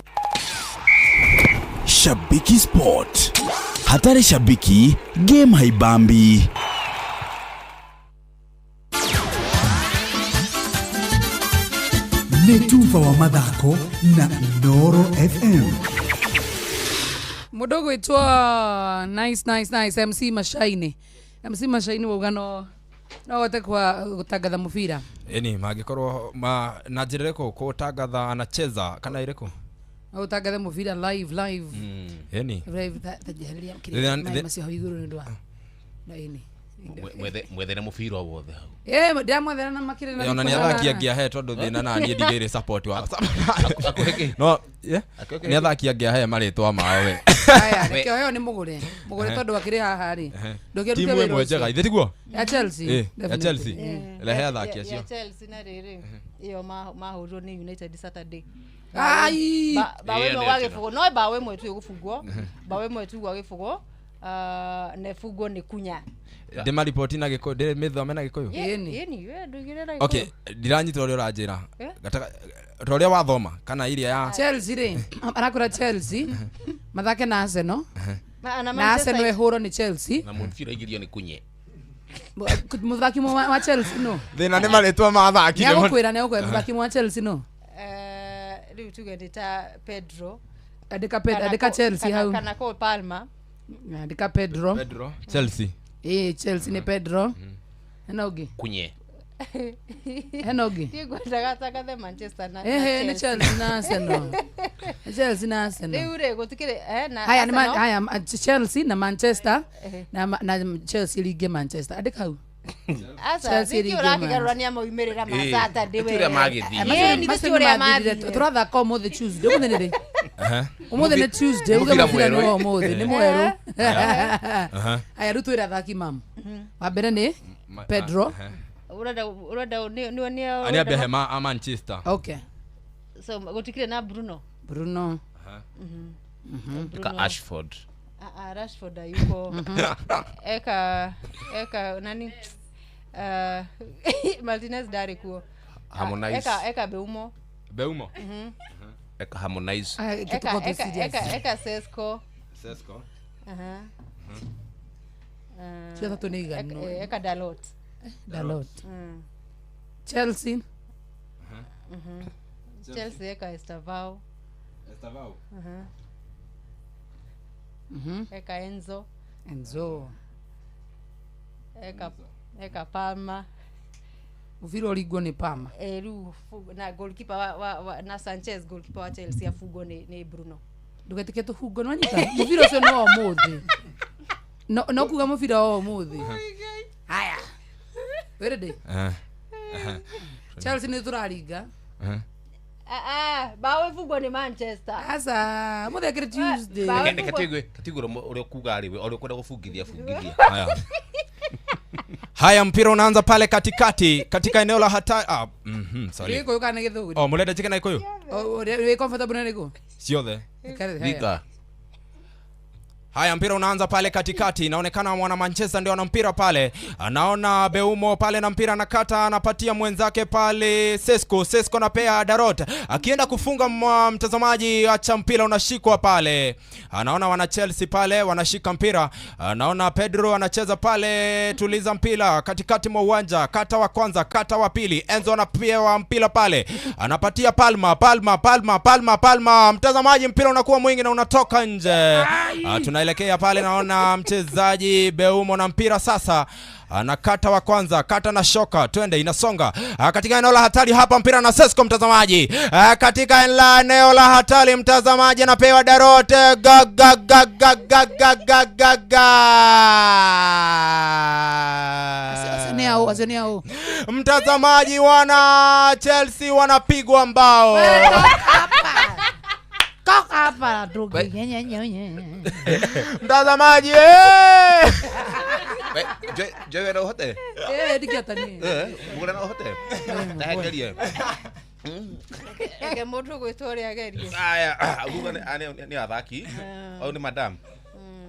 Speaker 12: Shabiki Sport. Hatari shabiki, game haibambi.
Speaker 15: Nĩ tuba wa mathako na Inooro FM.
Speaker 1: Mũndũ ũgwĩtwo nice MC Mashaini. MC Mashaini wauga no hote kwa gũtangatha mũbira.
Speaker 2: Eni mangĩkorwo na njĩra ĩrĩkũ kũtangatha anacheza kana ĩrĩkũ?
Speaker 1: Gũtangatha mũbira live.
Speaker 2: Eni.
Speaker 1: Live ta jeheria kĩrĩa macio hau igũrũ nĩ ũndũ wa na ĩni.
Speaker 11: Mwethere mũbira wothe hau.
Speaker 1: Ndĩramwethera na makĩrĩ na
Speaker 2: ona nĩ athaki angĩ ahe tondũ thĩna na niĩ ndigĩrĩ support wa no nĩ athaki angĩ ahe marĩtwa mao we.
Speaker 1: Aya reke ũheo nĩ mũgũre tondũ akĩrĩ haha rĩ ndũkĩrute
Speaker 2: timu ĩmwe njega ithe tiguo
Speaker 1: ya Chelsea
Speaker 2: ya Chelsea rehe athaki acio
Speaker 16: ya Chelsea na rĩrĩ ĩyo mahũrirwo nĩ United Saturday.
Speaker 1: Ai
Speaker 16: bao ĩmwe gwa gĩbũgũ no bao ĩmwe tu ĩgũbungwo bao ĩmwe tu gwa gĩbũgũ nefugwo nĩ kunya
Speaker 2: ndĩmaripoti na gĩkũyũ ndĩmĩthome na gĩkũyũ
Speaker 16: ĩni we ndũigĩre na
Speaker 2: okay ndiranyita ũrĩa ũranjĩra ta ũrĩa wathoma kana iria ya
Speaker 1: Chelsea rĩ arakũra Chelsea mathake na Arsenal na Arsenal ĩhũrwo nĩ Chelsea
Speaker 11: na mũbira igĩrio nĩ kunye
Speaker 1: mũthaki wa Chelsea no
Speaker 2: thĩna nĩ marĩtwa ma athaki
Speaker 1: nĩagũkwĩra nĩagũkwĩra mũthaki wa Chelsea no
Speaker 16: rĩu tuge nĩ ta Pedro
Speaker 1: andĩka Chelsea hau
Speaker 16: kana Cole Palmer
Speaker 1: andĩka Pedro
Speaker 2: Chelsea
Speaker 1: Chelsea nĩ Pedro hena ũngĩ
Speaker 11: kunye
Speaker 1: hena ũngĩ
Speaker 16: ngwendaga tangathe Manchester na
Speaker 1: nĩ Chelsea na Arsenal Chelsea na Arsenal
Speaker 16: rĩu rĩ gũtikĩrĩ na
Speaker 1: haya haya Chelsea na Manchester na Chelsea ringe Manchester andĩka hau
Speaker 16: Chelsea ringe ũrakĩgarũrania maumĩrĩra ma Saturday we
Speaker 1: ũrĩa mathire tũrathaka ũmũthĩ Tuesday ũmũthĩ nĩ rĩ ũmũthĩ nĩ Tuesday uge mũbira nĩ wa ũmũthĩ nĩ mwerũ aya rĩu twĩre athaki mamu wa mbere nĩ Pedro
Speaker 16: ũrenda nĩ
Speaker 2: nĩ ambe he ma Manchester
Speaker 1: okay
Speaker 16: so gũtikĩrĩ na Bruno
Speaker 11: ka Ashford
Speaker 16: Rashford yuko eka nani Martinez ndarĩ kuo
Speaker 11: Harmonize
Speaker 16: eka Beumo
Speaker 11: eka Harmonize
Speaker 16: eka Sesko Aha.
Speaker 1: Cio tatu nĩ iganu.
Speaker 16: Eka Dalot.
Speaker 1: Dalot. Chelsea.
Speaker 16: Chelsea eka Estevao.
Speaker 2: Estevao.
Speaker 16: Aha. Eka Enzo.
Speaker 1: Enzo.
Speaker 16: Eka Palma.
Speaker 1: Mũbira ũringwo nĩ Palma.
Speaker 16: Rĩu na goalkeeper wa na Sanchez goalkeeper wa Chelsea afungwo nĩ Bruno.
Speaker 1: Ndũgetĩke tũbungwo nĩ wanyita. Mũbira ũcio nĩ wa ũmũthĩ. No kuga mũbira wa ũmũthĩ. Haya. Wĩ ready? Chelsea nĩ tũraringa.
Speaker 16: Bao ĩbungwo nĩ Manchester.
Speaker 1: Aca, mũthĩ akĩrĩ Tuesday.
Speaker 11: Reke tuigue tuigue ũrĩa ũkuga rĩ, ũrĩa ũkwenda gũbungithia bungithia.
Speaker 2: Haya. Haya, mpira unaanza pale katikati katika eneo la hatari. Sorry.
Speaker 1: Gĩkũyũ kana Gĩthũngũ?
Speaker 2: Oh, mũrenda njĩke na Gĩkũyũ?
Speaker 1: Wĩ comfortable na Gĩkũyũ?
Speaker 2: Ciothe.
Speaker 11: Rika.
Speaker 2: Haya, mpira unaanza pale katikati, inaonekana mwana Manchester ndio ana mpira pale. Anaona Beumo pale na mpira anakata, anapatia mwenzake pale Sesko. Sesko anapea Darot. Akienda kufunga mtazamaji, acha mpira unashikwa pale. Anaona wana Chelsea pale wanashika mpira. Anaona Pedro anacheza pale, tuliza mpira katikati mwa uwanja, kata wa kwanza, kata wa pili. Enzo anapewa mpira pale. Anapatia Palma, Palma, Palma, Palma, Palma. Mtazamaji, mpira unakuwa mwingi na unatoka nje. Tunaelekea pale, naona mchezaji Beumo na mpira sasa. Anakata wa kwanza, kata na shoka, twende, inasonga katika eneo la hatari hapa, mpira na Sesko mtazamaji. Katika eneo la hatari mtazamaji, anapewa Darot. Ga ga ga ga ga ga ga ga ga.
Speaker 1: Aseneo.
Speaker 2: Mtazamaji, wana Chelsea wanapigwa mbao.
Speaker 1: Toka hapa ndugu.
Speaker 2: Mtazamaji,
Speaker 11: Joy na uhote?
Speaker 1: Ndikiatani.
Speaker 11: Mugure na uhote? Ndahegerie.
Speaker 16: Eke mũndũ gwĩtwo ũrĩa agerie.
Speaker 11: Aya, uguo ni athaki. Au ni madam.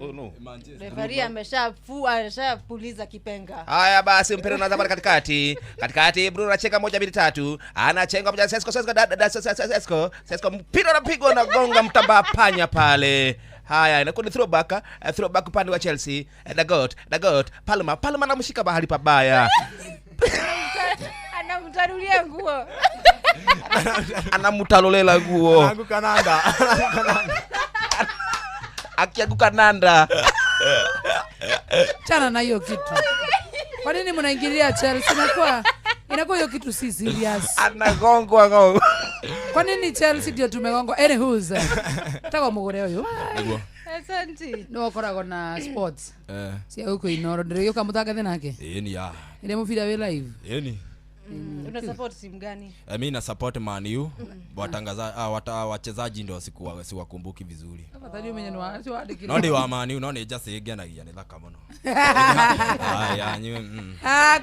Speaker 11: Oh no.
Speaker 16: Referee ameshapuliza kipenga.
Speaker 11: Haya basi, mpira unaanza pale katikati. Katikati Bruno anacheka 1 2 3. Anachenga moja Sesko Sesko Sesko. Sesko mpira unapigwa na gonga mtambaa panya pale. Haya, inakuwa ni throwback, throwback upande wa Chelsea. Dagot, Palma, Palma anamshika bahali pabaya.
Speaker 16: Anamtarulia nguo.
Speaker 11: Anamtalolela nguo.
Speaker 2: Anaanguka nanda.
Speaker 11: Akianguka nanda.
Speaker 1: Chana na hiyo kitu. Kwa nini mnaingilia Chelsea? Inakuwa hiyo kitu si serious.
Speaker 11: Anagongwa gongo.
Speaker 1: Kwa nini Chelsea ndio tumegongwa? Anywho's. Taka mugure uyu.
Speaker 2: Niguo.
Speaker 16: Asante.
Speaker 1: No koragwo na sports. Cia guku Inoro ndiriuka mutangathe nake.
Speaker 2: Ĩni ya.
Speaker 1: Ile mubira wi live.
Speaker 2: Ĩni.
Speaker 16: Una support timu gani?
Speaker 2: Mimi na support Man U. Wachezaji ndio siwakumbuki vizuri.
Speaker 1: Afadhali umenye ni wa sio
Speaker 2: No ndi wa Man U, no ni just ingenagia ni thaka muno. Aya nyu.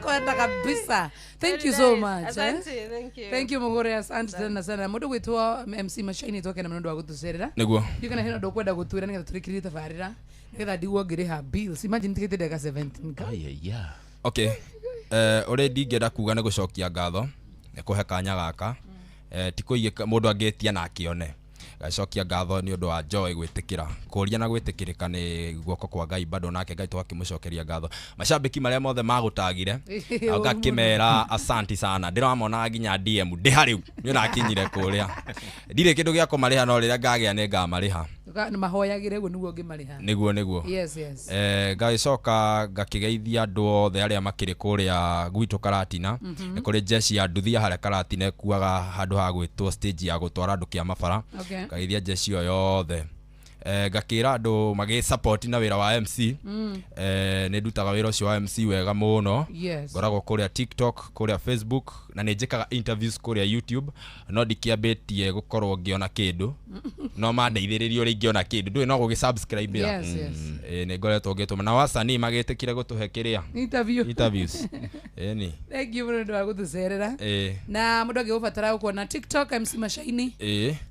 Speaker 1: Kwenda kabisa. Thank you so much.
Speaker 16: Asante, thank you.
Speaker 1: Thank you Mugure, asante tena sana. Mundu gwitwo MC Mashaini toke na mundu wa gutucerera.
Speaker 2: Niguo.
Speaker 1: Ndikana hena ndo kwenda gutwira nigetha turikirie tabarira. Nigetha ndigwo ngiriha bills. Imagine tikete ndeka 17.
Speaker 11: Aya.
Speaker 2: Okay. Ore ndingĩenda kuga nĩ gũcokia ngatho nĩ kũhe kanya gaka. Ti kũiye mũndũ angĩtia na akĩone. Gacokia ngatho nĩ ũndũ wa Joy gwĩtĩkĩra kũria na gwĩtĩkĩrĩka nĩ guoko kwa Ngai bado nake Ngai twakĩmũcokeria ngatho. Mashabiki marĩa mothe magũtagire ngakĩmera asanti sana. Ndĩramona nginya DM ndĩ harĩu nĩ ũrakinyire kũrĩa. Ndirĩ kĩndũ gĩa kũmarĩha no rĩrĩa ngagĩa nĩ ngamarĩha.
Speaker 1: Nĩ mahoyagĩre ũguo nĩguo ngĩmarĩha.
Speaker 2: Nĩguo.
Speaker 1: Yes, yes.
Speaker 2: Ngagĩcoka ngakĩgeithia andũ othe arĩa makĩrĩ kũrĩa gwitũ Karatina. Nĩ kũrĩ jeshi ya nduthi ya harĩa Karatina ĩkuaga handũ ha gwĩtwo stage ya gũtwara andũ kĩamabara. Ngageithia jeshi ĩyo yothe. Ngakĩra andũ magĩ support na wĩra wa MC. Nĩ ndutaga wĩra ũcio wa MC wega mũno. Ngoragwo kũrĩa TikTok, kũrĩa Facebook, na nĩ njĩkaga interviews kũrĩa YouTube, no ndikĩambĩtie gũkorwo ngĩona kĩndũ. No mandeithĩrĩrie ũrĩa ingĩona kĩndũ. Ndũĩ no gũgĩ subscribe ĩra.
Speaker 1: Yes, yes.
Speaker 2: Nĩ ngoretwo ngĩtũma na wasanii magĩtĩkire gũtũhe kĩrĩa interviews. Ĩni.
Speaker 1: Thank you mũno nĩ wa gũtũcerera. Na mũndũ angĩgũbatara gũkuona TikTok MC Mashaini.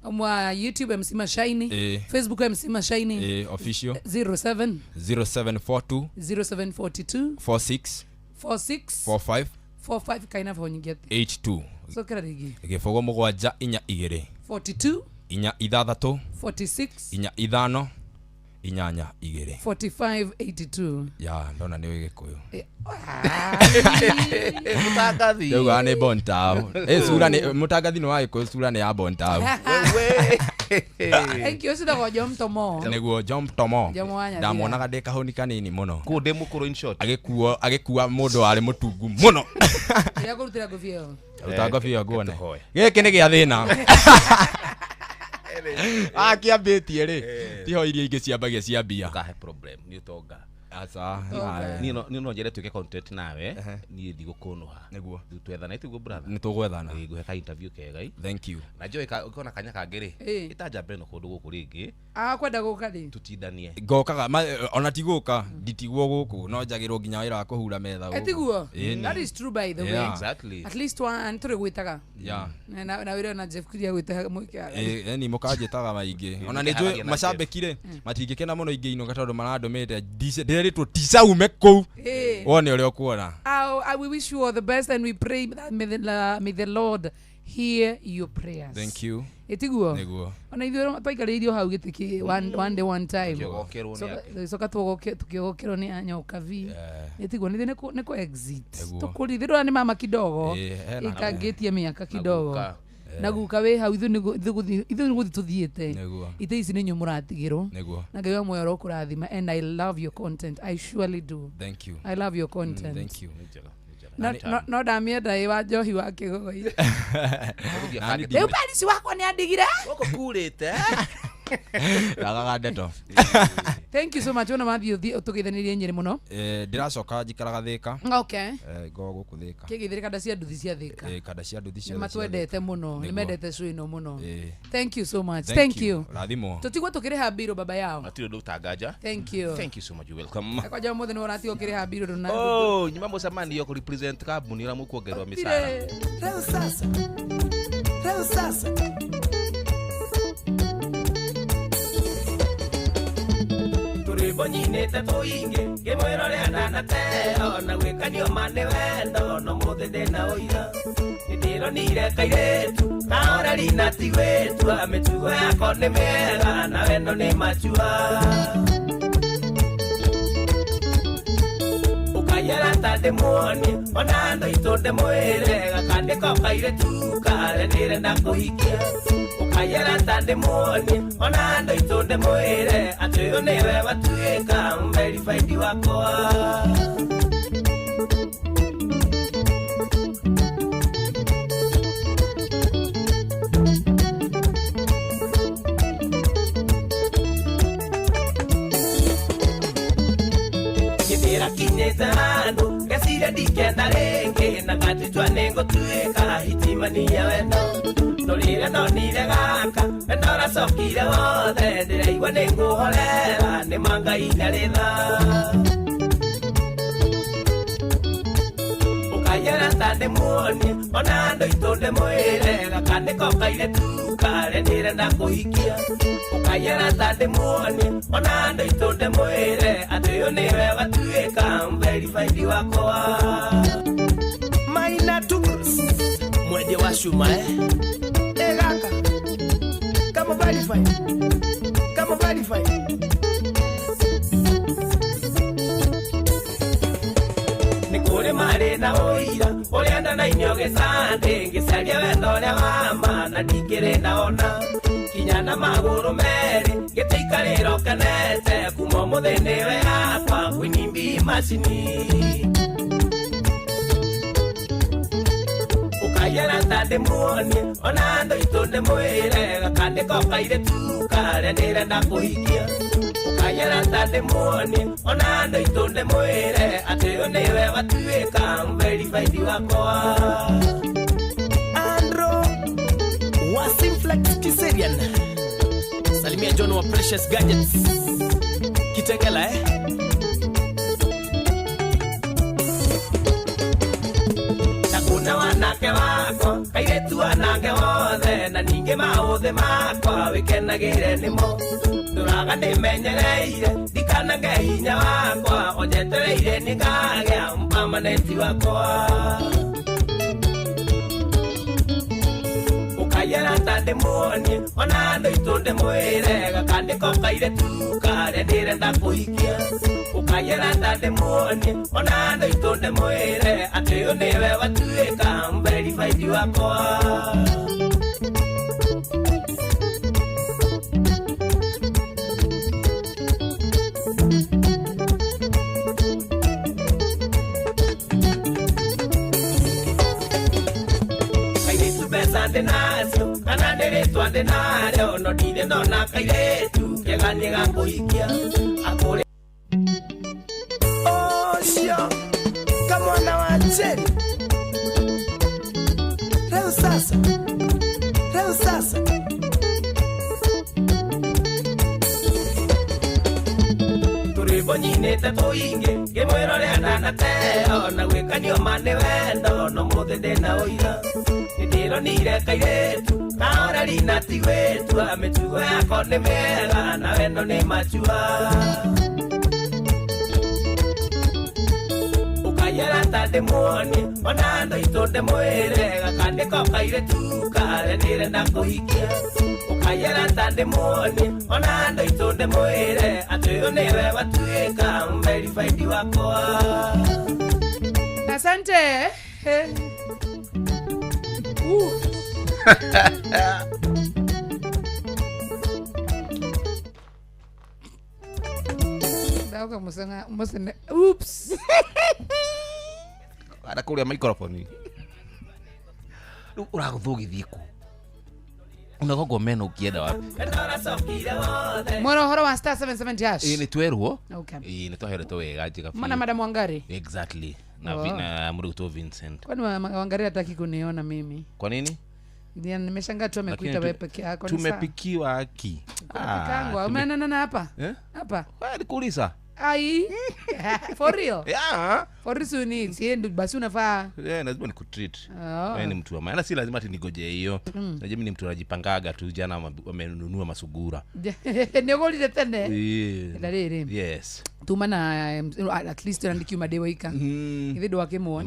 Speaker 1: Mwa YouTube MC Mashaini. Facebook MC Mashaini.
Speaker 2: Official
Speaker 1: 07
Speaker 2: 0742
Speaker 1: 0742
Speaker 2: 46
Speaker 1: 46
Speaker 2: 45
Speaker 1: 45 kaina phone nyingĩ
Speaker 2: 82.
Speaker 1: So kera rĩngĩ.
Speaker 2: Gĩbũgũ 7 4 2
Speaker 1: 42
Speaker 2: 4 6
Speaker 1: 46
Speaker 2: 4 5 Inyanya igĩrĩ.
Speaker 1: 4582.
Speaker 2: Ya ndona nĩ wĩ gĩkũyũ.
Speaker 11: Mũtangathi.
Speaker 2: Ndauga nĩ Bontau. Eh, sura nĩ mũtangathi nĩ wa gĩkũyũ, sura nĩ ya Bontau.
Speaker 1: Thank you. Ũcio John Tomo.
Speaker 2: Nĩguo John Tomo.
Speaker 1: Jomo wa Nyathira.
Speaker 2: Ndamuonaga ndĩ kahũni kanini mũno.
Speaker 11: Kũu ndĩ mũkũrũ in short.
Speaker 2: Agĩkuo agĩkua mũndũ warĩ mũtungu mũno.
Speaker 1: Ĩrĩa kũrutĩra ngobia ĩyo.
Speaker 2: Ruta ngobia ĩyo nguone. Gĩkĩ nĩ gĩa thĩna. Akĩambĩtie rĩ, tiho iria ingĩ ciambagia cia mbia.
Speaker 11: Ũkahe problem nĩ ũtonga.
Speaker 2: Aca.
Speaker 11: Niĩ no njere tuĩke content nawe, niĩ ndigũkũnũha.
Speaker 2: Nĩguo.
Speaker 11: Rĩu twethana itiguo brother.
Speaker 2: Nĩ tũgwethana.
Speaker 11: Ĩĩ, ngũhe ka interview kega i.
Speaker 2: Thank you.
Speaker 11: Na Joy ũkona kanya kangĩ rĩ,
Speaker 1: Ĩĩ.
Speaker 11: ĩta njambe ĩno kũndũ gũkũ rĩngĩ.
Speaker 1: Akwenda gũka rĩ.
Speaker 11: Tutindanie.
Speaker 2: Ngokaga ona ti gũka, nditigwo gũkũ, no njagĩrwo nginya wĩra wa kũhura metha gũkũ.
Speaker 1: Etiguo.
Speaker 2: Ĩni.
Speaker 1: That is true by the way.
Speaker 2: Yeah.
Speaker 11: Exactly.
Speaker 1: At least one tũrĩ gwĩtaga.
Speaker 2: Yeah.
Speaker 1: Na wĩra na Jeff Kuria gwĩtaga mwĩke.
Speaker 2: Ĩĩ, ĩni mũkanjĩtaga maingĩ. Ona nĩ
Speaker 11: Mũkĩharagia
Speaker 2: njũĩ
Speaker 11: na
Speaker 2: macambĩki rĩ, matingĩkena mũno ingĩinũka tondũ marandũmĩte ndĩrĩtwo tica ume kũu.
Speaker 1: Ĩĩ.
Speaker 2: Wone ũrĩa ũkuona.
Speaker 1: We wish you all the best and we pray that may the Lord hear your prayers.
Speaker 2: Thank you.
Speaker 1: Ĩtiguo.
Speaker 2: Nĩguo.
Speaker 1: Ona ithuĩ twaikarĩirio hau gĩtĩ kĩ one day one time.
Speaker 11: Tũkĩgokerwo nĩ angĩ.
Speaker 1: Coka tũkĩgokerwo nĩ anyokavi. Ĩtiguo nĩ nĩ kũ exit.
Speaker 2: Nĩguo.
Speaker 1: Tũkũrithĩrwo nĩ mama kidogo.
Speaker 2: Ĩĩ, hena
Speaker 1: Ĩkangĩtie mĩaka kidogo.
Speaker 11: guka.
Speaker 1: Na guka wĩ hau ithuĩ nĩ gũthiĩ tũthiĩte.
Speaker 2: Nĩguo.
Speaker 1: Itĩ ici nĩ inyuĩ mũratigĩrwo.
Speaker 2: Nĩguo.
Speaker 1: Na Ngai wa muoyo arokũrathima and I love your content. I surely do.
Speaker 2: Thank you.
Speaker 1: I love your content.
Speaker 2: Thank you.
Speaker 1: No ndamĩenda ĩ wa njohi wa kĩgogoire.
Speaker 2: Nani
Speaker 1: Rĩu Paris wakwa nĩ andigire.
Speaker 11: Gũkũ kurĩte.
Speaker 2: Ndagaga ndeto.
Speaker 1: Thank you so much. Wona mathiĩ ũthiĩ ũtũgeithanirie Nyĩrĩ mũno.
Speaker 2: Eh, ndĩracoka njikaraga Thĩka.
Speaker 1: Okay.
Speaker 2: Eh, ngoragwo gũkũ Thĩka.
Speaker 1: Kĩgeithĩre kanda cia nduthi cia Thĩka.
Speaker 2: Eh, kanda cia nduthi
Speaker 1: Nĩ
Speaker 2: ciothe cia
Speaker 1: matwendete
Speaker 2: Thĩka.
Speaker 1: mũno. Nĩ
Speaker 2: Nĩguo.
Speaker 1: mendete show ĩno mũno.
Speaker 2: Ĩĩ.
Speaker 1: Thank you so much. Thank you.
Speaker 2: Rathimwo.
Speaker 1: Tũtigwo tũkĩrĩha mbirũ baba yao.
Speaker 11: Matirĩ ũndũ ũtanganja.
Speaker 1: Thank you.
Speaker 11: Thank you so much. You're welcome.
Speaker 1: Kwanja ũmũthĩ nĩ ũratigwo ũkĩrĩha mbirũ ndũna.
Speaker 11: Oh, nyuma mũcemanio kũ represent kambuni ũrĩa mũkuongererwo mĩcara.
Speaker 17: Rĩu sasa. Rĩu sasa.
Speaker 4: Tũrwĩmbo nyinĩte tũingĩ ngĩmwĩra ũrĩa ndanateo na gwĩkanio ma nĩ wendo no mũthĩ ndĩna ũira nĩndĩronire kairĩtu kaoreri na ti gwĩtua mĩtugo yako nĩ mĩega na wendo nĩ machua ũkaiara ta ndĩmuonie ona andũ aitũ ndĩmwĩre gakandĩko kairĩtu karĩa ndĩrenda kũhikia ũkaiara ta ndĩmuonie ona andũ aitũ ndĩmwĩre atĩ ũyũ nĩwe watuĩka verified wakwa. Gĩthĩra kinyĩte handũ ngeciria ndikenda rĩngĩ na ngatĩtua nĩngũtuĩka hitimania wendo no rĩrĩa ndonire gaka wendo ũracokire wothe ndĩraigua nĩngũhorera nĩ ma Ngai ndarĩ tha. Ũkaiara ta ndĩmuonie ona andũ aitũ ndĩmwĩre gakandĩko kairĩtu karĩa ndĩrenda kũhikia ũkaiara ta ndĩmuonie ona andũ aitũ ndĩmwĩre atĩ ũyũ nĩwe watuĩka verified wakwa.
Speaker 17: Maina Tools mwendia wa cuma eh gaka kama verified kama verified
Speaker 4: nĩ kũrĩ marĩ na ũira ũrĩa ndanainio gĩcandĩ ngĩcaria wendo ũrĩa wa ma na ndikĩrĩ ndaona kinya na magũrũ merĩ gĩtĩikarĩra ũkenete kuma ũmũthĩ nĩwe yakwa kwinimbi macini ũkaiara ta ndĩmuonie ona andũ aitũ ndĩmwĩre gakandĩko kairĩtu karĩa ndĩrenda kũhikia ũkaiara ta ndĩmuonie ona andũ aitũ ndĩmwĩre atĩ ũyũ nĩwe watuĩka verified wakwa.
Speaker 17: Andro wa Simflex Kiserian salimia John wa Precious Gadgets Kitengela
Speaker 4: Nakuna wanake wakwa kairĩtu anake wothe na ningĩ maũthĩ makwa wĩkenagĩre nĩmo ndũraga ndĩmenyereire ndikanage hinya wakwa onjetereire nĩngagĩa mpamanenti wakwa. Ũkaiara ta ndĩmuonie ona andũ aitũ ndĩmwĩre gakandĩko kairĩtu karĩa ndĩrenda
Speaker 17: Ukayera ndĩmuonie ona andũ aitũ ndĩmwĩre atĩ ũyũ nĩwe watuĩka verified wakwa. Kairĩtu mbeca ndĩnacio kana nĩ rĩtwa ndĩnarĩo no ndirĩ ndona kairĩtu kega nĩ gakũhikia akũrĩ
Speaker 5: Ocio kamwana wa Njeri rĩu sasa rĩu sasa
Speaker 17: tũrwĩmbo nyinĩte tũingĩ ngĩmwĩra ũrĩa ndanateo na gwĩkanio ma nĩ wendo no mũthĩ ndĩna ũira nĩndĩronire kairĩtu kahoreri na ti gwĩtua mĩtugo yako nĩ mĩega na wendo nĩ machua. Ukayera ndĩmuonie ona andũ aitũ ndĩmwĩre gaka nĩko kairĩtu karĩa ndĩrenda kũhikia. Ukayera ndĩmuonie ona andũ aitũ ndĩmwĩre atĩ ũyũ nĩwe watuĩka verified wakwa.
Speaker 1: Asante. Ndauka musanga musene. Oops.
Speaker 11: Ara kuria microphone. Rĩu ũragũthũgithie kũ? Unagogwo meno ũkĩenda wapi?
Speaker 1: Mwana ũhoro wa star 770 hash.
Speaker 11: Ĩĩ nĩ twerwo.
Speaker 1: Okay.
Speaker 11: Ĩĩ nĩ twaheretwo wega njega biũ.
Speaker 1: Mwana Madam Wangari.
Speaker 11: Exactly. Na
Speaker 1: Oh.
Speaker 11: na mũrutwo Vincent.
Speaker 1: Kwani Wangari hataki kuniona mimi?
Speaker 11: Kwa nini?
Speaker 1: Ndio nimeshangaa tu amekuita
Speaker 11: Lakini
Speaker 1: wewe peke yako. Ni sawa.
Speaker 11: Tumepikiwa haki.
Speaker 1: Kupikangwa. Umeonana hapa?
Speaker 11: Eh?
Speaker 1: Hapa.
Speaker 11: Wewe nikuuliza.
Speaker 1: Ai. For real?
Speaker 11: Yeah.
Speaker 1: For real you need. Basi unafaa.
Speaker 11: Yeah, lazima nikutreat.
Speaker 1: Oh.
Speaker 11: Wewe ni mtu wa maana, si lazima ati nigoje hiyo. Najua mimi ni mtu anajipangaga tu. Jana wamenunua masugura.
Speaker 1: Nĩũgũrire tene.
Speaker 11: Yeah.
Speaker 1: Na rĩrĩ.
Speaker 11: Yes.
Speaker 1: Tuma na at least ũrandikiuma ndĩ waika. Ithe ndwakĩmuona.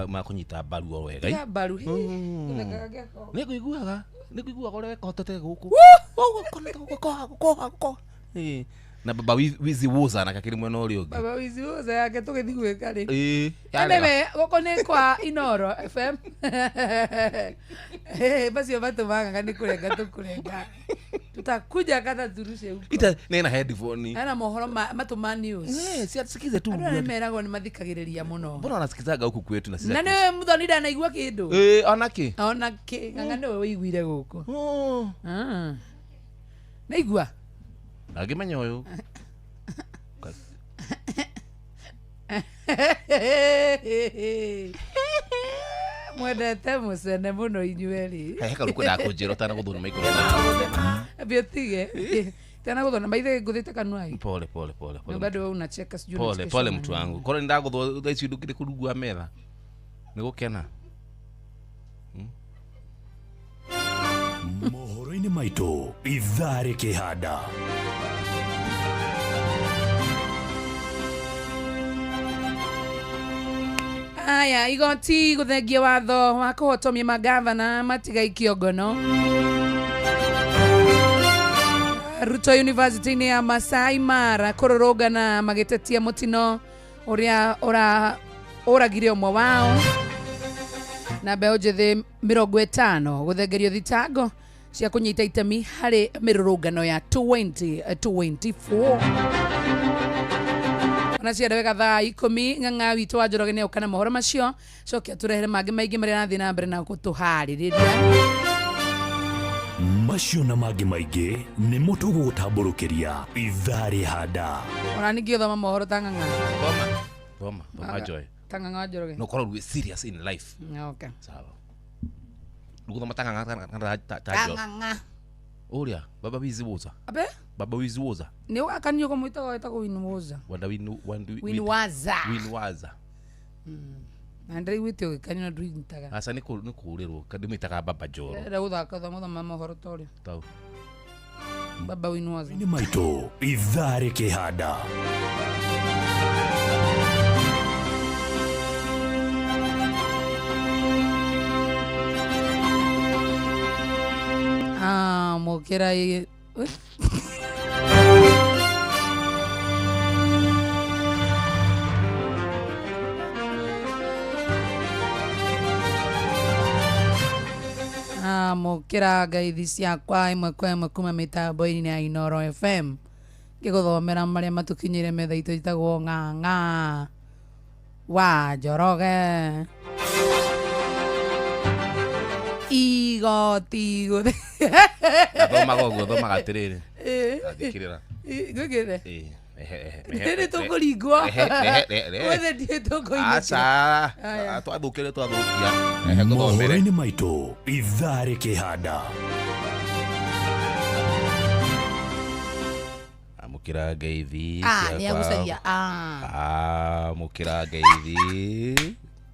Speaker 11: Makũnyita mbaru o wega.
Speaker 1: Tiga mbaru.
Speaker 11: Nĩngũiguaga. Nĩngũiguaga ũrĩa wekahotete gũkũ. Ĩĩ. Na baba wizi woza na kakiri mwena ũrĩa ũngĩ.
Speaker 1: Baba wizi woza yake tũgĩthiĩ gwĩka rĩ.
Speaker 11: Ĩĩ.
Speaker 1: Anyway, gũkũ nĩ kwa Inoro FM. Macio matũmaga nĩ kũrenga tũkũrenga. Tutakuja kata turushe huko.
Speaker 11: Ita nena headphone.
Speaker 1: Ana mohoro matũ ma news.
Speaker 11: Eh, si atusikize tu.
Speaker 1: Andũ arĩa meragwo nĩ mathikagĩrĩria mũno.
Speaker 11: Mbona wanasikizaga huku kwetu na sisi?
Speaker 1: Na nĩwe Muthoni ndanaigua kĩndũ.
Speaker 11: Eh, ona kĩ?
Speaker 1: Ona kĩ, ng'ang'a nĩwe ũiguire gũkũ. Ah. Naigua?
Speaker 11: Ndangĩmenya ũyũ.
Speaker 1: Mwendete mũcene mũno inyuerĩ.
Speaker 11: He karuku ndakũnjĩra ũtanagũthwo nĩ microphone.
Speaker 1: Ambia ũtige. Tena gũthwo na maithe ngũthĩte kanua ĩ.
Speaker 11: Pole pole pole pole.
Speaker 1: Na bado wewe unacheka sijui
Speaker 11: Pole
Speaker 1: unachekesha
Speaker 11: pole
Speaker 1: nani.
Speaker 11: mtu wangu. Korwo nĩndagũthwo thaa ici ndũkĩrĩ kũrungu wa metha. Nĩgũkena.
Speaker 9: Mohoro-inĩ maitũ ithaa rĩkĩhanda.
Speaker 1: Aya, igoti gũthengia watho wa kũhotomia magavana matigaikio ngono. Ruto University-inĩ ya Masai Mara kũrũrũngana magĩtetia mũtino ũrĩa ũragire ũmwe wao. Na mbeũ njĩthĩ 50 gũthengerio thitango cia kũnyita itemi harĩ mĩrũrũngano ya 2024. Ona cienda wega thaa 10 ng'ang'a witũ wa Njoroge nĩ oka na mohoro macio coke atũrehere mangĩ maingĩ marĩa arathiĩ na mbere na gũtũharĩrĩria.
Speaker 9: Macio na mangĩ maingĩ nĩmo tũgũgũtambũrũkĩria ithaa rĩhanda.
Speaker 1: Ona ningĩ ũthoma mohoro ta ng'ang'a.
Speaker 11: Thoma. Thoma, thoma Joy.
Speaker 1: Ta ng'ang'a wa Njoroge.
Speaker 11: No korwo wĩ serious in life.
Speaker 1: Okay.
Speaker 11: Sawa. Ndũgũthoma ta ng'ang'a ta
Speaker 1: Ta
Speaker 11: Joy.
Speaker 1: ng'ang'a.
Speaker 11: Ũrĩa baba wizi woza.
Speaker 1: Abe?
Speaker 11: Baba wizi woza.
Speaker 1: Nĩ ũgakanio kũmwĩtaga wĩtagwo Winwoza.
Speaker 11: Wanda winu wandu
Speaker 1: Winwaza.
Speaker 11: Winwaza.
Speaker 1: Na ndĩraiguĩte ũgĩkanio na ndũinyitaga.
Speaker 11: Aca nĩ kũũrĩrwo ndĩmwĩtaga baba Njoro.
Speaker 1: Ndĩrenda gũthaka thoma mohoro ta ũrĩa.
Speaker 11: Tau.
Speaker 1: Baba Winwaza.
Speaker 9: Nĩ maitũ ithaa rĩkĩhanda.
Speaker 1: Ah, mokera Amũkĩra ngeithi ciakwa ĩmwe kwa ĩmwe kuma mĩtambo-inĩ ya Inoro FM ngĩgũthomera marĩa matũkinyĩire metha itũ ĩtagwo Ng'ang'a wa Njoroge. Igoti gũthĩ
Speaker 11: Athomaga ũguo, thomaga atĩrĩrĩ. Athikĩrĩra.
Speaker 1: Ngwĩkĩre.
Speaker 11: Ĩĩ, ehe, ehe, ehe,
Speaker 1: Nĩ tũkũringwo.
Speaker 11: Ehe, ehe, ehe.
Speaker 1: Wethe ndiĩ tũkũinũkĩra.
Speaker 11: Aca,
Speaker 1: Aya.
Speaker 11: twathũkĩre twathũkia. Ehe, ngũthomere.
Speaker 9: Mohoro-inĩ maitũ ithaa rĩkĩhanda.
Speaker 11: Amũkĩra ngeithi
Speaker 1: Ah,
Speaker 11: ciakwa.
Speaker 1: nĩ agucagia. Ah.
Speaker 11: Amũkĩra ngeithi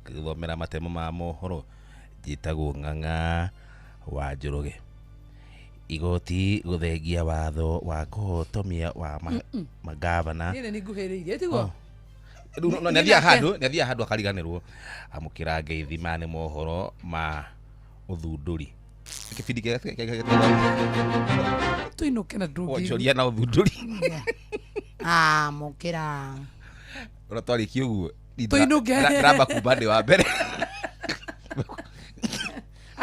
Speaker 11: ngĩthomera matemo ma mohoro. Njĩtagwo Ng'ang'a wa Njoroge. Igoti gũthengia watho wa kũhotomia wa magavana.
Speaker 1: Niĩ nĩ nguhĩrĩirie tiguo?
Speaker 11: Rĩu no, nĩ athiaga handũ, nĩ athiaga handũ akariganĩrwo. Amũkĩra ngeithi maya nĩ mohoro ma ũthundũri. Kĩbindi kĩa
Speaker 1: Tũinũke na ndũngĩ.
Speaker 11: Wonjoria na ũthundũri.
Speaker 1: Amũkĩra.
Speaker 11: Ũrĩa twarĩkia ũguo,
Speaker 1: Tũinũke.
Speaker 11: Ndĩramba kumba ndĩ wa mbere.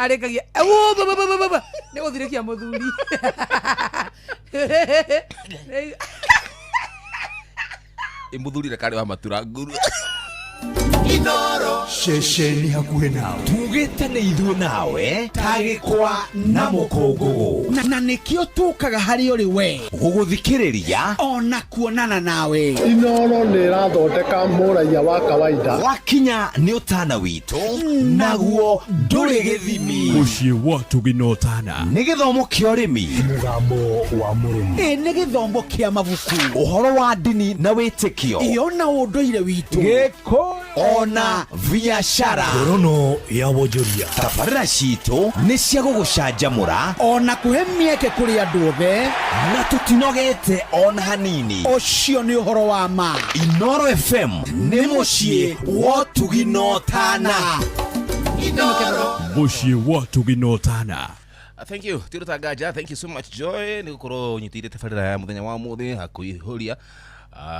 Speaker 1: Arĩkagia "Au, ba, ba, ba, ba, ba." Nĩ gũthirĩkia mũthuri.
Speaker 11: Ĩ mũthuri reka arĩ wa matura nguru.
Speaker 12: Inoro ceceni hakuhĩ nawe tugĩte nĩ ithuĩ nawe ta gĩkwa na mũkũngũgũ
Speaker 7: na nĩkĩo tũkaga harĩ ũrĩ we
Speaker 12: gũgũthikĩrĩria
Speaker 7: ona kuonana nawe.
Speaker 8: Inoro nĩ ĩrathondeka mũraiya wa kawaida.
Speaker 12: Wakinya nĩ ũtana witũ naguo ndũrĩ gĩthimi.
Speaker 9: Mũciĩ wa Tũgĩ na Ũtana.
Speaker 12: Nĩ gĩthomo kĩa ũrĩmi,
Speaker 9: mũgambo wa mũrĩmi,
Speaker 7: ĩ nĩ gĩthomo kĩa mabuku,
Speaker 12: ũhoro wa ndini na wĩtĩkio,
Speaker 7: ĩ ona ũndũire witũ,
Speaker 12: gĩkũyũ ona biacara.
Speaker 9: Ngorono ya wonjoria.
Speaker 12: Tabarĩra citũ nĩ cia gũgũcanjamũra
Speaker 7: ona kũhe mĩeke kũrĩ andũ othe,
Speaker 12: na tũtinogete ona hanini.
Speaker 7: Ũcio nĩ ũhoro wa ma.
Speaker 12: Inoro FM nĩ mũciĩ wa ũtugi na ũtana.
Speaker 9: Mũciĩ wa Ũtugi na Ũtana.
Speaker 11: Thank you Tiro Tagaja, thank you so much Joy nĩ gũkorwo ũnyitĩire tabarĩra ya mũthenya wa ũmũthĩ hakuihũria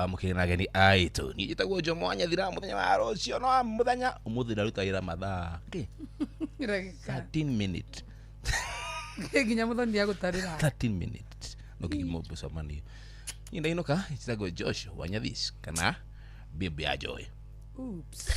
Speaker 11: mũkĩrĩ na ageni aitũ. Niĩ njĩtagwo Jomo wa Nyathira, mũthenya wa rũciũ no mũthenya ũmũthĩ ndaruta wĩra mathaa kĩ? 13 minute.
Speaker 1: Nginya mũthoni nĩagũtarĩra.
Speaker 11: 13 minutes no kĩgimo mũcemanio. Niĩ ndainũka njĩtagwo Josh wa Nyathis kana bibi ya Joy.
Speaker 1: Oops.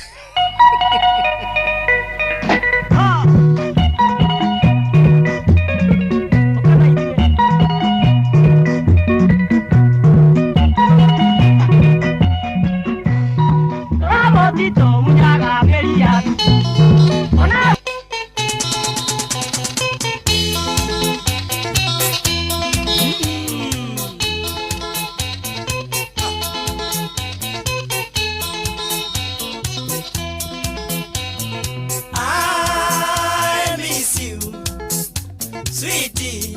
Speaker 5: I miss you, sweetie,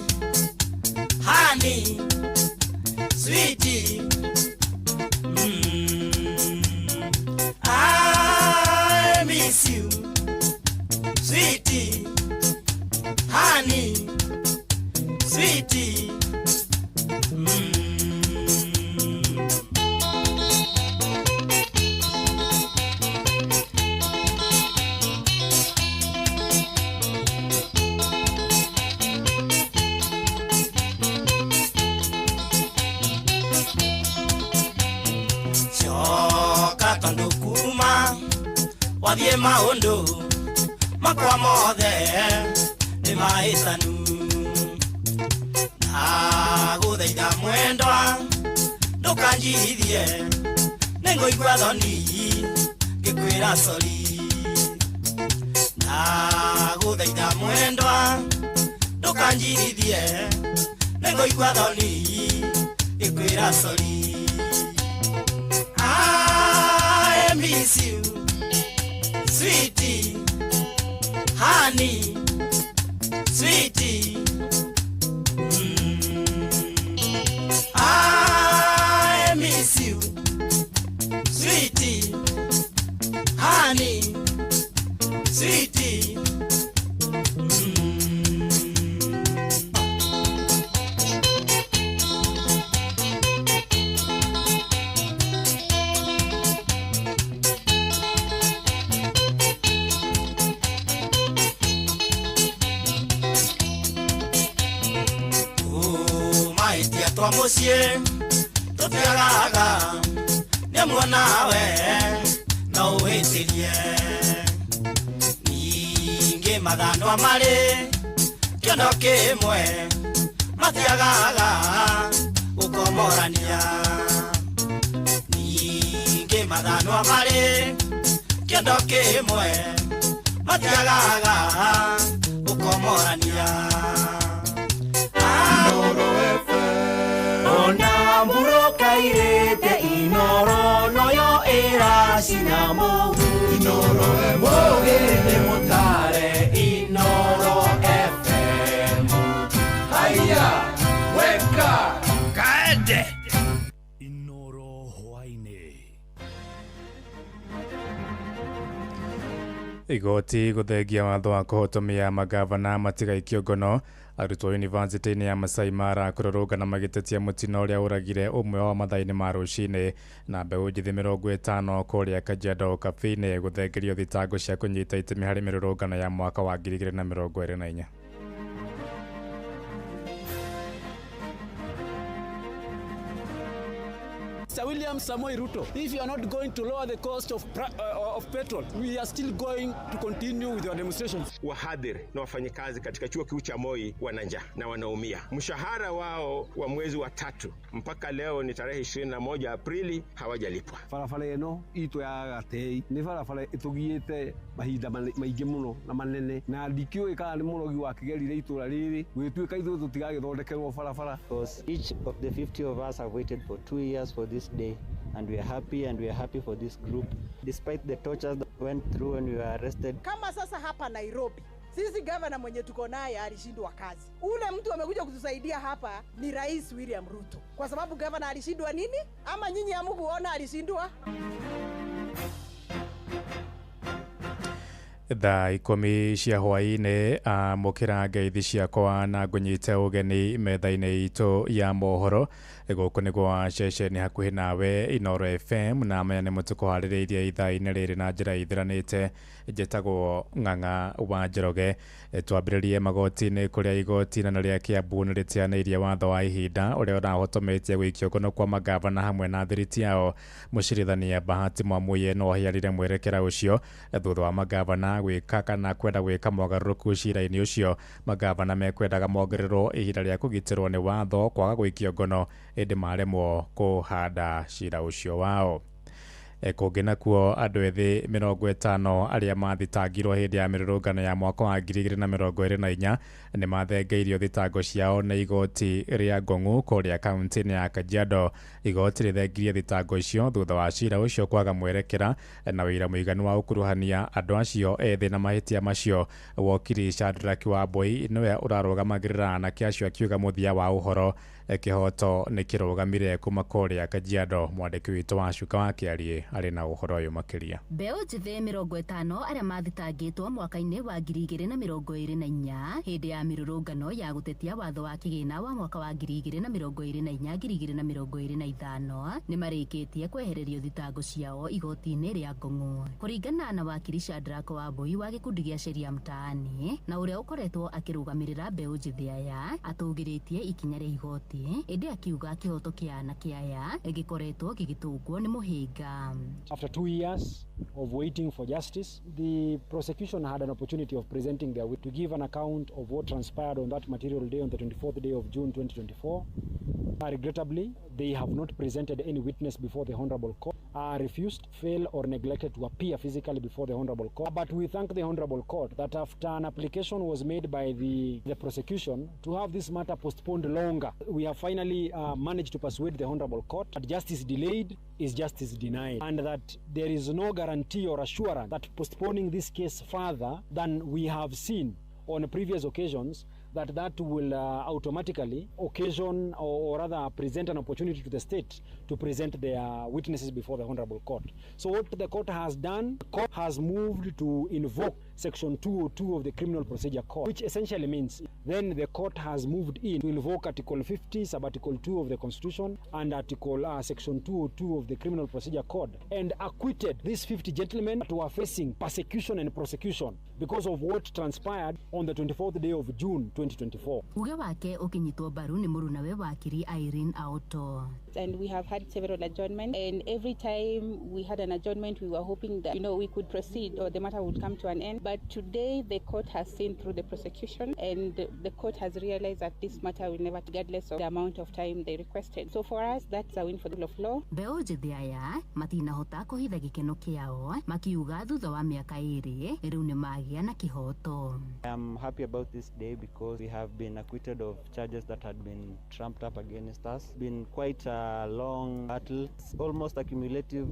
Speaker 5: honey, sweetie. I miss you, sweetie, honey, sweetie. Coka tondu kuma wathie maundu makwa mothe nĩ mahĩtanu. Ndagũthaitha mwendwa ndũkanjirithie nĩngũigua thoni ngĩkwĩra sori. Ndagũthaitha mwendwa ndũkanjirithie nĩngũigua thoni ngĩkwĩra sori. I miss you, sweetie, honey, sweetie. I miss you, sweetie, honey, sweetie. Twa mũciĩ tũtiagaga nĩ muonawe no ũhĩtĩrie ningĩ mathandwa marĩ kĩondo kĩmwe matiagaga gũkomorania ningĩ mathandwa marĩ kĩondo kĩmwe matiagaga gũkomorania.
Speaker 10: Ona murokairete Inoro noyo ĩracinamo Inoro mũgĩthĩ mũtare Inoro FM. Haya, weka
Speaker 11: kaende
Speaker 9: Inoro hwaĩ-inĩ.
Speaker 18: Igoti gũthengia watho wa kũhotomia magavana matigaikio ngono. Arutwo yunivasĩtĩ-inĩ ya Masai Mara kũrũrũngana magĩtetia mũtino ũrĩa ũragire ũmwe wao mathaa-inĩ ma rũcinĩ, na mbeũ njĩthĩ 50 kũrĩa Kajiado Cafe-inĩ gũthengerio thitango cia kũnyita itemi harĩ mĩrũrũngano ya mwaka wa 2024.
Speaker 19: Mr. William Samoei Ruto, if you are not going to lower the cost of petrol, we are still going to continue with your demonstrations.
Speaker 20: Wahadhiri na wafanyikazi katika chuo kikuu cha Moi wana njaa na wanaumia. Mshahara wao wa mwezi wa 3 mpaka leo ni tarehe 21 Aprili hawajalipwa.
Speaker 21: Barabara ĩno itũ ya Gatei nĩ barabara ĩtũgiĩte mahinda maingĩ mũno na manene, na ndikĩũĩ kana nĩ mũrogi wakĩgerire itũra rĩrĩ gwĩtuĩka ithuĩ tũtigagĩthondekerwo barabara.
Speaker 22: Because each of the 50 of us have waited for 2 years for this day, and we are happy, and we are happy for this group despite the tortures that went through when we were arrested.
Speaker 23: Kama sasa hapa Nairobi, sisi gavana mwenye tuko naye alishindwa kazi. Ule mtu amekuja kutusaidia hapa ni Rais William Ruto. Kwa sababu gavana alishindwa nini? Ama nyinyi hamkuona alishindwa?
Speaker 18: Thaa 10 cia hwaĩ-inĩ, amũkĩra ngeithi ciakwa na ngũnyite ũgeni metha-inĩ itũ ya mohoro. Gũkũ nĩ gwa ceceni hakuhĩ nawe Inoro FM, na maya nĩ mũtũkũharĩrĩirie ithaa-inĩ rĩrĩ na njĩra ithiranĩte. Njĩtagwo Ng'ang'a wa Njoroge. Twambĩrĩrie magoti-inĩ kũrĩa igoti inene rĩa Kiambu nĩ rĩteanĩirie watho wa ihinda ũrĩa ũrahotometie gũikio ngono kwa magavana hamwe na thiriti yao. Mũcirithania Bahati Mwamuye no ahiarire mwerekera ũcio thutha wa magavana gwĩka kana kwenda gwĩka mogarũrũku cira-inĩ ũcio. Magavana mekwendaga mongererwo ihinda rĩa kũgitĩrwo nĩ watho kwaga gũikio ngono, ĩndĩ maremwo kũhanda cira ũcio wao. Kũngĩ nakuo andũ ethĩ 50 arĩa mathitangirwo hĩndĩ ya mĩrũrũngano ya mwaka wa 2024 nĩ mathengeirio thitango ciao nĩ igoti rĩa Ngong'u kũrĩa kaunti-inĩ ya Kajiado. Igoti rĩthengirie thitango icio thutha wa cira ũcio kwaga mwerekera na wĩira mũiganu wa gũkuruhania andũ acio ethĩ na mahĩtia macio. Wokiri Shadrack Wambui nĩwe ũrarũgamagĩrĩra anake acio akiuga mũthia wa ũhoro kĩhoto nĩ kĩrũgamire kuma kũrĩa Kajiado. Mwandĩki witũ wa Cuka wa Kĩariĩ arĩ na ũhoro ũyũ makĩria.
Speaker 24: Mbeũ njĩthĩ 50 arĩa mathitangĩtwo mwaka-inĩ wa 2024 hĩndĩ ya mĩrũrũngano ya gũtetia watho wa kĩgĩna wa mwaka wa 2024 2025 nĩ marĩkĩtie kwehererio thitango ciao igoti-inĩ rĩa Ngong'u. Kũringana na wakiri Shadrack Wambui wa gĩkundi gĩa Sheria Mtaani na ũrĩa ũkoretwo akĩrũgamĩrĩra mbeũ njĩthĩ aya, atũgĩrĩtie ikinya rĩa igoti, ĩndĩ akiuga kĩhoto kĩa anake aya gĩkoretwo gĩgĩtũngwo nĩ mũhĩnga.
Speaker 29: After 2 years of waiting for justice, the prosecution had an opportunity of presenting their to give an account of what transpired on that material day on the 24th day of June 2024. Regrettably, they have not presented any witness before the Honorable Court, refused, failed or neglected to appear physically before the Honorable Court. But we thank the Honorable Court that after an application was made by the prosecution to have this matter postponed longer, we have finally managed to persuade the Honorable Court that justice delayed is justice denied, and that there is no guarantee or assurance that postponing this case further than we have seen on previous occasions that will automatically occasion or rather present an opportunity to the state to present their witnesses before the Honorable Court. So what the court has done, the court has moved to invoke Section 202 of the Criminal Procedure Code, which essentially means then the court has moved in to invoke Article 50, Sub-Article 2 of the Constitution and Article Section 202 of the Criminal Procedure Code, and acquitted these 50 gentlemen that were facing persecution and prosecution because of what transpired on the 24th day of June 2024.
Speaker 24: Uge wake ukinyitwo mbaru ni murunawe wakiri Irene Auto.
Speaker 3: And we have had several adjournments, and every time we had an adjournment we were hoping that we could proceed or the matter would come to an end. But today the court has seen through the prosecution, and the court has realized that this matter will never, regardless of the amount of time they requested. So for us, that's a win for the rule of law.
Speaker 24: Mbeũ njĩthĩ aya matinahota kũhitha gĩkeno kĩao makiuga thutha wa mĩaka 2 rĩu nĩ magĩa na kĩhoto.
Speaker 22: I am happy about this day because we have been acquitted of charges that had been trumped up against us. It's been quite a long battle. It's almost a cumulative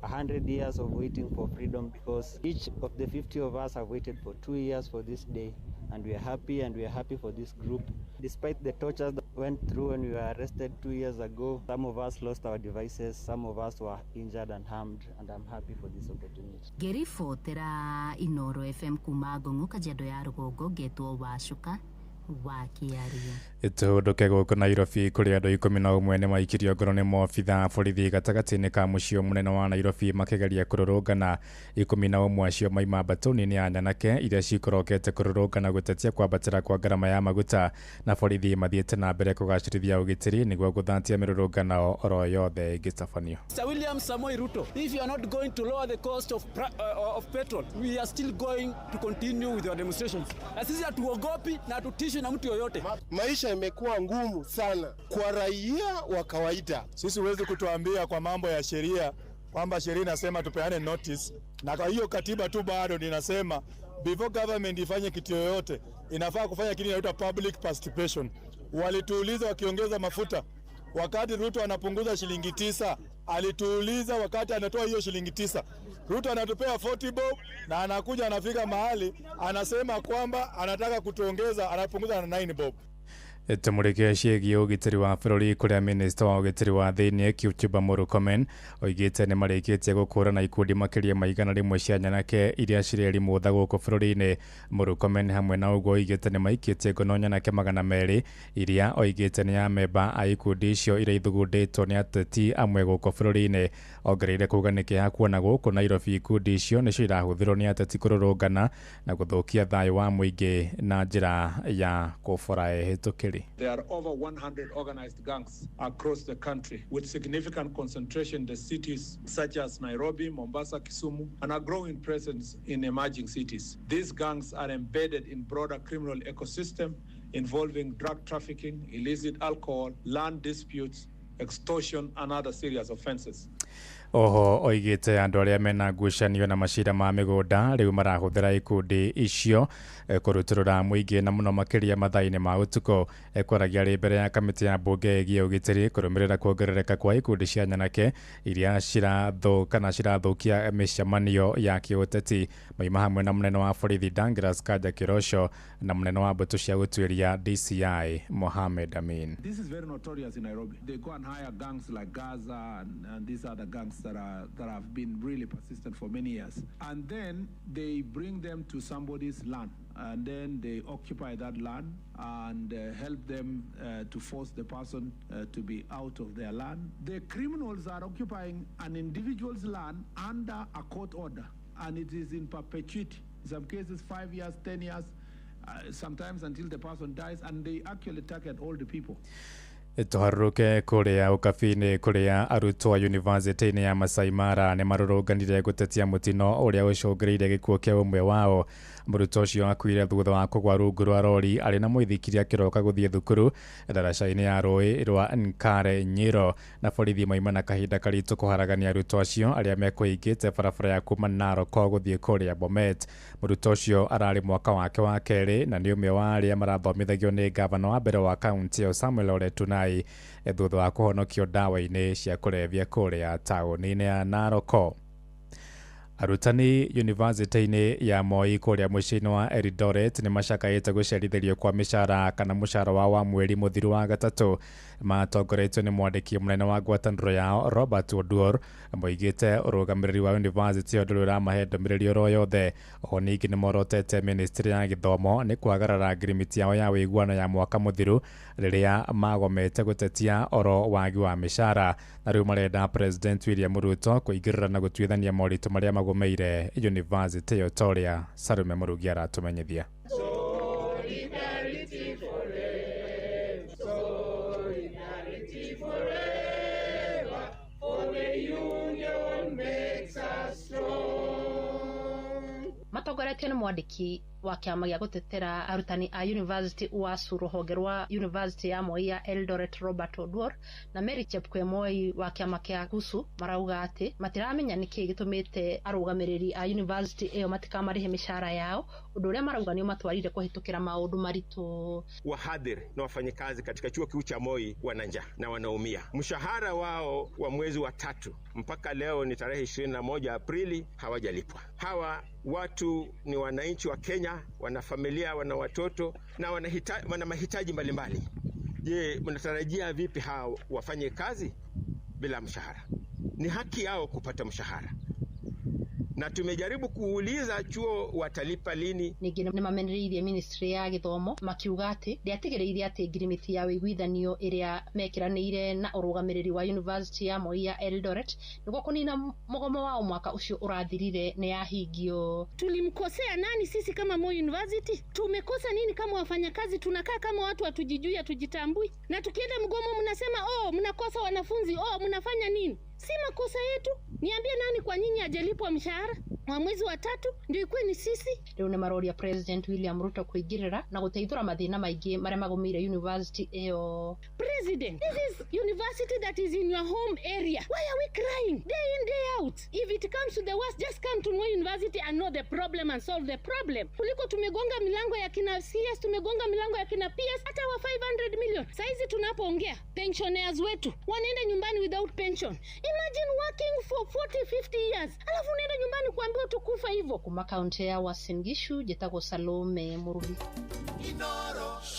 Speaker 22: 100 years of waiting for freedom, because each of the 50 of us have waited for 2 years for this day, and we are happy, and we are happy for this group. Despite the tortures that went through when we were arrested 2 years ago, some of us lost our devices, some of us were injured and harmed, and I'm happy for this opportunity.
Speaker 24: Ngĩribotera Inoro FM kuma Ngong'u Kajiado ya rũgongo ngetwo Wacuka wa Kĩario.
Speaker 18: Tũhũndũke gũkũ Nairobi kũrĩa andũ 11 nĩ maikirio ngoro nĩ maobitha a borithi gatagatĩ-inĩ ka mũciĩ mũnene wa Nairobi makĩgeria kũrũrũngana. 11 acio maima mbatoni-inĩ ya nyanake iria cikorokete kũrũrũngana gũtetia kwambatĩra kwa ngarama ya maguta, na borithi mathiĩte na mbere kũgacĩrithia ũgitĩri nĩguo gũthatia mĩrũrũngano oro yothe ĩngĩtabanio.
Speaker 19: Mr. William Samoei Ruto, if you are not going to lower the cost of petrol, we are still going to continue with our demonstrations. Na sisi hatuogopi na hatutishwi na mtu yoyote.
Speaker 6: Maisha imekuwa ngumu sana kwa raia wa kawaida.
Speaker 13: Sisi huwezi kutuambia kwa mambo ya sheria kwamba sheria inasema tupeane notice, na kwa hiyo katiba tu bado ninasema before government ifanye kitu yoyote inafaa kufanya kitu inaitwa public participation. Walituuliza wakiongeza mafuta wakati Ruto anapunguza shilingi 9, alituuliza wakati anatoa hiyo shilingi 9. Ruto anatupea 40 bob na anakuja anafika mahali anasema kwamba anataka kutuongeza, anapunguza na 9 bob.
Speaker 18: Tumurike ciĩgiĩ ũgitĩri wa bũrũri kũrĩa minista wa ũgitĩri wa thĩinĩ Kipchumba Murkomen oigĩte nĩ marĩkĩtie gũkũrana ikundi makĩria ma 100 cia nyanake iria cirerimũtha gũkũ bũrũri-inĩ. Murkomen hamwe na ũguo oigĩte nĩ maikĩtie ngono nyanake 200 iria oigĩte nĩ amemba a ikundi icio iria ithugundĩtwo nĩ ateti amwe gũkũ bũrũri-inĩ. Ongereire kuga nĩ kĩeha kuona gũkũ Nairobi ikundi icio nĩcio irahũthĩrwo nĩ ateti kũrũrũngana na gũthũkia thayũ wa mũingĩ na njĩra ya kũbora ehĩtũkĩri.
Speaker 14: There are over 100 organized gangs across the country, with significant concentration in the cities such as Nairobi, Mombasa, Kisumu, and a growing presence in emerging cities. These gangs are embedded in broader criminal ecosystem involving drug trafficking, illicit alcohol, land disputes, extortion, and other serious offenses.
Speaker 18: Oho oigĩte andũ arĩa mena ngucanio na macira ma mĩgũnda rĩu marahũthĩra ikundi icio kũrutũrũra mũingĩ na mũno makĩria mathaa-inĩ ma ũtukũ. Ekwaragia arĩ mbere ya kamĩtĩ ya mbunge ĩgiĩ ũgitĩri kũrũmĩrĩra kuongerereka kwa ikundi cia nyanake iria cirathũkia mĩcemanio ya kĩũteti. Maima hamwe na mũnene wa borithi Douglas Kanja Kĩroco na mũnene wa mbũtũ cia gũtuĩria DCI Mohamed Amin.
Speaker 14: This is very notorious in Nairobi. They go and hire gangs like Gaza and these other gangs that have been really persistent for many years. And then they bring them to somebody's land, and then they occupy that land and help them to force the person to be out of their land. The criminals are occupying an individual's land under a court order, and it is in perpetuity. In some cases, 5 years, 10 years, sometimes until the person dies, and they actually target all the people.
Speaker 18: Tũharũrũke kũrĩa ũkabi-inĩ kũrĩa arutwo a yunivasĩtĩ-inĩ ya Masai Mara nĩ marũrũnganire gũtetia mũtino ũrĩa ũcũngĩrĩirie gĩkuũ kĩa ũmwe wao. Mũrutwo ũcio akuire thutha wa kũgwa rungu rwa rori arĩ na mũithikiri akĩroka gũthiĩ thukuru ndaraca-inĩ ya rũĩ rwa Nkare Nyiro, na borithi maima na kahinda karitũ kũharagania arutwo acio arĩa mekũhingĩte barabara ya kuma Narok gũthiĩ kũrĩa Bomet. Mũrutwo ũcio ararĩ mwaka wake wa kerĩ na nĩ ũmwe wa arĩa marathomithagio nĩ gavana wa mbere wa kaunti ĩyo Samuel Ole Tunai thutha wa kũhonokio ndawa-inĩ cia kũrebia kũrĩa taũni-inĩ ya Narok. Arutani yunivasĩtĩ-inĩ ya Moi kũrĩa mũciĩ-inĩ wa Eldoret nĩ macakaĩte gũcerithĩrio kwa mĩcara kana mũcara wao wa mweri mũthiru wa gatatũ. Matongoretio nĩ mwandĩki mũnene wa ngwatanĩro yao Robert Oduor, moigĩte ũrũgamĩrĩri wa yunivasĩtĩ ĩyo ndũrĩ ũramahe ndũmĩrĩri oro yothe. Oho ningĩ nĩ morotete ministry ya gĩthomo nĩ kwagarara ngirimiti yao ya ũiguano ya mwaka mũthiru rĩrĩa magomete gũtetia oro wagi wa mĩcara, na rĩu marenda President William Ruto kũingĩrĩra na gũtuithania moritũ marĩa magũmĩire yunivasĩtĩ ĩyo ta ũrĩa Salume Mũrugi aratũmenyithia.
Speaker 2: Solidarity forever, solidarity forever, for the union makes us strong.
Speaker 4: Matongoretio nĩ mwandĩki wa kĩama gĩa gũtetera arutani a University UASU rũhonge rwa University ya Moi ya Eldoret Robert Oduor na Mary Chepkwemoi wa kĩama kĩa KUSU marauga atĩ matiramenya nĩkĩ gĩtũmĩte arũgamĩrĩri a university ĩyo matikamarĩhe mĩcara yao, ũndũ ũrĩa marauga nĩ ũmatwarire kũhĩtũkĩra maũndũ maritũ.
Speaker 20: Wahadhiri na wafanyikazi katika chuo kikuu cha Moi wana njaa na wanaumia. Mshahara wao wa mwezi wa tatu mpaka leo ni tarehe 21 Aprili hawajalipwa. Hawa watu ni wananchi wa Kenya, wana familia, wana watoto na wana mahitaji mbalimbali. Je, mnatarajia vipi hao wafanye kazi bila mshahara? Ni haki yao kupata mshahara. Na tumejaribu kuuliza chuo watalipa lini.
Speaker 4: Ningĩ nĩ mamenereirie ministry ya gĩthomo makiuga atĩ ndĩatigĩrĩire atĩ ngirimiti ya ũiguithanio ĩrĩa mekĩranĩire na ũrũgamĩrĩri wa University ya Moi ya Eldoret nĩguo kũnina mũgomo wao mwaka ũcio ũrathirire nĩ yahingio.
Speaker 15: Tulimkosea nani sisi kama Moi University? Tumekosa nini kama wafanyakazi? Tunakaa kama watu hatujijui, hatujitambui, na tukienda mgomo mnasema oh, mnakosa wanafunzi, oh, mnafanya nini? Si makosa yetu. Niambie nani kwa nyinyi hajalipwa mshahara wa mwezi wa tatu? Ndio ikuwe ni sisi.
Speaker 4: Rĩu nĩ maroria President William Ruto kũingĩrĩra na gũteithũra mathĩna maingĩ marĩa magũmĩire university ĩyo.
Speaker 15: President, this is university that is in your home area. Why are we crying day in day out? If it comes to the worst, just come to Moi University and know the problem and solve the problem. Kuliko tumegonga milango ya kina CS, tumegonga milango ya kina PS, hata wa 500 million. Saizi tunapoongea, pensioners wetu wanaenda nyumbani without pension. Imagine working for 40, 50 years, alafu unaenda nyumbani kuambiwa tukufa hivyo.
Speaker 4: Kuma kaunti ya Uasin Gishu, njĩtagwo Salome Mũrugi.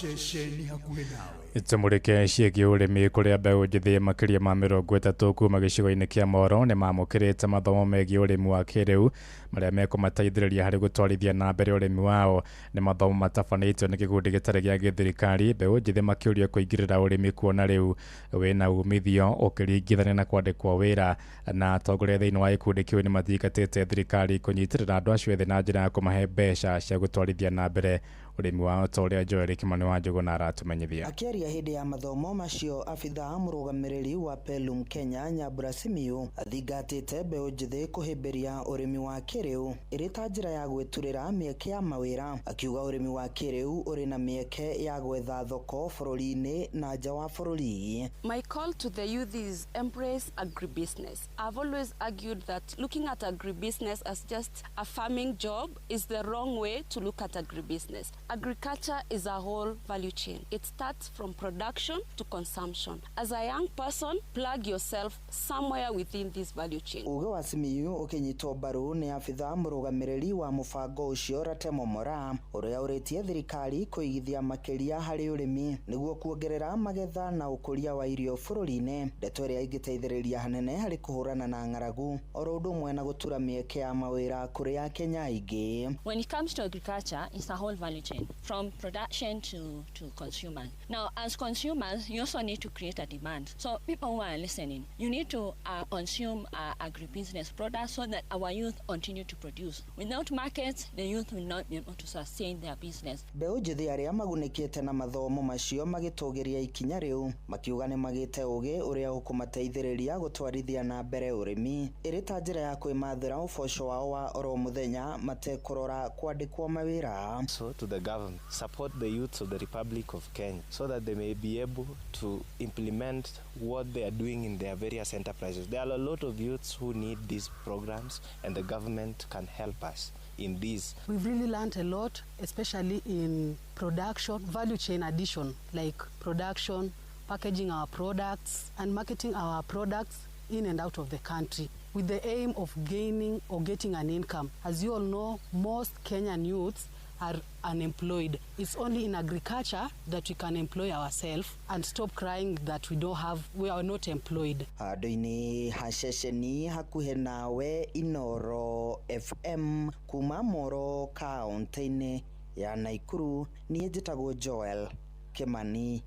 Speaker 12: Ceceni hakuhĩ nawe.
Speaker 18: Tumũrĩke ciĩgiĩ ũrĩmi kũrĩa mbeũ njĩthĩ makĩria ma 30 kuma gĩcigo-inĩ kĩa Moro nĩ mamũkĩrĩte mathomo megiĩ ũrĩmi wa kĩrĩu marĩa mekũmateithĩrĩria harĩ gũtwarithia na mbere ũrĩmi wao. Nĩ mathomo matabanĩtio nĩ gĩkundi gĩtarĩ gĩa gĩthirikari, mbeũ njĩthĩ makĩũrio kũingĩrĩra ũrĩmi kuona rĩu wĩna umithio ũkĩringithania na kwandĩkwo wĩra. Na atongoria thĩinĩ wa gĩkundi kĩu nĩ mathingatĩte thirikari kũnyitĩrĩra andũ acio ethĩ na njĩra ya kũmahe mbeca cia gũtwarithia na mbere ũrĩmi wao, ta ũrĩa Joel Kimani wa Njũgũna aratũmenyithia.
Speaker 16: Akĩaria hĩndĩ ya mathomo macio, abithaa mũrũgamĩrĩri wa Pelum Kenya Nyambura Simiyu athingatĩte mbeũ njĩthĩ kũhĩmbĩria ũrĩmi wa kĩrĩu ĩrĩ ta njĩra ya gwĩturĩra mĩeke ya mawĩra. Akiuga ũrĩmi wa kĩrĩu ũrĩ na mĩeke ya gwetha thoko bũrũri-inĩ na nja wa bũrũri.
Speaker 17: My call to the youth is embrace agribusiness. I've always argued that looking at agribusiness as just a farming job is the wrong way to look at agribusiness. Agriculture is a whole value chain. It starts from production to consumption. As a young person, plug yourself somewhere within this value chain.
Speaker 16: Uge wa Simiyu ũkĩnyitwo mbaru nĩ abithaa mũrũgamĩrĩri wa mũbango ũcio Ratemo Mora, ũrĩa ũrĩtie thirikari kũigithia makĩria harĩ ũrĩmi nĩguo kuongerera magetha na ũkũria wa irio bũrũri-inĩ, ndeto ĩrĩa ĩngĩteithĩrĩria hanene harĩ kũhũrana na ng'aragu oro ũndũ ũmwe na gũtura mĩeke ya mawĩra kũrĩ Akenya aingĩ.
Speaker 25: When it comes to agriculture, it's a whole value chain from production to consumers. Now, as consumers, you also need to create a demand. So people who are listening, you need to consume agribusiness products so that our youth continue to produce. Without markets, the youth will not be able to sustain their business.
Speaker 16: Mbeũ njĩthĩ arĩa magunĩkĩte na mathomo macio magĩtũgĩria ikinya rĩu makiuga nĩ magĩte ũgĩ ũrĩa ũkũmateithĩrĩria gũtwarithia na mbere ũrĩmi ĩrĩ ta njĩra ya kwĩmathĩra ũboco wao wa oro mũthenya matekũrora kwandĩkwo mawĩra.
Speaker 26: So to the government, support the youths of the Republic of Kenya so that they may be able to implement what they are doing in their various enterprises. There are a lot of youths who need these programs, and the government can help us in this.
Speaker 27: We've really learned a lot, especially in production, value chain addition, like production, packaging our products, and marketing our products in and out of the country with the aim of gaining or getting an income. As you all know, most Kenyan youths are unemployed. It's only in agriculture that we can employ ourselves and stop crying that we don't have, we are not employed.
Speaker 16: Handũ-inĩ ha ceceni hakuhĩ nawe Inoro FM kuma Moro kaunti-inĩ ya Naikuru, niĩ njĩtagwo Joel Kimani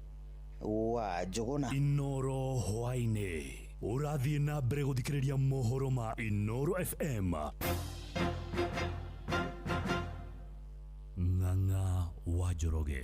Speaker 16: wa Njũgũna.
Speaker 1: Inoro hwaĩ-inĩ ũrathiĩ na mbere gũthikĩrĩria mohoro ma Inoro FM. Ng'ang'a wa Njoroge.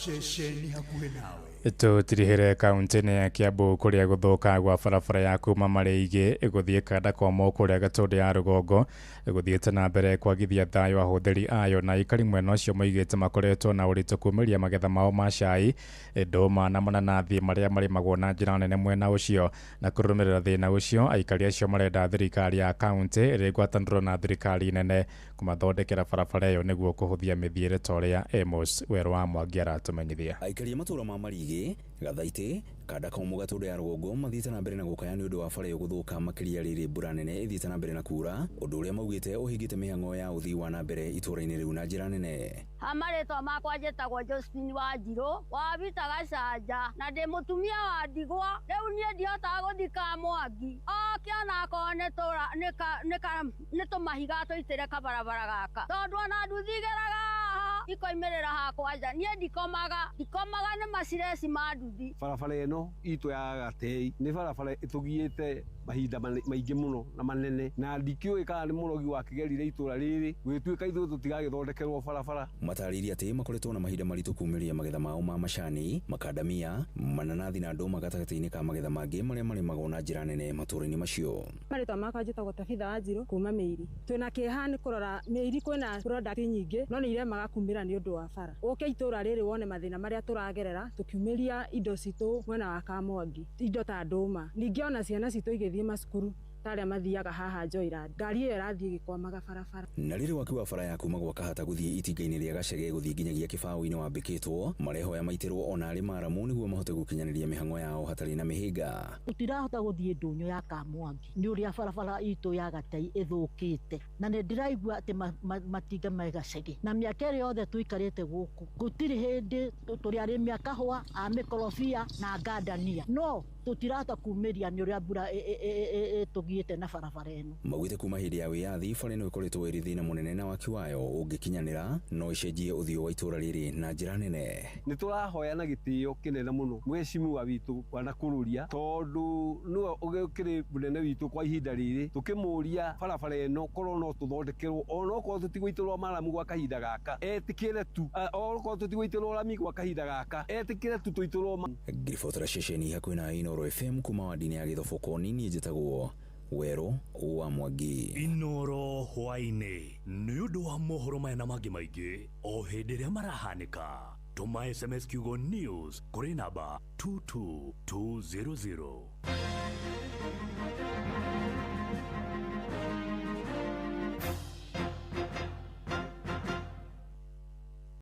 Speaker 12: Ceceni hakuhĩ nawe.
Speaker 18: Tũtirihĩre kaunti-inĩ ya Kiambu kũrĩa gũthũka gwa barabara ya kuma Marĩigĩ gũthiĩ kanda kwa kũrĩa Gatũndũ ya rũgongo gũthiĩte na mbere kwagithia thayũ ahũthĩri ayo na aikari mwena ũcio moigĩte makoretwo na ũritũ kumĩria magetha mao ma cai, ndũma na mananathi marĩa marĩmagwo na njĩra nene mwena ũcio. Na kũrũmĩrĩra thĩna ũcio, aikari acio marenda thirikari ya kaunti ĩrĩ ngwatanĩro na thirikari nene kũmathondekera barabara ĩyo nĩguo kũhũthia mĩthiĩre ta ũrĩa Amos Werũ wa Mwangi aratũmenyithia.
Speaker 5: Aikari a matũũra ma Marĩigĩ, Gathaitĩ, kanda komũ Gatũndũ ya rũgongo mathiĩte na mbere na gũkaya nĩ ũndũ wa bara ĩyo gũthũka makĩria rĩrĩ mbura nene ĩthiĩte na mbere na kura, ũndũ ũrĩa maugĩte ũhingĩte mĩhang'o ya ũthii wa na mbere itũũra-inĩ rĩu na njĩra nene.
Speaker 29: Ha marĩtwa makwa njĩtagwo Josephine Wanjirũ wa Bita Gacanja na ndĩ mũtumia wa ndigwa. Rĩu niĩ ndihotaga gũthiĩ Kamwangi oke onakorwo nĩ tũmahiga tũitĩre kabarabara gaka, tondũ ona nduthi igeraga haha ikoimĩrĩra hakwa nja. Niĩ ndikomaga nĩ macireci ma nduthi.
Speaker 7: Barabara ĩno itũ ya Gatei nĩ barabara ĩtũgiĩte mahinda maingĩ mũno na manene, na ndikĩũĩ kana nĩ mũrogi wakĩgerire itũra rĩrĩ gwĩtuĩka ithuĩ tũtigagĩthondekerwo barabara.
Speaker 5: Matarĩirie atĩ makoretwo na mahinda maritũ kumĩria magetha mao ma macani, makandamia, mananathi na ndũma gatagatĩ-inĩ ka magetha mangĩ marĩa marĩmagwo na njĩra nene matũũra-inĩ macio.
Speaker 8: Marĩtwa makwa njĩtagwo Tabitha Wanjirũ kuma Mĩiri. Twĩna kĩeha nĩ kũrora Mĩiri kwĩna product nyingĩ no nĩ iremaga kumĩra nĩ ũndũ wa bara. Ũke itũũra rĩrĩ wone mathĩna marĩa tũragerera tũkiumĩria indo citũ mwena wa Kamwangi, indo ta ndũma. Ningĩ ona ciana citũ igĩthiĩ macukuru ta arĩa mathiaga haha Joyland, ngari ĩyo ĩrathiĩ ĩgĩkwamaga barabara.
Speaker 5: Na rĩrĩ waki wa bara ya kuma gwa Kahata gũthiĩ itinga-inĩ rĩa Gacege gũthiĩ nginyagia Kĩbaũ-inĩ wambĩkĩtwo, marehoya maitĩrwo ona arĩ maramu nĩguo mahote gũkinyanĩria mĩhang'o yao hatarĩ na mĩhĩnga.
Speaker 9: Tũtirahota gũthiĩ ndũnyũ ya Kamwangi nĩ ũrĩa barabara itũ ya Gatei ĩthũkĩte, na nĩ ndĩraigua atĩ matinga me Gacege, na mĩaka ĩrĩa yothe tũikarĩte gũkũ gũtirĩ hĩndĩ tũrĩ arĩmi a kahũa, a mĩkorobia na ngandania, no tũtirahota kumĩria nĩ ũrĩa mbura ĩtũgiĩte na barabara ĩno.
Speaker 5: Maugĩte kuma hĩndĩ ya wĩyathi bara ĩno ĩkoretwo ĩrĩ thĩna mũnene na waki wayo ũngĩkinyanĩra no ĩcenjie ũthiũ wa itũũra rĩrĩ na njĩra nene.
Speaker 7: Nĩ tũrahoya na gĩtĩo kĩnene mũno mheshimiwa witũ Bwana Kururia, tondũ nĩwe ũgĩkĩrĩ mũnene witũ kwa ihinda rĩrĩ, tũkĩmũria barabara ĩno korwo no tũthondekerwo onokorwo tũtigũitĩrwo maramu gwa kahinda gaka, etĩkĩre tu, onokorwo tũtigũitĩrwo rami gwa kahinda gaka, etĩkĩre tu tũitĩrwo.
Speaker 5: Ngiribotera ceceni hakuhĩ na Inoro FM kuma wadi-inĩ ya Gĩthoboko-inĩ, niĩ njĩtagwo Werũ wa Mwangi.
Speaker 1: Inoro hwaĩ-inĩ nĩ ũndũ wa mohoro maya na mangĩ maingĩ o hĩndĩ ĩrĩa marahanĩka. Tũma SMS kiugo news kũrĩ namba 22200.